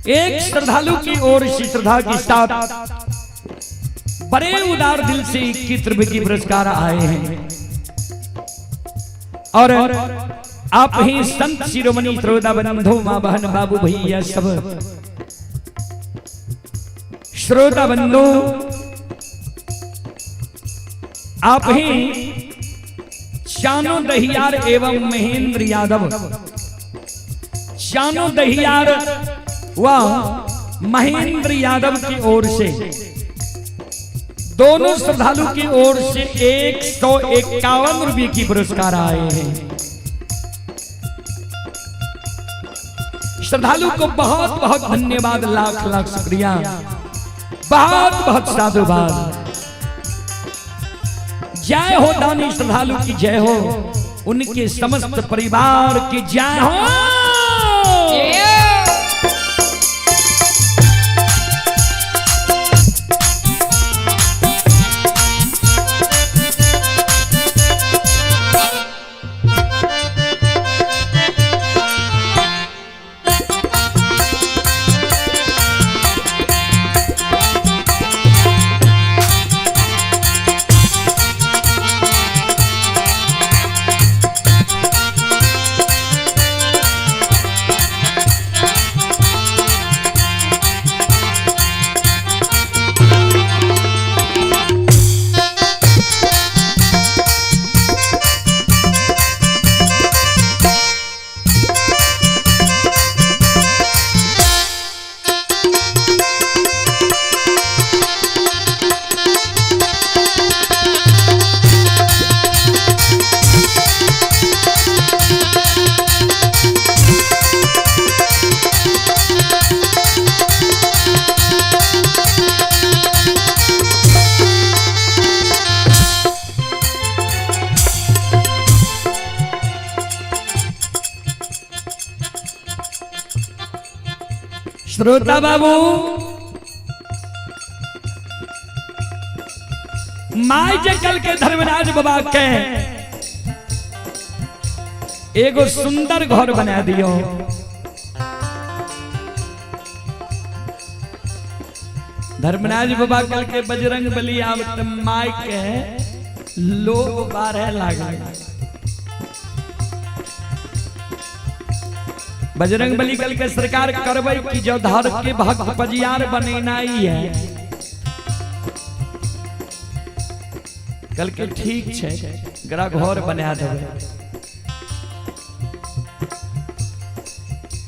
एक श्रद्धालु की ओर से श्रद्धा के साथ बड़े उदार दिल से 21 रुपए की पुरस्कार आए हैं और आप ही संत शिरोमणि श्रोता बंधु माँ बहन बाबू भैया सब श्रोता बंधु आप ही शानो दहियार एवं महेंद्र यादव, शानो दहियार व महेंद्र यादव की ओर से दोनों श्रद्धालु की ओर से 151 रुपए की पुरस्कार आए हैं। श्रद्धालु को बहुत बहुत धन्यवाद, लाख लाख शुक्रिया, बहुत बहुत साधुवाद। जय हो दानी श्रद्धालु की जय हो, उनके समस्त परिवार की जय हो। श्रोता बाबू my जकल के धर्मराज बाबा के एगो सुंदर घर बना दियो। धर्मराज बाबा कल के बजरंग बली आवत माई के लोग बारह लागल। बजरंग बली कल के सरकार करबै की जो धर के भक्त पजियार बनेनाई है। कल के ठीक छे गरा घर बना देबै।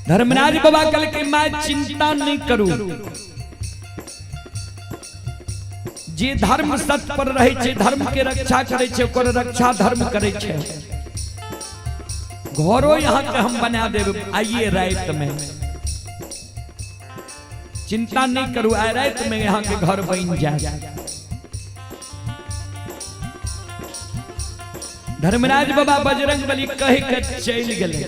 धर्मराज बाबा कल के मैं चिंता नहीं करू, जे धर्म सत्य पर रहै छै, धर्म के रक्षा करै छै, ओकर रक्षा धर्म करै छै। घरो यहाँ के हम बना देब आइए रात में, चिंता नहीं करू, आइ रात में यहाँ के घर बन जाए। धर्मराज बाबा बजरंग बली कह के चलि गेलै।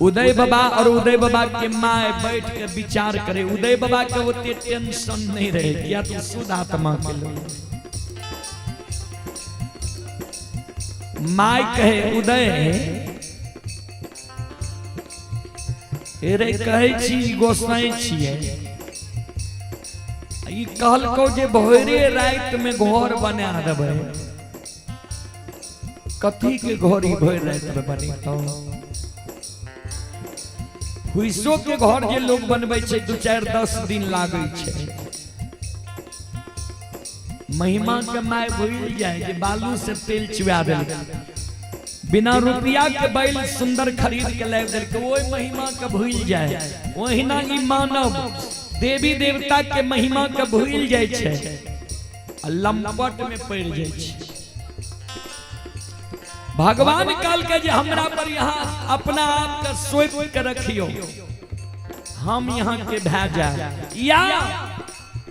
उदय बाबा और उदय बाबा के माय बैठ के विचार करे। उदय बाबा के ओते टेंशन नहीं रहे, किया तो शुद्ध आत्मा के लोग। My कहे उदय रे कहै छी गोसाई छियै, ई कहलकौ जे भोरे राति में घर बना देबै, कथी के घर ई भोर राति में बनेतौ? हुइसो के घर जे लोग बनबै छै 2 4 10 दिन लागै छै। महिमा के my भूल जाए जे बालू से तेल चुआ देलकै, बिना रुपया के बैल सुंदर खरीद के लाबि देलकै, ओहि महिमा के भूल जाए। ओहिना ई मानव देवी देवता के महिमा के भूल जाए छै आ लंपट में पड़ जाए छै। भगवान कहलकै जे हमरा पर यहाँ अपना आप के सौंप के रखियो, हम यहाँ के भए जाए, या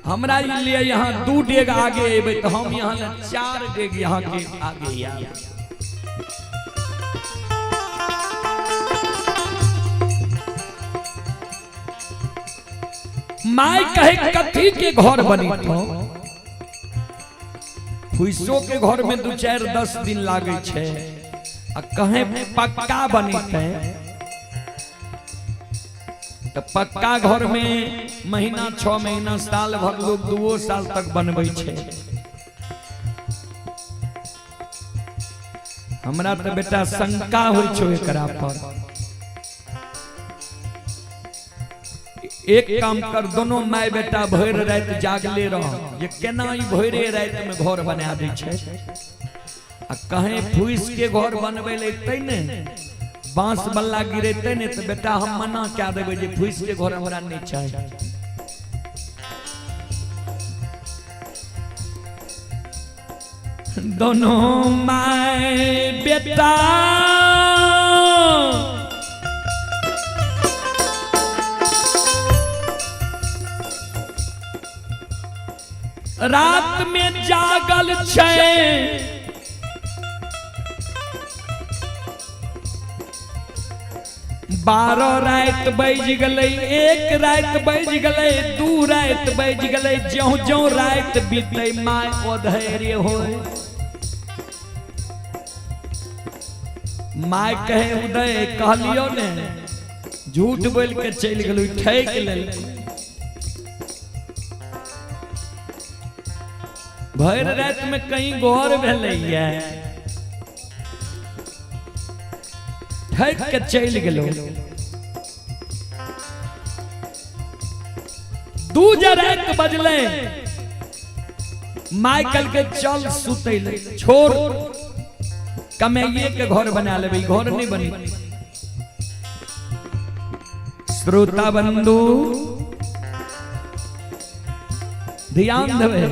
हमरा लिए यहाँ 2 डेग आगे एबै तो हम यहाँ ले 4 डेग यहाँ के आगे आएब। My कहे कथी के घर बनेतौ? फुइसो के घर में 2 4 10 दिन लागै छै, आ कहे पक्का बनेतै तो पक्का घर में महीना 6 महीना साल भर लोग 2 साल तक बनबै छै। हमरा तो बेटा शंका होइ छौ एकरा पर। एक काम कर, दोनों my बेटा भरि राति जागले रह, जे केना ई भोरे राति में घर बना दै छै। आ कहीं फूस के घर बनबै लए एतै ने, बांस बल्ला गिरेतै ने, तो बेटा हम मना कए देबै जे फूस के घर हमरा नहीं चाही। दोनों my बेटा रात में जागल छै, 12 राति बजि गेलै, 1 राति बजि गेलै, 2 राति बजि गेलै, ज्यों ज्यों राति बीतै my अधैर्य होय। My कहे उदय कहलियो ने, झूठ बोल के चलि गेलौ, ठकि लेलकै। भरि राति में कहीं गौर भेलैया, ठकि के चलि गेलौ। 2 जे राति बजलै, my कहलकै चल सुतै ले, छोड़ कमाइए के घर बना लेबै, घर नहीं बनी। श्रोता बंधु ध्यान देबै,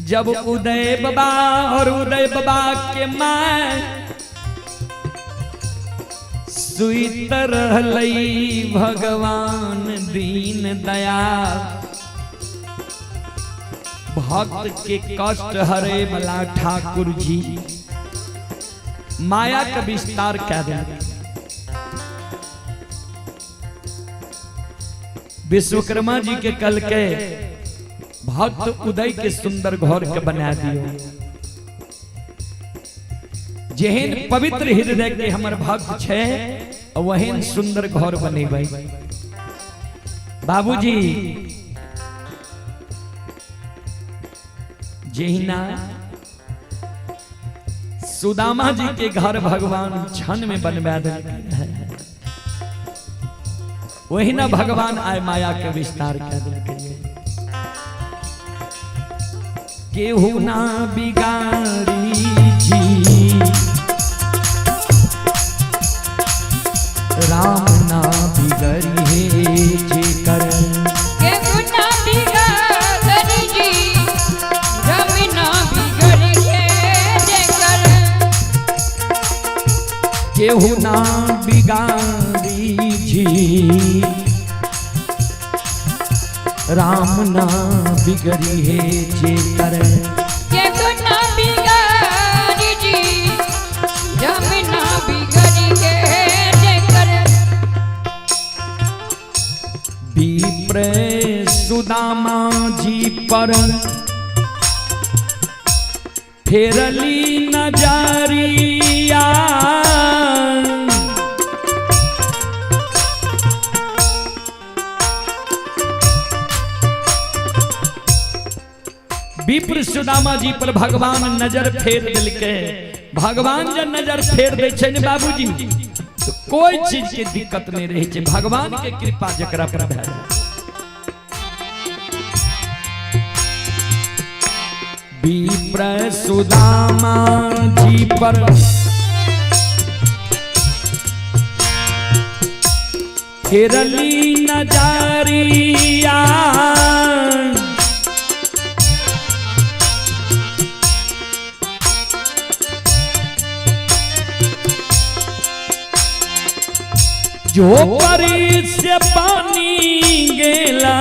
जब उदय बाबा और उदय बाबा के my सुइत रहलै भगवान दीन दयाल, भक्त के कष्ट हरे वाला ठाकुर जी माया का विस्तार कर देलकै। विश्वकर्मा जी के कल के भक्त उदय के सुंदर घर के बना दियो, जेहन पवित्र हृदय के हमर भक्त छै वहन सुंदर घर बनेबै। बाबूजी जहिना सुदामा जी के घर भगवान क्षण में बनवा देलकै, वही ना भगवान आय माया के विस्तार कर देलकै। केहू ना बिगाड़ी जी राम ना बिगड़ी हे केहू ना बिगाड़ी जी, राम ना बिगड़ी है जेकर। केहू ना बिगाड़ी जी, राम ना बिगड़ी के जेकर। विप्र सुदामा जी पर फेरली नजरिया, विप्र सुदामा जी पर भगवान नजर फेर दिलके। भगवान जब नजर फेर दै छै ने बाबूजी, तो कोई चीज के दिक्कत नहीं रहे छै। भगवान के कृपा जकरा पर भए जाय। विप्र सुदामा जी पर फेरली नजरिया, जो परी से पानी गेला,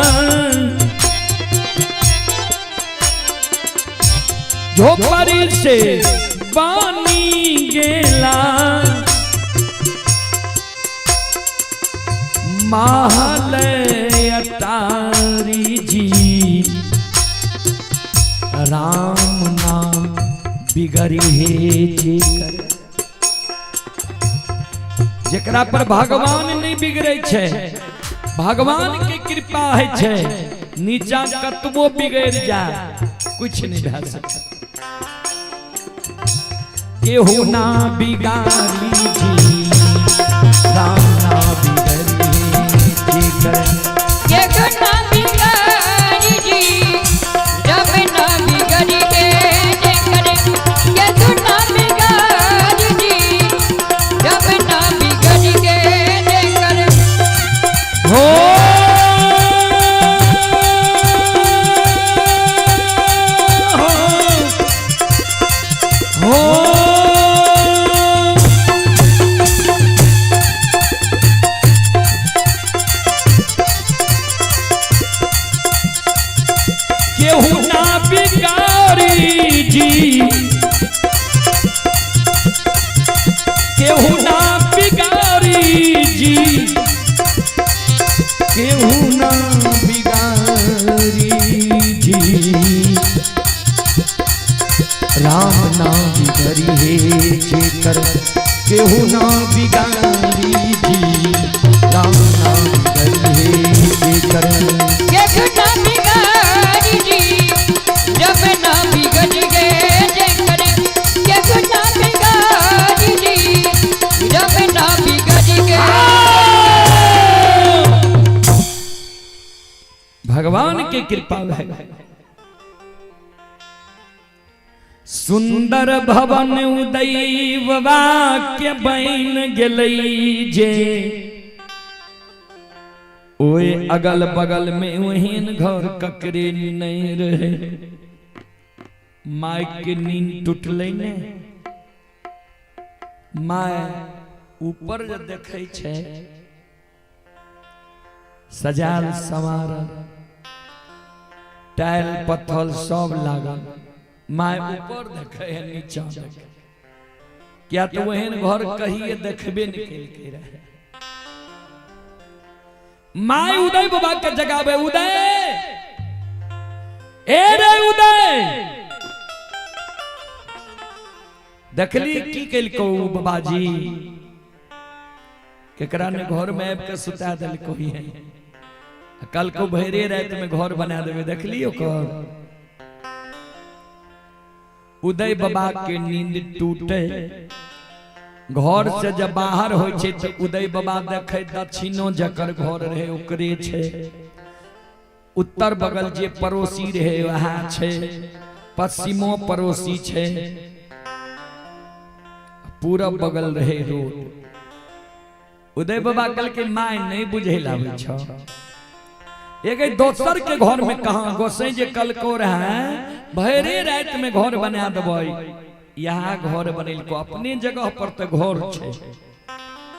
जो परी से पानी गेला, महल अटारी जी, राम नाम बिगड़ी है जेकर। जेकरा पर भगवान नहीं बिगड़े छै, भगवान के कृपा है छै, नीचा कतबो बिगड़ जाए कुछ नहीं भए सकता। केहू ना बिगाड़ी जी, राम ना बिगड़ी जेकर। केहू ना बिगाड़ी जी, राम ना बिगड़ी के जेकर। केहू ना बिगाड़ी जी, राम ना बिगड़ी के जेकर। हो हो केहू ना बिगाड़ी जी, केहू ना बिगाड़ी जी, केहू ना बिगाड़ी जी, राम ना बिगड़ी है जेकर। केहू ना बिगाड़ी जी, राम ना बिगड़ी है जेकर। केहू ना बिगाड़ी जी, राम ना बिगड़ी के जेकर। केहू ना बिगाड़ी जी, राम ना बिगड़ी के। भगवान के कृपा भए। सुंदर भवन उदय वाक्य बन गेलै जे, ओए अगल बगल में ओहन घर ककरे नहीं रहे। My के नींद टूटलै ने, my ऊपर जे देखै छै सजाल संवारल टाइल पत्थर सब लागल, my ऊपर देखे है नीचा देखे, क्या तो ओहन घर कहिए देखबे नहीं केलकै रहे। My उदय बाबा के जगावे, उदय ए रे उदय, देखली की केलको बाबाजी, केकरा ने घर में आबि के सुता देलको है, कल को भैरे रात में घर बना देवे, देखली ओकर। उदय बाबा के नींद टूटे, घर से जब बाहर होइ छै तो उदय बाबा देखे दक्षिणो जकर घर रहे ओकरे छै, उत्तर बगल जे पड़ोसी रहे वह छै, पश्चिमो पड़ोसी छै, पूरब बगल रहे रोड। उदय बाबा कल के my नहीं बुझे लावे छ, एक दोसर के घर में कहाँ गोसै जे कल को रहे भैरे रात में घर बना देबै, यहाँ घर बनेलको अपने जगह पर तो घर छै।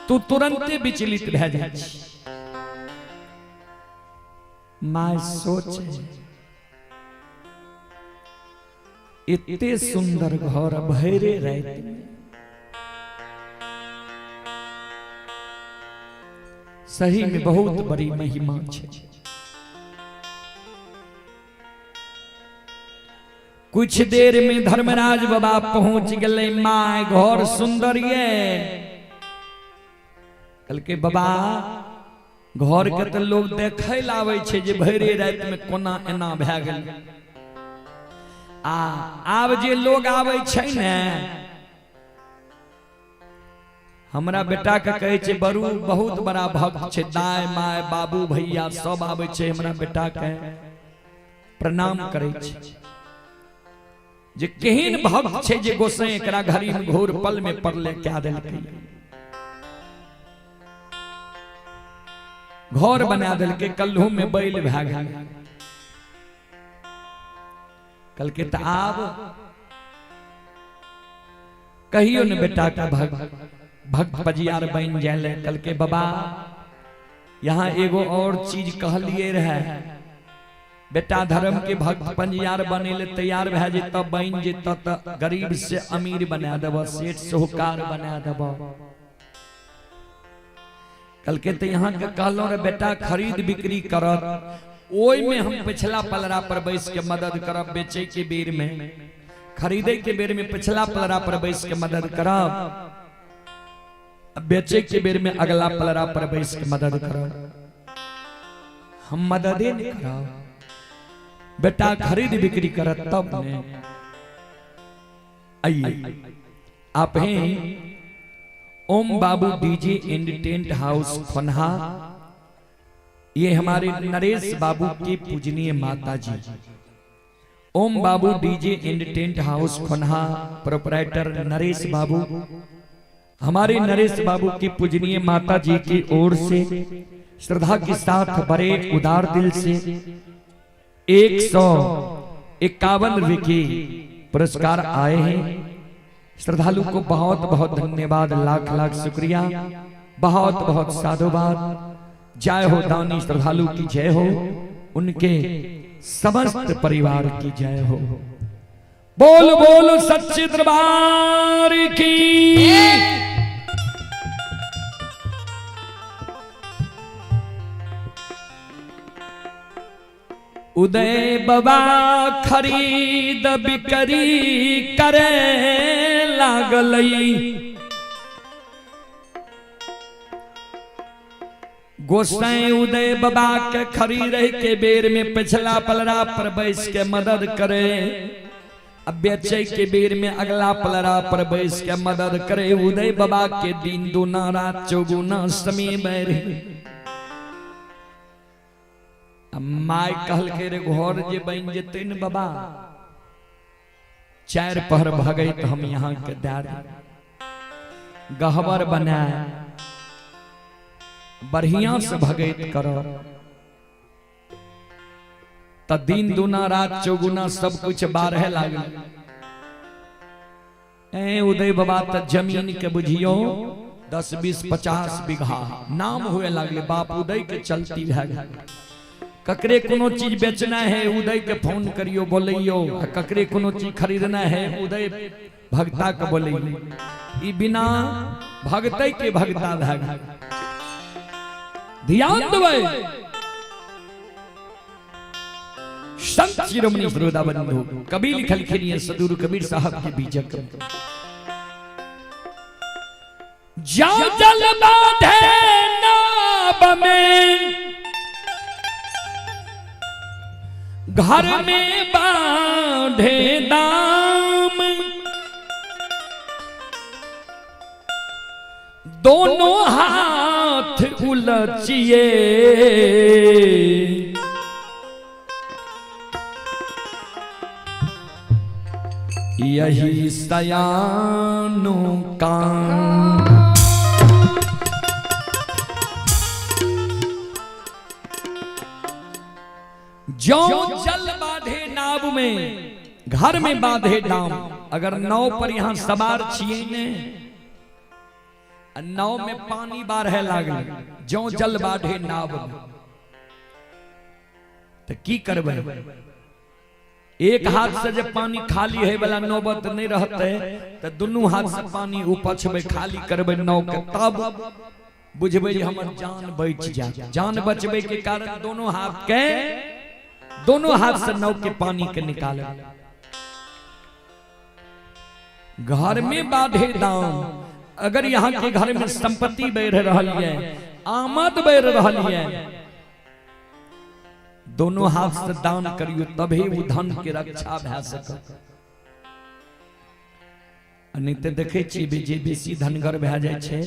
तू तुरंते विचलित भए जाइ छी। My सोच एते सुंदर घर भैरे राति में सही में बहुत बड़ी महिमा छै। कुछ देर में धर्मराज बाबा पहुंच गए। My घर सुंदर ये कल के बाबा घर के तो लोग देखे लावे छे जे भैरे रात में कोना एना भए गेल। आ आब जे लोग आवे छै ने हमरा बेटा के कहे छे बरू बहुत बड़ा भक्त छे, दाय my बाबू भैया सब आवे छे हमरा बेटा के प्रणाम करे छे। जे केहन भक्त छे जे गोसाई एकरा घड़ी में घोर पल में पड़ले क्या देलकै, घर बना देलकै, कल्हू में बैल भए गेल। कल के त आब कहियो ने बेटा का भक्त भक्त पजियार बन जाए। कल के बाबा यहाँ एगो और चीज कहलिए रहे, बेटा धर्म के भक्त पंजियार बने ले तैयार भए जेत बन जेत त गरीब से अमीर बना देब, सेठ साहूकार बना देब। कल के तो यहाँ के कहलो रे बेटा खरीद बिक्री करत, ओई में हम पिछला पलरा पर बैस के मदद करब, बेचे के बेर में खरीदे के बेर में पिछला पलरा पर बैस के मदद करब, बेचे के बेर में अगला पलरा पर बैस के मदद करब। हम मददे नहीं करब, बेटा खरीद बिक्री करत तब ने। आइए आप हैं Om Babu DJ and tent house Khonha, ये हमारे नरेश बाबू के पूजनीय माता जी। Om Babu DJ and tent house Khonha proprietor Naresh Babu, हमारे नरेश बाबू की पूजनीय माता जी की ओर से श्रद्धा के साथ बड़े उदार दिल से 151 रुपये के पुरस्कार आए हैं। श्रद्धालु को बहुत बहुत धन्यवाद, लाख लाख शुक्रिया, बहुत बहुत साधुवाद। जय हो दानी श्रद्धालु की जय हो, उनके समस्त परिवार की जय हो। बोल बोल सच्चे दरबार की। उदय बाबा खरीद बिक्री करे लागलई, गोसाई उदय बाबा के खरीद के बेर में पिछला पलरा पर बैस के मदद करे, अब बेचे के बेर में अगला पलरा पर बैस के मदद करे। उदय बाबा के दिन दूना रात चौगुना समय बैर। My कहल के रे घर जे बन जेते न बाबा, चार पहर भगई तो हम यहाँ के दार गहबर बनाए बढ़िया से भगैत करो त दिन दूना रात चौगुना सब कुछ बारह लागल। ए उदय बाबा त जमीन के बुझियो 10 20 50 बीघा नाम हुए लागले, बाप उदय के चलती भए गेल। ककरे कोनो चीज बेचना है उदय के फोन करियो बोलियो, ककरे कोनो चीज खरीदना है उदय भगता के बोलियो। ई बिना भगतै के भगता भए गेल। ध्यान देबै संत शिरोमणि श्रोता बंधु, कबीर लिखलखिन सदुरु कबीर साहब के बीजक जा जल बाधे नाब में घर में बांधे दाम, दोनों हाथ उलचिए यही सयानों का। जो जल बाधे नाव में घर में बाधे डाम, अगर नाव पर यहां सवार छिए ने आ नाव में पानी बाढ़े लागल, जो जल बाढ़े नाव में, तो की करबै? एक हाथ से जब पानी खाली है वाला नौबत नहीं रहते तो दुनू हाथ से पानी उपछबै, खाली करबै नाव के, तब बुझबै जे हमर जान बच जाए। जान बचबै के कारण दोनों हाथ के, दोनों हाथ से नाव के पानी के निकाले। घर में बाधे दाम, अगर यहाँ के घर में संपत्ति बढ़ रही है, आमद बढ़ रही है, दोनों हाथ से दान करियो तभी वो धन के रक्षा भए सकत। नहीं तो देखे छी जे बेसी धनगर भए जाइ छै,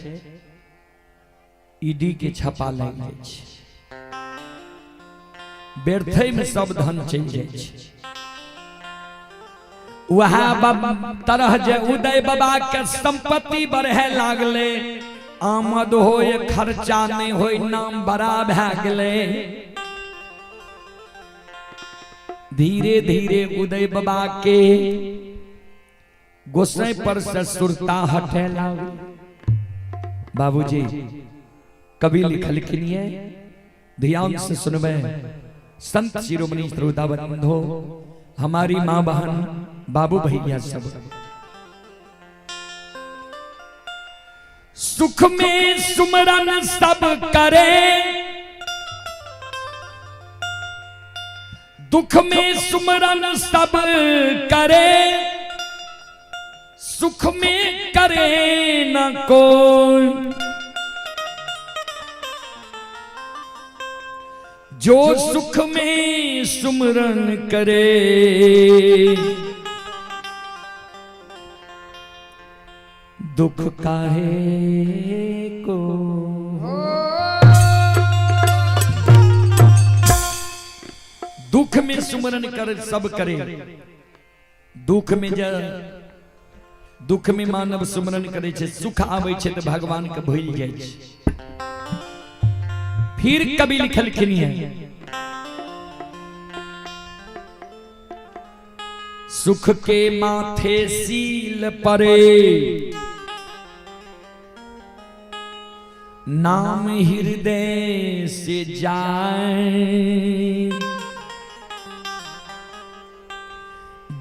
ईडी के छापा लागि जाइ छै, व्यर्थे में सब धन चलि जाइ छै। वह तरह जे उदय बाबा के संपत्ति बढ़े लागले, आमद होय खर्चा नहीं होय, नाम बड़ा भए गेलै। धीरे धीरे उदय बाबा के गोसाई पर से सुरता हटे लागल। बाबूजी कवि लिखलखिन ये, ध्यान से सुनबे। संत शिरोमणि श्रोता बंधो, हमारी माँ बहन बाबू भैया सब, सुख में सुमरन सब करे, दुख में सुमरन सब करे, सुख में करे न कोई। जो सुख में सुमरन करे, दुख काहे को। दुख में सुमरन कर सब करे, दुख में ज दुख में मानव सुमरन करे छे, सुख आवे छे तो भगवान के भूल जाय छे। फिर कवि लिखलखिन है, सुख के माथे सील परे, नाम हृदय से जाए,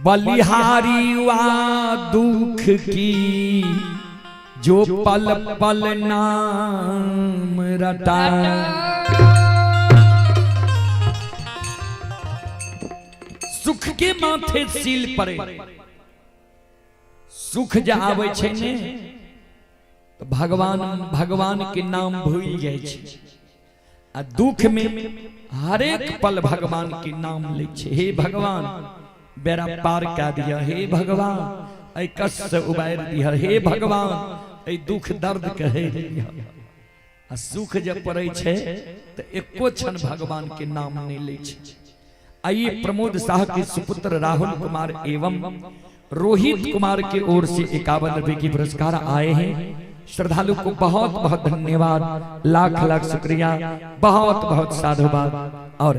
बलिहारी वा दुख की, जो पल पल नाम रटा। सुख के माथे सील पड़े, सुख जे आवे छे ने तो भगवान भगवान के नाम भूल जाए छे, आ दुख में हरेक पल भगवान के नाम लै छे। हे भगवान बेड़ा पार कऽ दिया, हे भगवान एहि कष्ट से उबारि दिया, हे भगवान एहि दुख दर्द के हे दिया। आ सुख जब पड़ै छै तो एको क्षण भगवान के नाम नहीं लै छै। आइए प्रमोद शाह के सुपुत्र राहुल कुमार एवं रोहित कुमार के ओर से 51 रुपए की पुरस्कार आए हैं। श्रद्धालु को बहुत बहुत धन्यवाद, लाख लाख शुक्रिया, बहुत बहुत साधुवाद। और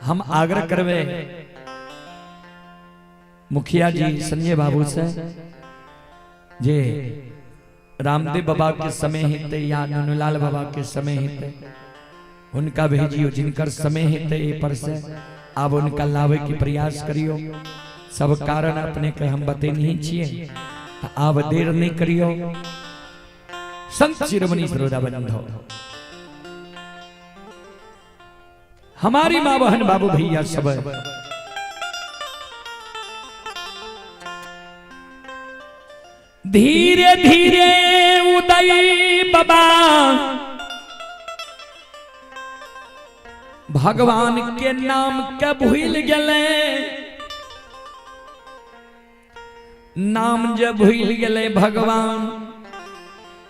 हम आग्रह करवे मुखिया जी संजय बाबू से जे रामदेव बाबा के समय हेतै या नुनूलाल बाबा के समय हेतै, उनका भेजियो, जिनकर समय हेतै ए पर से आब उनका लावे के प्रयास करियो। सब कारण अपने के हम बते नहीं छिए, आब देर नहीं करियो। संत शिरोमणि श्रोता बंधो, हमारी माँ बहन बाबू भैया सब, धीरे धीरे उदय बाबा भगवान के नाम के भूल गए। नाम जब भूल गए भगवान,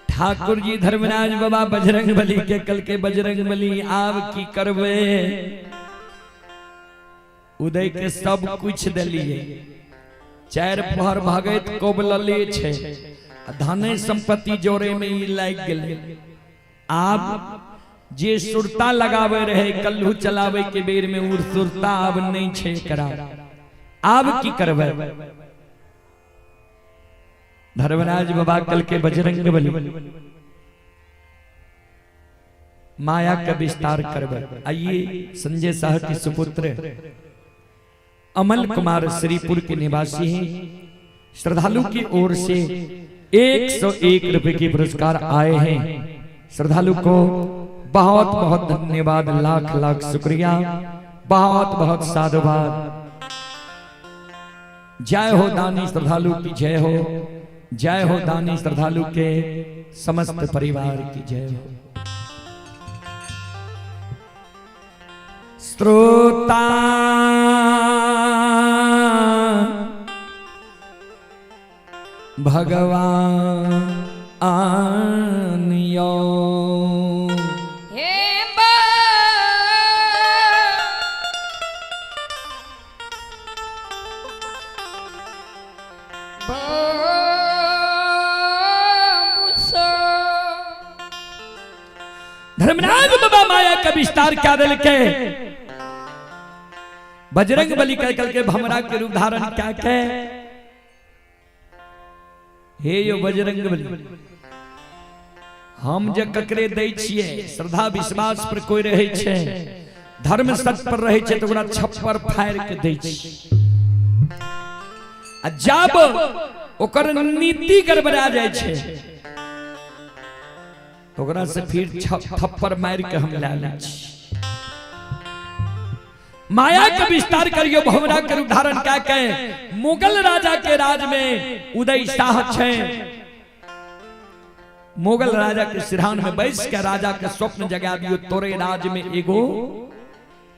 ठाकुर जी धर्मराज बाबा बजरंग बली के कल के बजरंग बली आब की करबे, उदय के सब कुछ दिलिए, चार पहर भगत कोबलले छे, धन संपत्ति जोड़े में ई लाग गेलै। आब जे सुरता लगावे रहे कल्लू चलावे के बेर में उ सुरता आब नहीं छे करा, आब की करबै। धर्मराज बाबा कल के बजरंग बली माया का विस्तार करब। आइए संजय शाह के सुपुत्र अमल कुमार श्रीपुर के निवासी हैं, श्रद्धालु की ओर से 101 रुपए के पुरस्कार आए हैं। श्रद्धालु को बहुत बहुत धन्यवाद, लाख लाख शुक्रिया, बहुत बहुत साधुवाद। जय हो दानी श्रद्धालु की जय हो, जय हो दानी श्रद्धालु के समस्त परिवार की जय हो। श्रोता भगवान यो धर्मराज बाबा माया का विस्तार क्या दिल के बजरंग बली कह कल के भमरा के रूप धारण क्या के हे यो बजरंग बली, हम जे ककरे दै छिए श्रद्धा विश्वास पर कोई रहे छे, धर्म सत्य पर रहे छे तो ओकरा छप्पर फाड़ के दै छी। आ जब ओकर नीति गड़बड़ा जाय छे तो ओकरा से फिर थप्पड़ मार के हम ला लै छी। माया के विस्तार करियो भवरा के रूप धारण क्या के मुगल राजा के राज में उदय शाह छे, मुगल राजा के सिरहान में बैस के राजा के स्वप्न जगा दियो तोरे राज में एगो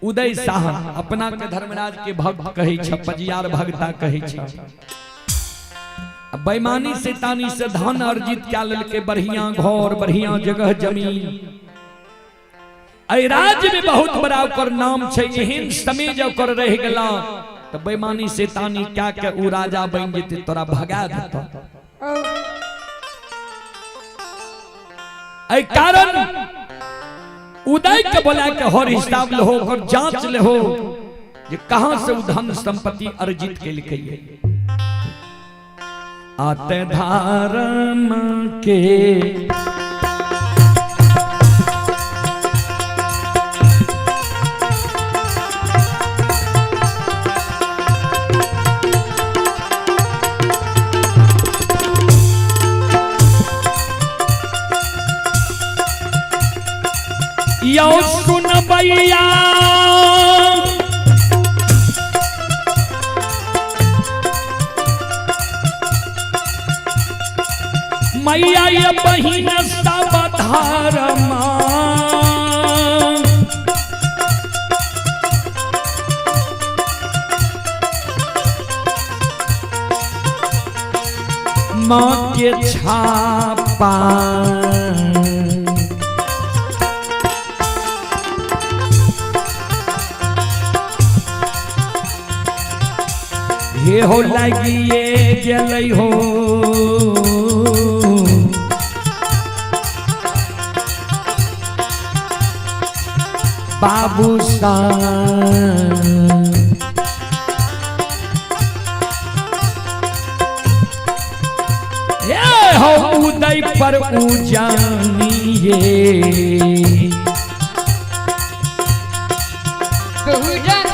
उदय शाह अपना के धर्मराज के भक्त कहे छ, पजियार भगता कहे छ। बेईमानी शैतानी से धन अर्जित क्या ललके, बढ़िया घर बढ़िया जगह जमीन, अय राज्य में बहुत बड़ा ओकर नाम छे, एहन समय जब ओकर रह गेला तो बेईमानी शैतानी क्या के उ राजा बन जेते तोरा भगा देतो। अय कारण उदय के बोला के हर हिसाब लेहो और जांच लेहो जे कहां से उ धन संपत्ति अर्जित केलकै। आते धर्म के यौ सुन भैया मैया ये बहिन सब धर्म माँ के छापा हे हो लगिए गेलै हो बाबू सा हे हो उदय पर उजानिए बहुजन